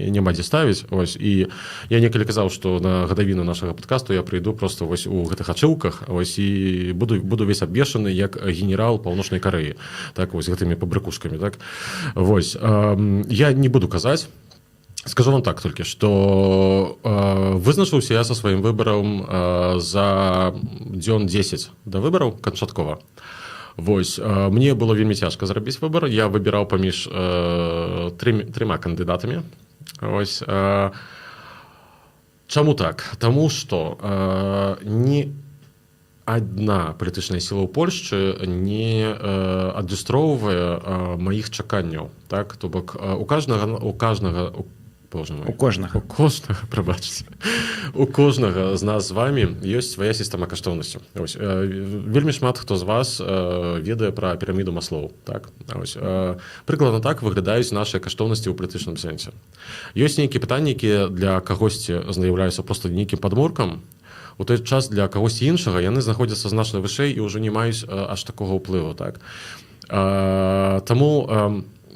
Speaker 2: няма дзе ставіць. Ось, і я некалі казаў, што на гадавіну нашага падкасту я прыйду просто вось у гэтых ачыўках, ось, і буду весь абвешаны, як генерал Паўночнай Карэі, так, вось гэтымі пабрыкушкамі. Так вось, я не буду казаць. Скажу вам так толькі, што вызначыўся я са сваім выбарам за дзён 10 да выбараў канчаткова. Вось, мне было вельмі цяжка зрабіць выбар. Я выбіраў паміж трыма кандыдатамі. Ось, чаму так? Таму што не адна палітычная сіла ў Польшчы не адлюстроўвае маіх чаканняў. Так, то бок у кожнага у, боже мой,
Speaker 1: У кожнага.
Speaker 2: У кожнага, прабачце, у кожнага з нас з вами ёсць свая сістэма каштоўнасцяў. Ось, вельмі шмат хто з вас ведае пра піраміду Маслоў. Так, ось, прыкладна так выглядаюць нашыя каштоўнасці ў палітычным сэнсе. Ёсць нейкія пытанні, якія для кагосьці з'яўляюцца просто нейкім падмуркам, у той час для кагосьці іншага яны знаходзяцца значна вышэй і ўжо не маюць аж такога ўплыву. Так, таму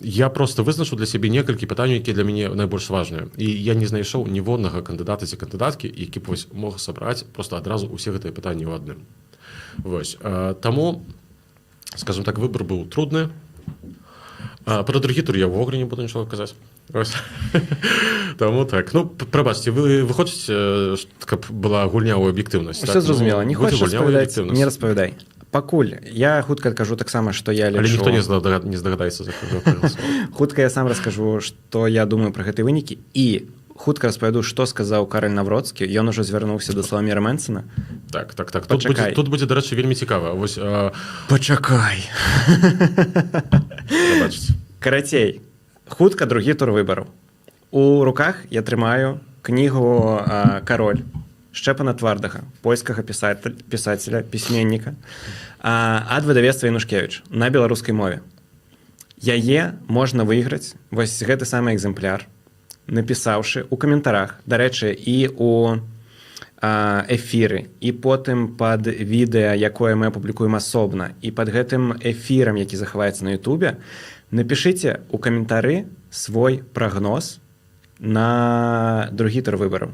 Speaker 2: я просто вызначыў для сябе некалькі пытанняў, якія для мяне найбольш важныя, і я не знайшоў ніводнага кандыдата ці кандыдаткі, які б вось мог сабраць просто адразу ўсе гэтыя пытанні ў адным. Вось, таму, скажем так, выбор быў трудны. Пра другі тур я ўвогуле не буду нічога казаць. Ось. Таму так, ну, прабачце, вы хочаце, каб была гульня ў аб'ектыўнасць?
Speaker 1: Усё
Speaker 2: Так?
Speaker 1: зразумела.
Speaker 2: Ну,
Speaker 1: Не
Speaker 2: будзе
Speaker 1: хочаш
Speaker 2: гульня ў
Speaker 1: распавядаць,
Speaker 2: аб'ектыўнасць.
Speaker 1: не распавядай. Пакуль я хутка адкажу таксама, што я
Speaker 2: Але
Speaker 1: лічу.
Speaker 2: ніхто не здагадаецца, за каго я прагаласаваў.
Speaker 1: Хутка я сам раскажу, што я думаю пра гэтыя вынікі, і хутка распавяду, што сказаў Караль Наўроцкі. Ён ужо звярнуўся да Славаміра Мэнсена.
Speaker 2: Так. Тут будзе,
Speaker 1: Пачакай.
Speaker 2: тут будзе, дарэчы, вельмі цікава. Вось,
Speaker 1: Пачакай.
Speaker 2: Прабачце.
Speaker 1: Карацей, хутка другі тур выбараў. У руках я трымаю кнігу «Кароль» Шчэпана Твардага, польскага пісацеля, пісьменніка, ад выдавецтва «Янушкевіч» на беларускай мове. Яе можна выйграць, вось гэты самы экземпляр, напісаўшы у каментарах, дарэчы, і у эфіры, і потым пад відэа, якое мы апублікуем асобна, і пад гэтым эфірам, які захаваецца на Ютубе, напішыце ў каментары свой прагноз на другі тур выбараў.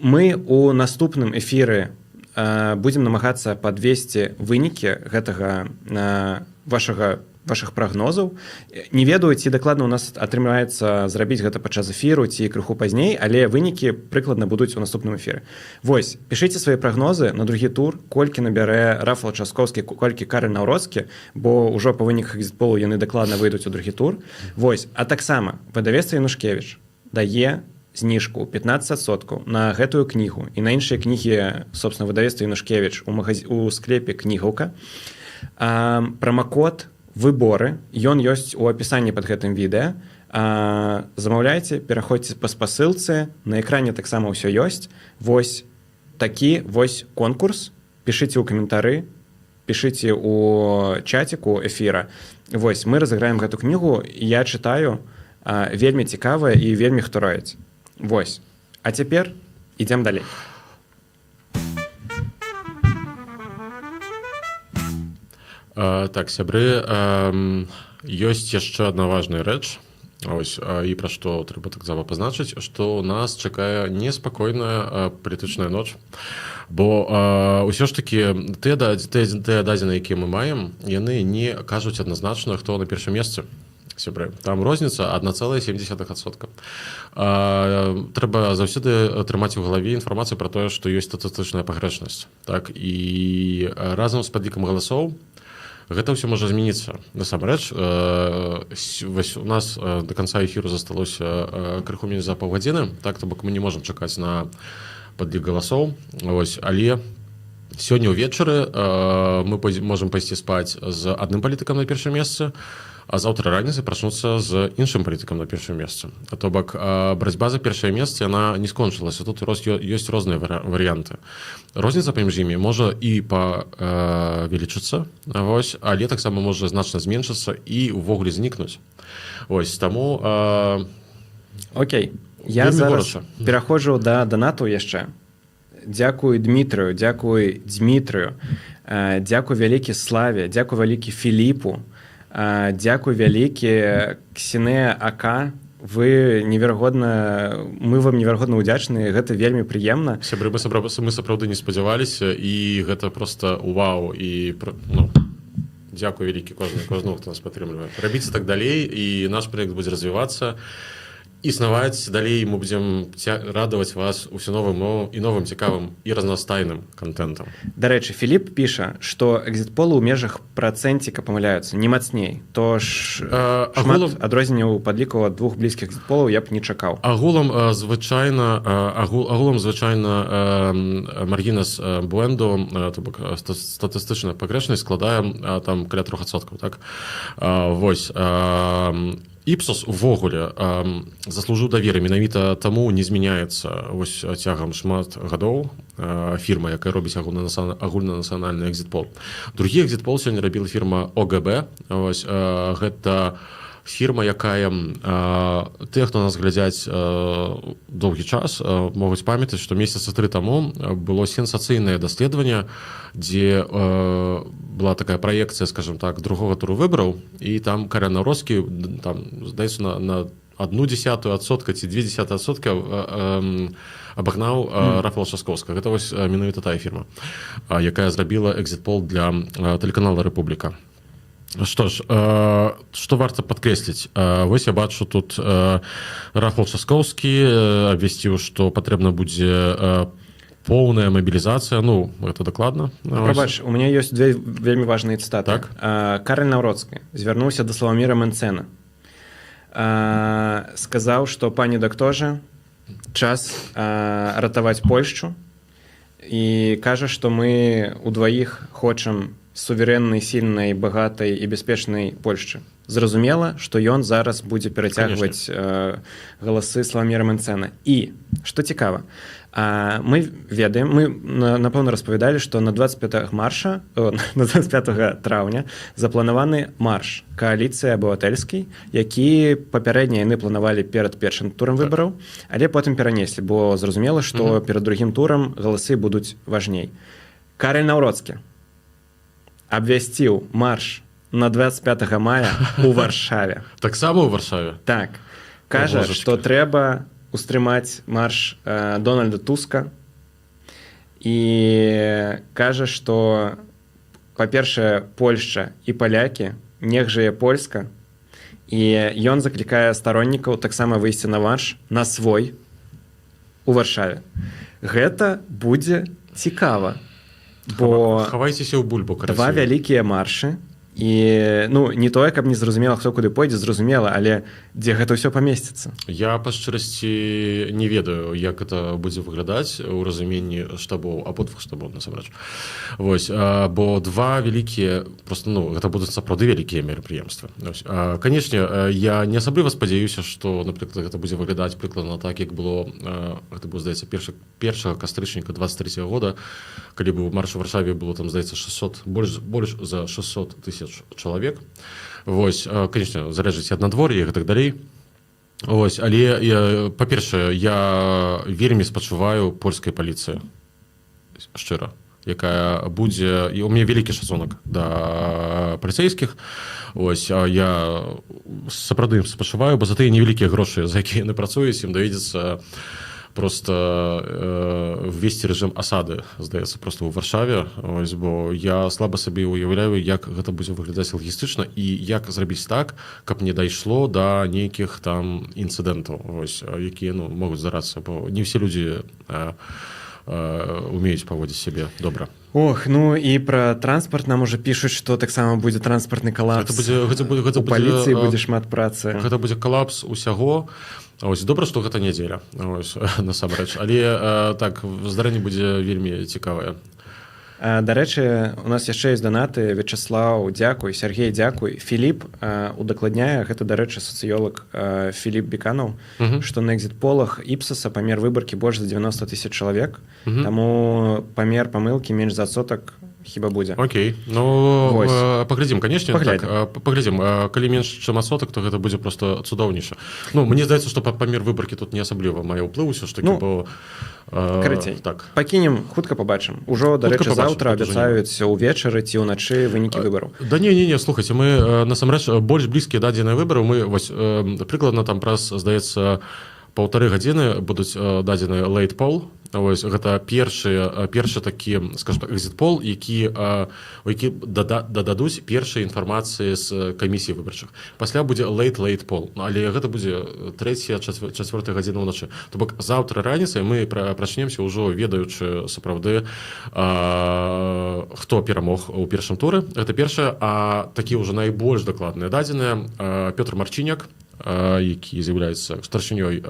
Speaker 1: Мы у наступным эфіры будзем намагацца падвесці вынікі гэтага вашага вашых прагнозаў. Не ведаю, ці дакладна у нас атрымаецца зрабіць гэта падчас эфіру ці крыху пазней, але вынікі прыкладна будуць у наступным эфіры. Вось, пішыце свае прагнозы на другі тур, колькі набярэ Рафал Часковскі, колькі Караль Наўроцкі, бо ўжо па выніках экзітполу яны дакладна выйдуць у другі тур. Вось, а таксама выдавецтва «Янушкевіч» дае зніжку 15% на гэтую кнігу і на іншыя кнігі, собственно, выдавецтва «Янушкевіч» у склепе «Кнігаўка». Прамакод «Выборы», ён ёсць у апісанні под гэтым відэа. Замаўляйце, пераходзьце па спасылцы, на экране таксама ўсё ёсць. Вось такі вось конкурс. Пішыце ў каментары. Пішыце у чаціку эфіра. Вось, мы разыграем гэту кнігу. Я чытаю, вельмі цікавая і вельмі хто раіць. Вось. А цяпер ідзем далей.
Speaker 2: Так, сябры, ёсць яшчэ одна важная рэч. Ось, і пра што трэба таксама пазначыць, што нас чакае неспакойная палітычная ноч. Бо ўсё ж такі тыя дадзеныя, якія мы маем, яны не кажуць адназначна, хто на першым месцы. Сябры, там розніца 1,7%. Трэба заўсёды трымаць у галаве інфармацыю пра тое, што ёсць статыстычная пагрэшнасць. Так, і разам з падлікам галасоў гэта ўсё можа змяніцца. Насамрэч, вось у нас до канца эфіру засталося крыху менш за паўгадзіны, так, то бок мы не можам чакаць на падлік галасоў. Вось, але сёння ўвечары мы можам пайсці спаць з адным палітыкам на першым месцы, а заўтра раніцай прачнуцца з іншым палітыкам на першым месцы. А то бок барацьба за першае месца, яна не скончылася. Тут ёсць розныя варыянты. Розніца паміж імі можа і павелічыцца, вось, але таксама можа значна зменшыцца і ўвогуле знікнуць. Вось, таму
Speaker 1: Окей, я зараз пераходжу да данату яшчэ. Дзякуй Дмітрыю, дзякуй Дмітрыю, дзякуй вялікі Славе, дзякуй вялікі Філіпу, дзякуй вялікі Ксене АК. Вы неверагодна, мы вам неверагодна ўдзячныя, гэта вельмі прыемна.
Speaker 2: Сябры, мы сапраўды не спадзяваліся, і гэта просто вау, і ну, дзякуй вялікі кожнаму, хто нас падтрымлівае. Рабіце так далей, і наш праект будзе развівацца, існаваць далей, мы будзем радаваць вас усё новым і новым цікавым і разнастайным кантэнтам.
Speaker 1: Дарэчы, Філіп піша, што экзітполы ў межах працэнціка памыляюцца, не мацней. То ж агулам адрозненняў падліку ад двух блізкіх экзітполаў я б не чакаў.
Speaker 2: Агулам звычайна маргінас буэнду, то бок статыстычная пагрэшнасць складае там каля 3%, так? Вось, Іпсос увогуле заслужыў даверы, менавіта таму не змяняецца вось цягам шмат гадоў фірма, якая робіць агульнанацыянальны экзітпол. Другі экзітпол сёння рабіла фірма ОГБ. Вось, гэта фірма, якая тыя, хто нас глядзяць доўгі час, могуць памятаць, што месяца тры таму было сенсацыйнае даследаванне, дзе была такая праекцыя, скажем так, другога туру выбараў, і там Карэн Наўроцкі, там, здаецца, на 0,1% ці 0,2% абагнаў Рафала Часкоўскага. Гэта вось менавіта тая фірма, якая зрабіла экзітпол для тэлеканала «Рэпубліка». Што ж, што варта падкрэсліць? Вось я бачу тут Рафал Часкоўскі абвясціў, што патрэбна будзе поўная мабілізацыя, ну, гэта дакладна.
Speaker 1: Прабач, у мяне ёсць две вельмі важныя цытаты.
Speaker 2: Так.
Speaker 1: Кароль Наўроцкі звярнуўся да Славаміра Мэнцэна. Сказаў, што пане дакторжа, час ратаваць Польшчу, і кажа, што мы удваіх хочам суверэннай, сильнай, багатай і бяспечнай Польшчы. Зразумела, што ён зараз будзе перацягваць галасы Славаміра Мэнцэна. І, што цікава, мы ведаем, мы напэўна распавядалі, што на 25 марша, на 25 траўня запланаваны марш кааліцыі абывательскай, які папярэдне яны планавалі перад першым турам выбараў, але потым перанеслі, бо зразумела, што перад другім турам галасы будуць важней. Кароль Наўроцкі абвясціў марш на 25 мая у Варшаве.
Speaker 2: Таксама ў Варшаве?
Speaker 1: Так. Кажа, што трэба устрымаць марш Дональда Туска, і кажа, што, па-першае, Польшча і палякі, нех жые Польска, і ён заклікае староннікаў таксама выйсці на марш на свой у Варшаве. Гэта будзе цікава. Бо
Speaker 2: хавайцеся ў бульбу,
Speaker 1: два вялікія маршы І, ну, не тое, каб не зразумела, хто куды пойдзе, зразумела, але дзе гэта ўсё памесціцца?
Speaker 2: Я па шчырасці не ведаю, як это будзе выглядаць у разуменні штабоў, абодвух штабоў насамрэч. Вось, бо два вялікія просто, ну, гэта будуць сапраўды вялікія мерапрыемствы. Канешне, я не асабліва спадзяюся, што, напрыклад, гэта будзе выглядаць прыкладна так, як было, гэта было, здаецца, першага кастрычніка 23 года, калі быў марш у Варшаве, было там, здаецца, 600, больш за 600 тысяч чалавек. Вось, конечно, залежыць ад надвор'я і так далей. Вось, але па-першае, я вельмі спачуваю польскай паліцыі, шчыра, якая будзе, і у мяне вялікі шацунак да паліцейскіх. Ось, я сапраўды ім спачуваю, бо за тыя невялікія грошы, за якія яны працуюць, ім даведзецца просто ввесці рэжым асады, здаецца, просто ў Варшаве. Ось, бо я слаба сабе уяўляю, як гэта будзе выглядаць лагістычна і як зрабіць так, каб не дайшло да нейкіх там інцыдэнтаў, ось, якія, ну, могуць здарацца, бо не ўсе людзі умеюць паводзіць сябе добра.
Speaker 1: Ох, ну і пра транспарт нам уже пішуць, што таксама будзе транспартны калапс.
Speaker 2: Гэта
Speaker 1: У
Speaker 2: будзе,
Speaker 1: паліцыі будзе шмат працы.
Speaker 2: Гэта будзе калапс усяго. Ось, добра, што гэта нядзеля, ось, насамрэч, але так, здарэнне будзе вельмі цікавае.
Speaker 1: Дарэчы, у нас яшчэ ёсць данаты. Вячаслаў, дзякуй, Сергей, дзякуй. Філіп удакладняе, гэта, дарэчы, сацыёлог Філіп Беканаў, што на экзітполах Іпсаса памер выбаркі больш за 90 тысяч чалавек, таму памер памылкі менш за адсотак хіба будзе.
Speaker 2: Окей, ну,
Speaker 1: Вось.
Speaker 2: Паглядзім, конечно, так,
Speaker 1: Паглядзім.
Speaker 2: Паглядзім, калі менш, чым адсотак, то гэта будзе просто цудоўнейша. Ну, мне здаецца, што памер выбаркі тут не асабліва мае ўплыў усё ж такі,
Speaker 1: Ну,
Speaker 2: бо
Speaker 1: карацей,
Speaker 2: так.
Speaker 1: Пакінем, хутка пабачым. Ужо,
Speaker 2: Хутка
Speaker 1: дарэчы,
Speaker 2: пабачым,
Speaker 1: заўтра
Speaker 2: тут ужо
Speaker 1: абяцаюць увечары ці ўначы вынікі выбараў.
Speaker 2: Да не, слухайце, мы насамрэч больш блізкія дадзеныя выбараў, мы вось прыкладна там праз, здаецца, 1,5 гадзіны будуць дадзены late poll. Вось, гэта першы такі, скажем так, экзітпол, які у які дададуць першыя інфармацыі з камісіі выбарчых. Пасля будзе late late poll. Ну, але гэта будзе трэцяя, чацвёртая гадзіна ўначы. То бок заўтра раніцай мы прачнемся, ўжо ведаючы сапраўды, хто перамог у першым туры. Гэта першае, а такі ўжо найбольш дакладныя дадзеныя Пётр Марчыняк, які з'яўляецца старшынёй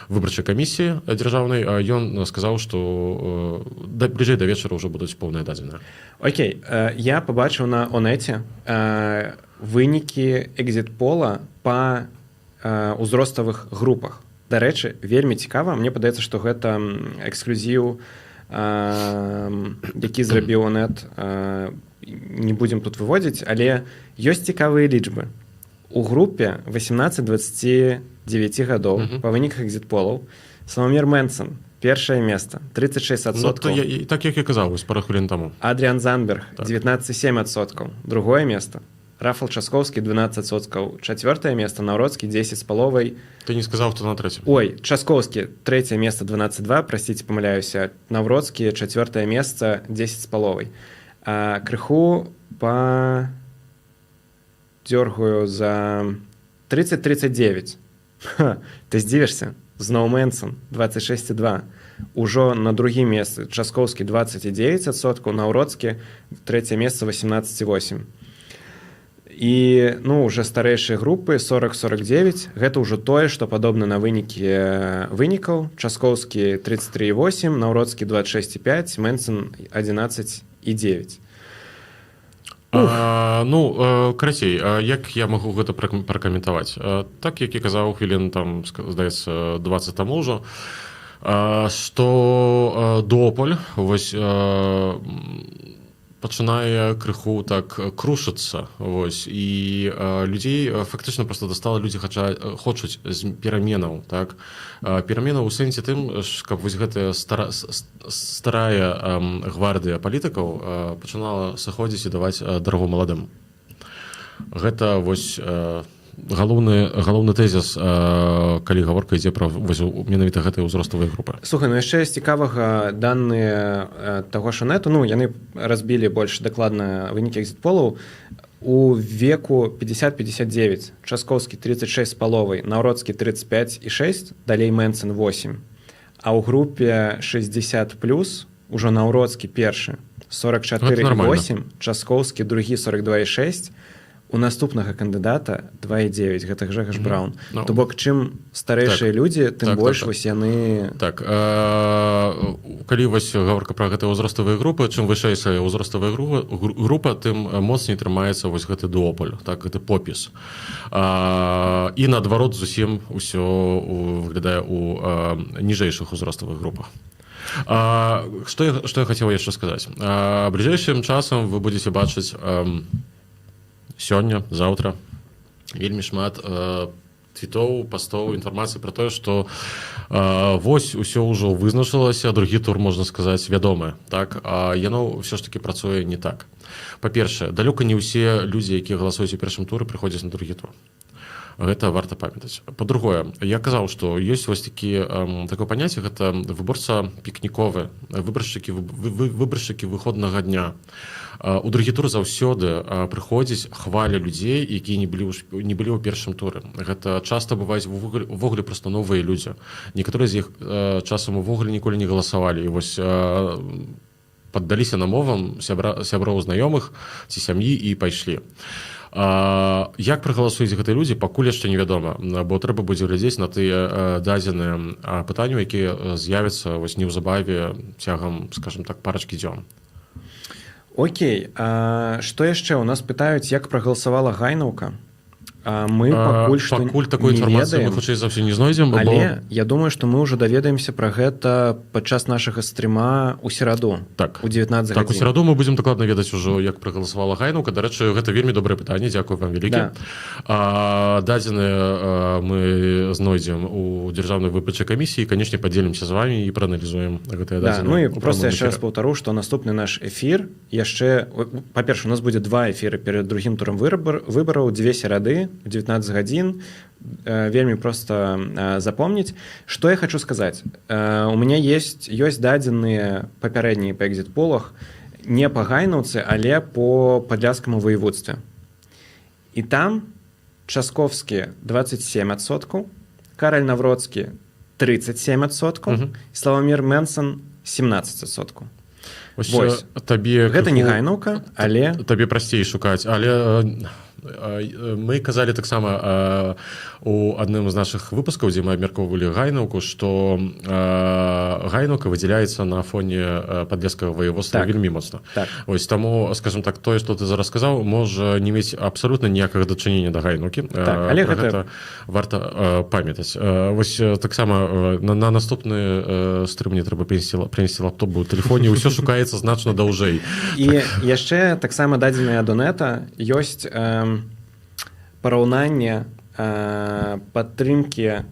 Speaker 2: выбарчай камісіі дзяржаўнай, ён сказаў, што да бліжэй да вечара ўжо будуць поўныя дадзеныя.
Speaker 1: Окей, я пабачыў на Онеце вынікі экзітпола па ўзроставых групах. Дарэчы, вельмі цікава, мне падаецца, што гэта эксклюзіў, які зрабіў Онет, не будзем тут выводзіць, але ёсць цікавыя лічбы. У групе 18-29 гадоў па выніках экзітполаў Славамір Мэнцэн першае месца, 36
Speaker 2: Ну, то
Speaker 1: адсоткаў.
Speaker 2: я, так як я казаў вось пару хвілін таму.
Speaker 1: Адріан Зандберг
Speaker 2: Так.
Speaker 1: 19,7%. Другое место. Рафал Часковскі, 12%. Чацвёртае место Наўроцкі, 10 з паловай.
Speaker 2: Ты не сказаў, хто на трэцім.
Speaker 1: Ой, Часковскі трэцяе место, 12,2, простите, памыляюся. Наўроцкі чацвёртае месца, 10 з паловай. А, крыху па дёргаю за 30-39. Ха, ты здзівішся? Зноў Мэнцэн, 26,2. Ужо на другім месцы Часкоўскі, 29%, Наўроцкі трэцяе месца, 18,8. І, ну, уже старэйшыя групы 40-49, гэта ўжо тое, што падобна на вынікі вынікаў. Часкоўскі 33,8, Наўроцкі 26,5, Мэнцэн 11,9.
Speaker 2: Ну, карацей, як я магу гэта пракаментаваць? Так як я казаў хвілін там, здаецца, 20 таму ўжо, што дуополь вось пачынае крыху так крушыцца, вось, і людзей фактычна просто дастала, людзі хача хочуць з пераменаў, так, пераменаў у сэнсе тым, каб вось гэтая старая гвардыя палітыкаў пачынала сыходзіць і даваць дарогу маладым. Гэта вось галоўны тэзіс, калі гаворка ідзе пра вось менавіта гэтыя ўзроставыя групы.
Speaker 1: Слухай, ну яшчэ з цікавага даныя таго ж Онету, ну, яны разбілі больш дакладна вынікі экзітполаў. У веку 50-59 Часкоўскі 36 з паловай, Наўроцкі 35,6, далей Мэнцэн 8. А ў групе 60 плюс ужо Наўроцкі першы. 44,8, Часкоўскі другі 42,6, у наступнага кандыдата 2,9, гэта Гжэгаш Браўн.
Speaker 2: Ну,
Speaker 1: То бок чым старэйшыя людзі, тым больш вось яны.
Speaker 2: Так, калі вось гаворка пра гэтыя ўзроставыя групы, чым вышэйшая ўзроставая група, тым моцней трымаецца вось гэты дуополь, так, гэты попіс. І наадварот зусім усё выглядае у ніжэйшых узроставых групах. Што я хацеў яшчэ сказаць? Бліжэйшым часам вы будзеце бачыць, сёння, заўтра, вельмі шмат твітоў, пастоў, інфармацыі пра тое, што вось усё ўжо вызначылася, другі тур, можна сказаць, вядомы. Так, а яно ўсё ж таки працуе не так. Па-першае, далёка не ўсе людзі, якія галасуюць у першым туры, прыходзяць на другі тур. Гэта варта памятаць. Па-другое, я казаў, што ёсць вось такое паняцце, гэта выборца пікніковы, выбаршчыкі выходнага дня. У другі тур заўсёды прыходзіць хваля людзей, якія не былі ў першым туры. Гэта часта бываюць увогуле проста новыя людзі. Некаторыя з іх часам увогуле ніколі не галасавалі і вось паддаліся намовам сяброў, знаёмых ці сям'і і пайшлі. Як прагаласуюць гэтыя людзі, пакуль яшчэ невядома, бо трэба будзе глядзець на тыя дадзеныя пытанняў, якія з'явяцца вось неўзабаве, цягам, скажем так, парачкі дзён.
Speaker 1: Окей, а што яшчэ у нас пытаюць, як прагаласавала Гайнаўка? Мы пакуль што
Speaker 2: пакуль такой
Speaker 1: не
Speaker 2: інфармацыі мы
Speaker 1: ведаем.
Speaker 2: хутчэй за ўсё не знойдзем, бо
Speaker 1: Але я думаю, што мы ўжо даведаемся пра гэта падчас нашага стрыма ў сераду у 19
Speaker 2: Так, у
Speaker 1: гадзін.
Speaker 2: сераду мы будзем дакладна ведаць ужо, як прагаласавала Гайнаўка. Дарэчы, гэта вельмі добрае пытанне, дзякую вам вялікі. Дадзеныя мы знойдзем у дзяржаўнай выбарчай камісіі, канешне, падзелімся з вами і прааналізуем гэтыя
Speaker 1: Да,
Speaker 2: дадзеныя
Speaker 1: ну і
Speaker 2: ў
Speaker 1: просто
Speaker 2: прамым
Speaker 1: яшчэ раз
Speaker 2: эфіры.
Speaker 1: паўтару, што наступны наш эфір яшчэ, па-перша, у нас будзе два эфіры перад другім турам выбараў, дзве серады у 19 гадзін. Вельмі просто запомніць. Что я хочу сказаць: у меня ёсць дадзеныя папярэднія па экзітполах, не па Гайнаўцы, але по Падляскаму ваяводстве, і там Часковскі 27%, Караль Навроцкі 37%, Славамір Менцэн 17%.
Speaker 2: Ось,
Speaker 1: Вось.
Speaker 2: Табе
Speaker 1: Гэта не
Speaker 2: крыху-
Speaker 1: Гайнаўка, але
Speaker 2: табе прасцей шукаць, але мы казалі таксама у адным з нашых выпускаў, дзе мы абмяркоўвалі Гайнаўку, што Гайнаўка выдзяляецца на фоне Падлескага ваяводства вельмі моцна. Ось таму, скажем так, тое, што ты зараз сказаў, можа не мець абсалютна ніякага дачынення да Гайнаўкі.
Speaker 1: Так, але
Speaker 2: Пра
Speaker 1: гэта-
Speaker 2: гэта варта памятаць. Вось таксама на наступны стрым мне трэба прынесці лаптоп, бо ў тэлефоне ўсё шукаецца значна даўжэй.
Speaker 1: І яшчэ таксама дадзеная Донета ёсць, параўнанне падтрымкі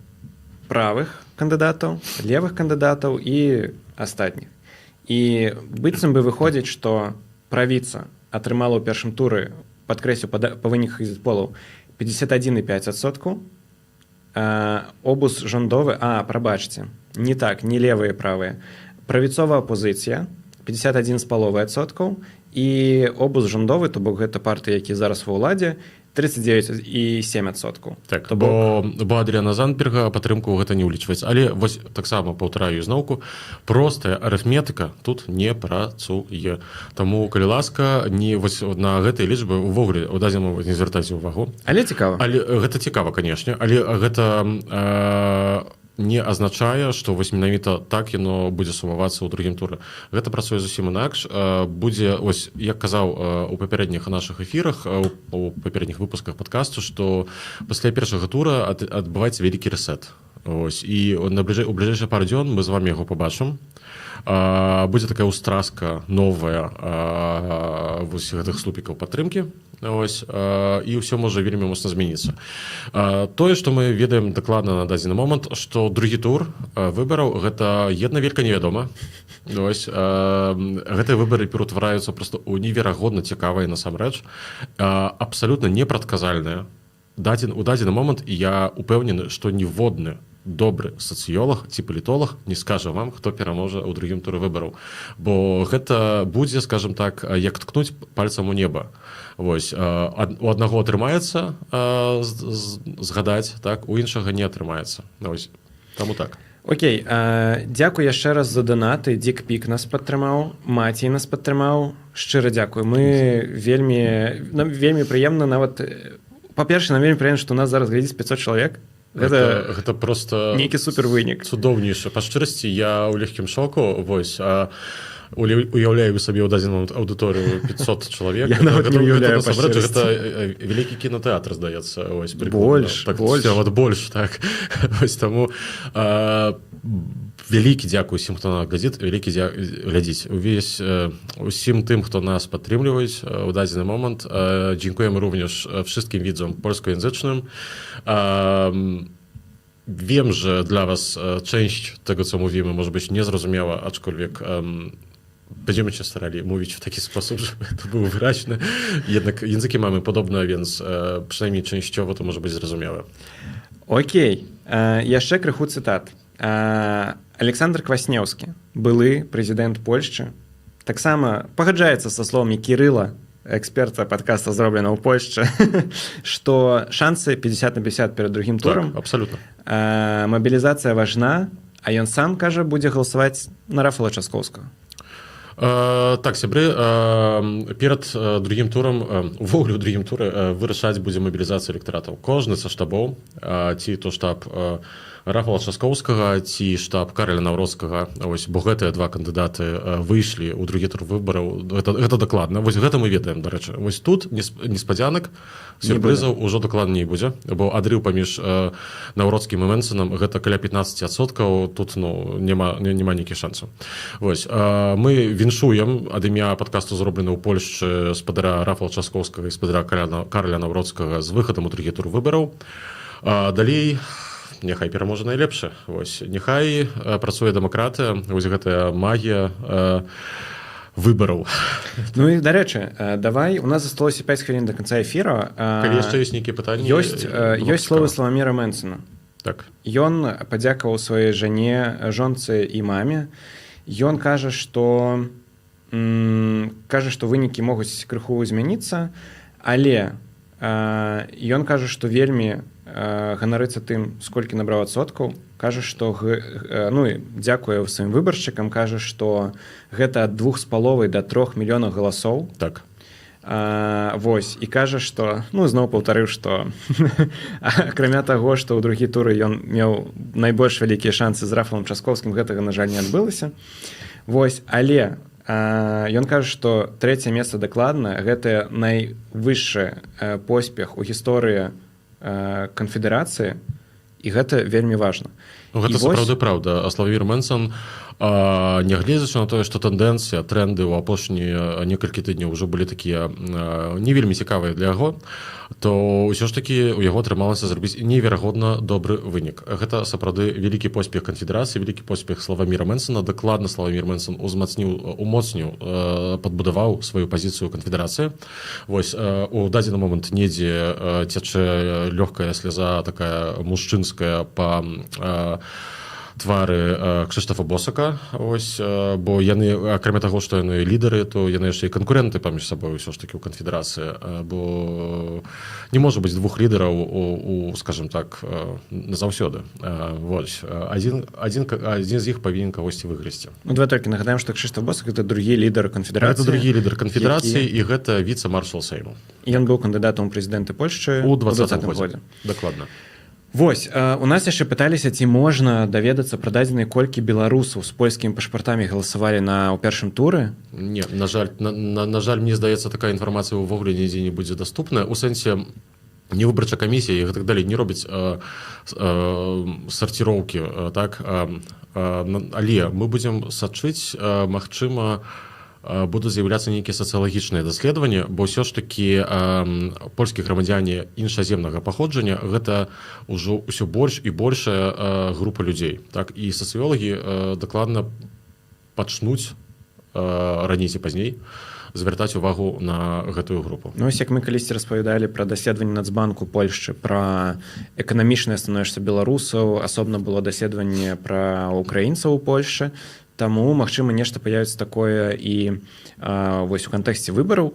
Speaker 1: правых кандыдатаў, левых кандыдатаў і астатніх. І быццам бы выходзіць, што правіца атрымала ў першым туры, падкрэслю, па выніках экзітполаў, 51,5%, обуз жандовы, а, прабачце, не так, не левыя, правыя, правіцовая апозіцыя 51,5% і обуз жандовы, то бок гэта партыі, які зараз ва ўладзе, 39,7%.
Speaker 2: Так,
Speaker 1: То бок
Speaker 2: бо Адрыяна Зандберга падтрымку гэта не ўлічваецца. Але вось таксама паўтараю зноўку: простая арыфметыка тут не працуе. Таму, калі ласка, не вось на гэтыя лічбы увогуле у дадзеным не звяртайце ўвагу.
Speaker 1: Але цікава.
Speaker 2: Але гэта цікава, канешне, але гэта не азначае, што вось менавіта так яно будзе сумавацца ў другім туры. Гэта працуе зусім інакш. Будзе ось, як казаў у папярэдніх нашых эфірах, у папярэдніх выпусках падкасту, што пасля першага тура адбываецца вялікі рэсет. Ось, і у бліжэйшы пару дзён мы з вами яго пабачым. Будзе такая ўстраска новая вось гэтых слупікаў падтрымкі. Ось, і ўсё можа вельмі моцна змяніцца. Тое, што мы ведаем дакладна на дадзены момант, што другі тур выбараў — гэта една велька невядома. Ось, гэтыя выбары пераўтвараюцца просто ў неверагодна цікавыя насамрэч, абсалютна непрадказальныя. У дадзены момант я упэўнены, што ніводны добры сацыёлаг ці палітолаг не скажа вам, хто пераможа ў другім туры выбараў, бо гэта будзе, скажем так, як ткнуць пальцам у неба. Вось, у аднаго атрымаецца згадаць, так, у іншага не атрымаецца. Ось, таму так.
Speaker 1: Окей, дзякуй яшчэ раз за данаты. Дик Пік нас падтрымаў, Мацей нас падтрымаў. Шчыра дзякую. Мы вельмі нам вельмі прыемна нават, па-першае, нам вельмі прыемна, што нас зараз глядзіць 500 чалавек.
Speaker 2: Гэта просто
Speaker 1: нейкі супер вынік.
Speaker 2: Цудоўнейшы. Па шчырасці, я ў легкім шоку. Вось, а уяўляю сабе ў дадзены момант аўдыторыю 500 чалавек.
Speaker 1: Я нават не уяўляю, па
Speaker 2: насамрэч,
Speaker 1: шчырасці.
Speaker 2: гэта вялікі кінотэатр, здаецца, ось, прыкладна.
Speaker 1: Больш,
Speaker 2: Так,
Speaker 1: больш.
Speaker 2: Нават больш, так. Ось таму вялікі дзякуй усім, хто нас глядзіць, вялікі глядзіць увесь усім тым, хто нас падтрымліваюць у дадзены момант. Dziękujemy również wszystkim widzom polskojęzycznym. Wiem, że dla Was część tego, co mówimy, może być niezrozumiała, aczkolwiek będziemy się starali mówić w taki sposób, żeby to było wyraźne. Jednak języki mamy podobne, więc przynajmniej częściowo to może być zrozumiałe.
Speaker 1: Окей, яшчэ крыху цытат. Александр Кваснеўскі, былы прэзідэнт Польшчы, таксама пагаджаецца са словамі Кірыла, эксперта падкаста «Зроблена ў Польшчы», што шансы 50 на 50 перад другім турам.
Speaker 2: Так, абсолютно.
Speaker 1: Мабілізацыя важна, а ён сам кажа, будзе галасаваць на Рафала Часкоўскага.
Speaker 2: Так, сябры, перад другім турам, увогуле ў другім туры вырашаць будзе мабілізацыя электаратаў. Кожны са штабоў, ці то штаб Рафала Часкоўскага, ці штаб Караля Наўроцкага, ось, бо гэтыя два кандыдаты выйшлі ў другі тур выбараў, гэта дакладна. Вось гэта мы ведаем, дарэчы. Вось тут неспадзянак,
Speaker 1: Не
Speaker 2: сюрпрызаў ужо дакладна не будзе, бо адрыў паміж Наўроцкім і Мэнсенам гэта каля 15%, тут, ну, няма нейкіх шансаў. Вось, мы віншуем ад імя падкасту «Зроблена ў Польшчы» спадара Рафала Часкоўскага і спадара Караля Наўроцкага з выхадам у другі тур выбараў. Далей няхай пераможа найлепшы. Вось, няхай працуе дэмакратыя, вось гэтая магія выбараў.
Speaker 1: Ну і, дарэчы, давай, у нас засталося 5 хвілін до конца эфира.
Speaker 2: Калі яшчэ ёсць нейкія пытанні,
Speaker 1: Ёсць,
Speaker 2: было б
Speaker 1: ёсць словы
Speaker 2: цікава.
Speaker 1: Славаміра Мэнсена. Ён падзякаваў сваёй жане, жонцы і маме. Ён кажа, што вынікі могуць крыху змяніцца, але ён кажа, што вельмі ганарыцца тым, сколькі набраў адсоткаў, кажа, што ну і дзякуе сваім выбаршчыкам, кажа, што гэта ад 2,5 да 3 мільёнаў галасоў. Вось, і кажа, што, ну, зноў паўтарыў, што акрамя таго, што ў другі туры ён меў найбольш вялікія шансы з Рафалам Часкоўскім, гэтага, на жаль, не адбылася. Вось, але ён кажа, што трэцяе месца дакладна гэта найвышшы поспех у гісторыі канфедэрацыі, і гэта вельмі важна.
Speaker 2: Ну, гэта
Speaker 1: І вось-
Speaker 2: сапраўды праўда. А Славамір Мэнсен, нягледзячы на тое, што тэндэнцыя, тренды ў апошнія некалькі тыдняў ўжо былі такія не вельмі цікавыя для яго, то ўсё ж такі у яго атрымалася зрабіць неверагодна добры вынік. Гэта сапраўды вялікі поспех канфедэрацыі, вялікі поспех Славаміра Мэнсена. Дакладна, Славамір Мэнсен узмацніў, умоцніў, падбудаваў сваю пазіцыю канфедэрацыі. Вось, у дадзены момант недзе цячэ лёгкая сляза, такая мужчынская, па твары Кшыштафа Босака. Ось, бо яны, акрамя таго, што яны лідары, то яны яшчэ і канкурэнты паміж сабой ўсё ж такі ў канфедэрацыі, бо не можа быць двух лідараў у, скажем так, назаўсёды. Вось, адзін з іх павінен кагосьці выграсці.
Speaker 1: Ну, давай толькі нагадаем, што Кшыштаф Босак — это другі лідар канфедэрацыі.
Speaker 2: Гэта другі лідар канфедэрацыі, і гэта віцэ-маршал Сейму.
Speaker 1: Ён быў кандыдатам у прэзідэнты Польшчы
Speaker 2: у 20
Speaker 1: 20
Speaker 2: годзе. Дакладна.
Speaker 1: Вось, у нас яшчэ пыталіся, ці можна даведацца пра дадзеныя, колькі беларусаў з польскімі пашпартамі галасавалі на ў першым туры.
Speaker 2: Не, на жаль, на жаль, мне здаецца, такая інфармацыя ўвогуле нідзе не будзе даступная. У сэнсе, не выбарча камісія і гэтак далей не робіць сарціроўкі, так, але мы будзем сачыць, магчыма, будуць з'яўляцца нейкія сацыялагічныя даследаванні, бо ўсё ж такі польскія грамадзяне іншаземнага паходжання — гэта ўжо ўсё больш і большая група людзей. Так, і сацыёлагі дакладна пачнуць раней ці пазней звяртаць увагу на гэтую групу.
Speaker 1: Ну, ось як мы калісьці распавядалі пра даследаванне Нацбанку Польшчы пра эканамічнае становішча беларусаў, асобна было даследаванне пра украінцаў у Польшчы. Таму, магчыма, нешта паявіцца такое і вось у кантэксце выбараў.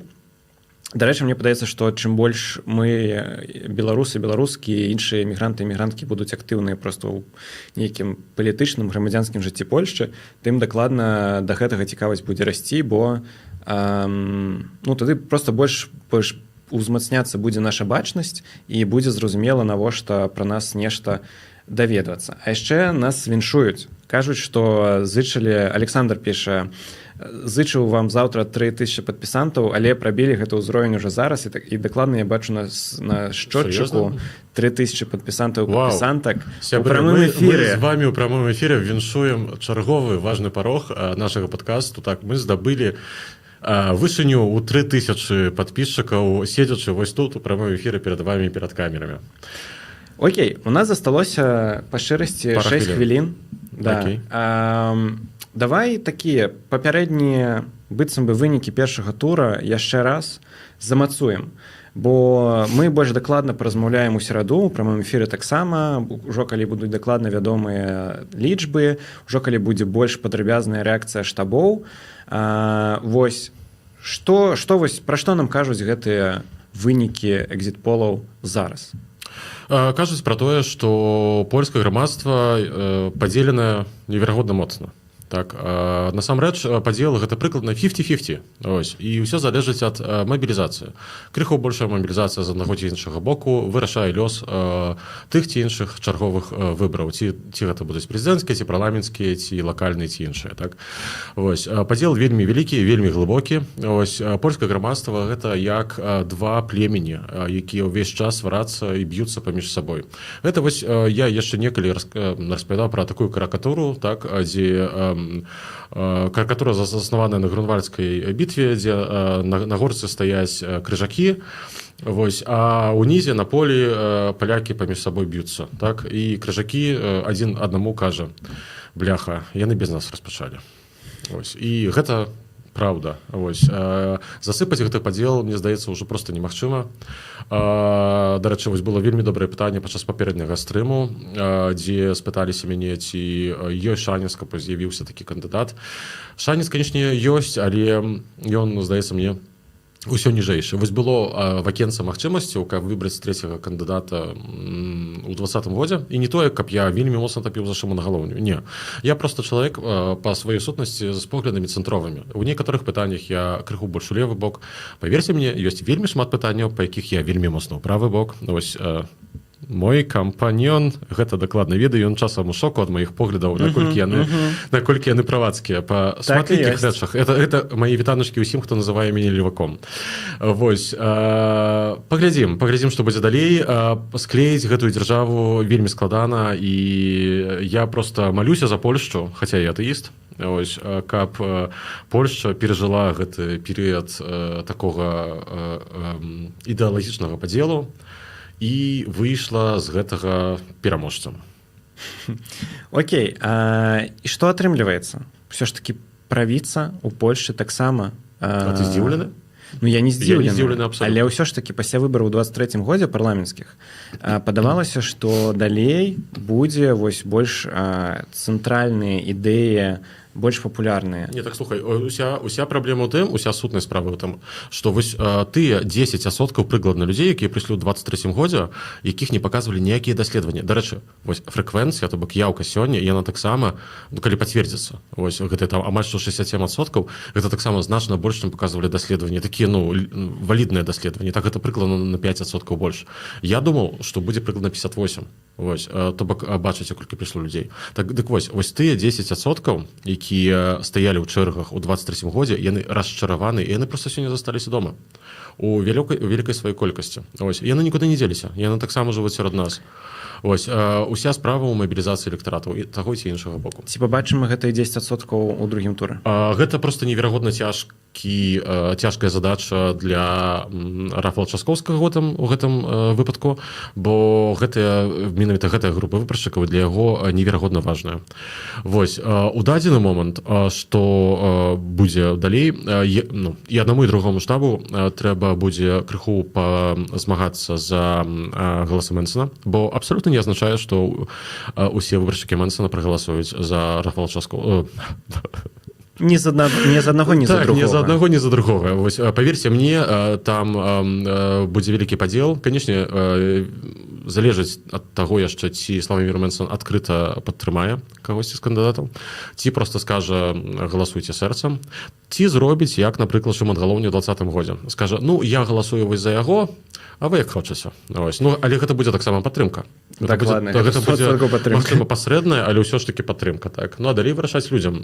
Speaker 1: Дарэчы, мне падаецца, што чым больш мы, беларусы, беларускі, іншыя мігранты, мігранткі, будуць актыўныя проста ў нейкім палітычным, грамадзянскім жыцці Польшчы, тым дакладна да гэтага цікавасць будзе расці, бо ну, тады просто больш узмацняцца будзе наша бачнасць і будзе зразумела, навошта пра нас нешта даведвацца. А яшчэ нас віншуюць, кажуць, што зычылі. Александр піша: «Зычыў вам заўтра 3000 падпісантаў, але прабілі гэты ўзровень уже зараз». І так, і дакладна я бачу на счётчыку 3000 падпісантаў, падпісантак.
Speaker 2: Прамым эфире. Мы з вами ў прамым эфире віншуем чарговы важны парог нашага подкасту. Так, мы здабылі вышыню ў 3000 подписчикаў, седзячы вось тут у прамым эфіры перад вами, перад камерамі.
Speaker 1: Окей, у нас засталося, па шчырасці, 6 хвілін, да. Давай такія папярэднія быццам бы вынікі першага тура яшчэ раз замацуем, бо мы больш дакладна паразмаўляем у сераду у прамым эфіры таксама, ўжо калі будуць дакладна вядомыя лічбы, ўжо калі будзе больш падрабязная рэакцыя штабоў. Вось што вось пра што нам кажуць гэтыя вынікі экзітполаў зараз?
Speaker 2: Кажуць пра тое, што польскае грамадства падзеленае неверагодна моцна. Так, насамрэч падзел гэта прыкладна 50-50. Ось, і ўсё залежыць ад мабілізацыі. Крыху большая мабілізацыя з аднаго ці іншага боку вырашае лёс тых ці іншых чарговых выбараў, ці гэта будуць прэзідэнцкія, ці парламенцкія, ці лакальныя, ці іншыя. Так, ось, падзел вельмі вялікі, вельмі глыбокі. Ось, польскае грамадства гэта як два племені, якія ўвесь час сварацца і б'юцца паміж сабой. Гэта вось я яшчэ некалі распавядаў пра такую карыкатуру, так, дзе карыкатура заснаваная на Грунвальдскай бітве, дзе на горцы стаяць крыжакі. Вось, а унізе на полі палякі паміж сабой б'юцца. Так, і крыжакі адзін аднаму кажа: «Бляха, яны без нас распачалі». Ось, і гэта праўда. Вось, засыпаць гэты падзел, мне здаецца, ўжо просто немагчыма. Дарэчы, вось было вельмі добрае пытанне падчас папярэдняга стрыму, дзе спыталіся мяне, ці ёсць шанец, каб з'явіўся такі кандыдат. Шанец, канешне, ёсць, але ён, здаецца мне, ўсё ніжэйшы. Вось было вакенца магчымасцяў, каб выбраць трэцяга кандыдата у 20-м годзе, і не тое, каб я вельмі моцна тапіў за Шымона Галоўню. Не, я просто чалавек па сваёй сутнасці з поглядамі цэнтровымі. У некаторых пытаннях я крыху больш у левы бок, паверце мне, ёсць вельмі шмат пытанняў, па якіх я вельмі моцна ў правы бок. Ось, мой кампаньён гэта дакладна ведае, ён часам у шоку ад маіх поглядаў, наколькі яны наколькі яны правацкія па
Speaker 1: Так і
Speaker 2: шматлікіх
Speaker 1: ёсць.
Speaker 2: рэчах. Это мои вітаначкі ўсім, хто называе мяне леваком. Вось, паглядзім, што будзе далей. Склеіць гэтую дзяржаву вельмі складана, і я просто малюся за Польшчу, хаця я атэіст. Ось, каб Польшча перажыла гэты перыяд такога ідэалагічнага падзелу і выйшла з гэтага пераможцам.
Speaker 1: Окей, і што атрымліваецца? Ўсё ж такі правіца у Польшчы таксама
Speaker 2: А ты здзіўлены?
Speaker 1: Ну, я не здзіўлены,
Speaker 2: здзіўлены абсалютна.
Speaker 1: Але ўсё ж такі пасля выбараў у 23 годзе парламенцкіх падавалася, што далей будзе вось больш цэнтральныя ідэі больш папулярныя.
Speaker 2: Не, так слухай, уся праблема ў тым, уся сутнасць справы ў тым, што вось тыя 10% прыкладна людзей, якія прыйшлі ў 23 годзе, якіх не паказвалі ніякія даследаванні. Дарэчы, вось фрэквенцыя, то бок яўка сёння, яна таксама, ну, калі пацвердзіцца, вось гэта там амаль што 67%, гэта таксама значна больш, чым паказвалі даследаванні, такія, ну, валідныя даследаванні. Так, гэта прыкладна на 5% больш. Я думаў, што будзе прыкладна 58. Вось, то бок бачыце, колькі прыйшло людзей. Так, дык вось тыя 10%, якія стаялі ў чэргах у 23 годзе, яны расчараваны, і яны просто сёння засталіся дома у вялікай сваёй колькасці. Ось, яны нікуды не дзеліся, яны таксама жывуць сярод нас. Ось, уся справа ў мабілізацыі электаратаў і таго ці іншага боку.
Speaker 1: Ці пабачым мы гэтыя 10% у другім туры?
Speaker 2: Гэта просто неверагодна цяжкая задача для Рафала Часкоўскага у гэтым выпадку, бо менавіта гэтая група выбаршчыкаў для яго неверагодна важная. Вось, у дадзены момант, што будзе далей, ну, і аднаму, і другому штабу трэба будзе крыху пазмагацца за галасы Мэнсона, бо абсалютна не азначае, што усе выбаршчыкі Мэнсона прагаласуюць за Рафала Часко
Speaker 1: Ні з адна, ні з аднаго, ні за
Speaker 2: Так,
Speaker 1: другога.
Speaker 2: ні за аднаго, ні за другога. Вось, паверце мне, там будзе вялікі падзел. Канешне, залежыць ад таго яшчэ, ці Славамір Мэнцэн адкрыта падтрымае кагосьці з кандыдатаў, ці просто скажа: «Галасуйце сэрцам», ці зробіць, як, напрыклад, Шыман Галоўня ў 20-м годзе, скажа: «Ну, я галасую вось за яго, а вы як хочаце». Ось. Ну, але гэта будзе таксама падтрымка. Гэта
Speaker 1: Дакладна,
Speaker 2: будзе,
Speaker 1: гэта
Speaker 2: гэта будзе
Speaker 1: 100% падтрымка.
Speaker 2: Магчыма, пасрэдная, але ўсё ж таки падтрымка, так. Ну а далей вырашаць людзям.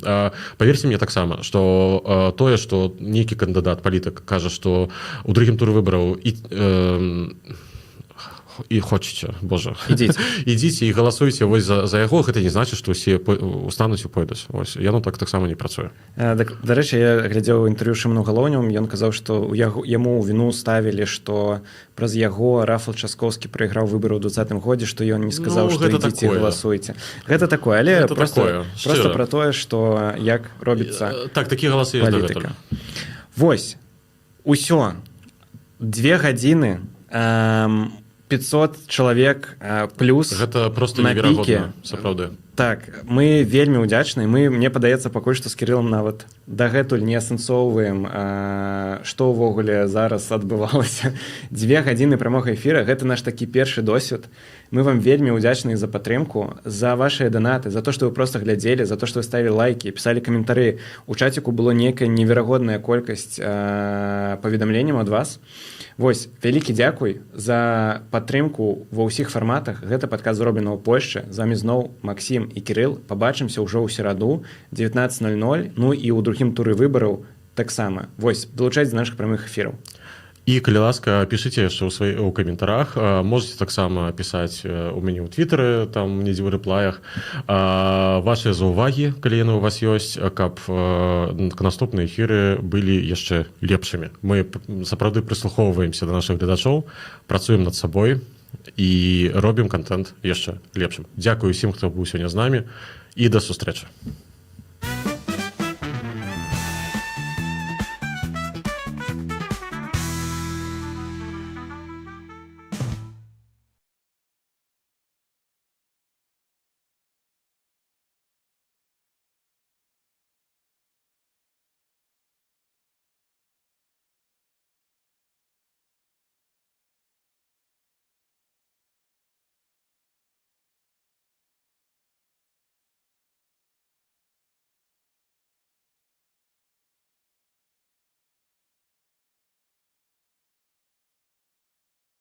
Speaker 2: Паверце мне таксама, что тое, что нейкі кандыдат, палітык кажа, что у другім туры выбараў і хочаце, божа,
Speaker 1: Ідзіце.
Speaker 2: Ідзіце і галасуйце вось за яго, гэта не значыць, што ўсе устануць і пойдуць. Ось яно так таксама не працуе.
Speaker 1: Так, дарэчы, я глядзеў інтэрв'ю Шыману Галоўню, ён казаў, што ў яго, яму ў віну ставілі, што праз яго Рафал Часкоўскі прайграў выбары ў 20-м годзе, што ён не сказаў,
Speaker 2: Ну,
Speaker 1: што
Speaker 2: гэта
Speaker 1: ідзіце
Speaker 2: такое.
Speaker 1: галасуйце. Гэта такое, але
Speaker 2: Гэта
Speaker 1: просто,
Speaker 2: такое,
Speaker 1: просто
Speaker 2: шчыра.
Speaker 1: пра тое, што як робіцца
Speaker 2: Так, такія галасы ёсць
Speaker 1: палітыка.
Speaker 2: дагэтуль.
Speaker 1: Вось, усё. 2 гадзіны, 500 чалавек плюс
Speaker 2: Гэта просто
Speaker 1: на
Speaker 2: неверагодна,
Speaker 1: піке.
Speaker 2: сапраўды.
Speaker 1: Так, мы вельмі ўдзячны. Мы, мне падаецца, пакуль што з Кірылам нават дагэтуль не асэнсоўваем, што ўвогуле зараз адбывалася. 2 гадзіны прамога эфіра — гэта наш такі першы досвед. Мы вам вельмі ўдзячныя за падтрымку, за вашыя данаты, за то, што вы просто глядзелі, за то, што вы ставілі лайкі, пісалі каментары. У чаціку было нейкая неверагодная колькасць паведамленняў ад вас. Вось, вялікі дзякуй за падтрымку ва ўсіх фарматах. Гэта падкаст «Зроблена ў Польшчы». З вамі зноў Максім і Кірыл. Пабачымся ўжо ў сераду 19:00, ну і ў другім туры выбараў таксама. Вось, далучайце да нашых прамых эфіраў.
Speaker 2: І калі ласка, пішыце яшчэ ў свае ў каментарах, можете таксама пісаць у мяне ў твиттары, там недзе ў рэплаях вашыя заўвагі, калі яны у вас ёсць, каб наступныя эфіры былі яшчэ лепшымі. Мы сапраўды прыслухоўваемся да нашых гледачоў, працуем над сабой і робім кантэнт яшчэ лепшым. Дзякую усім, хто быў сёння з намі, і да сустрэчы.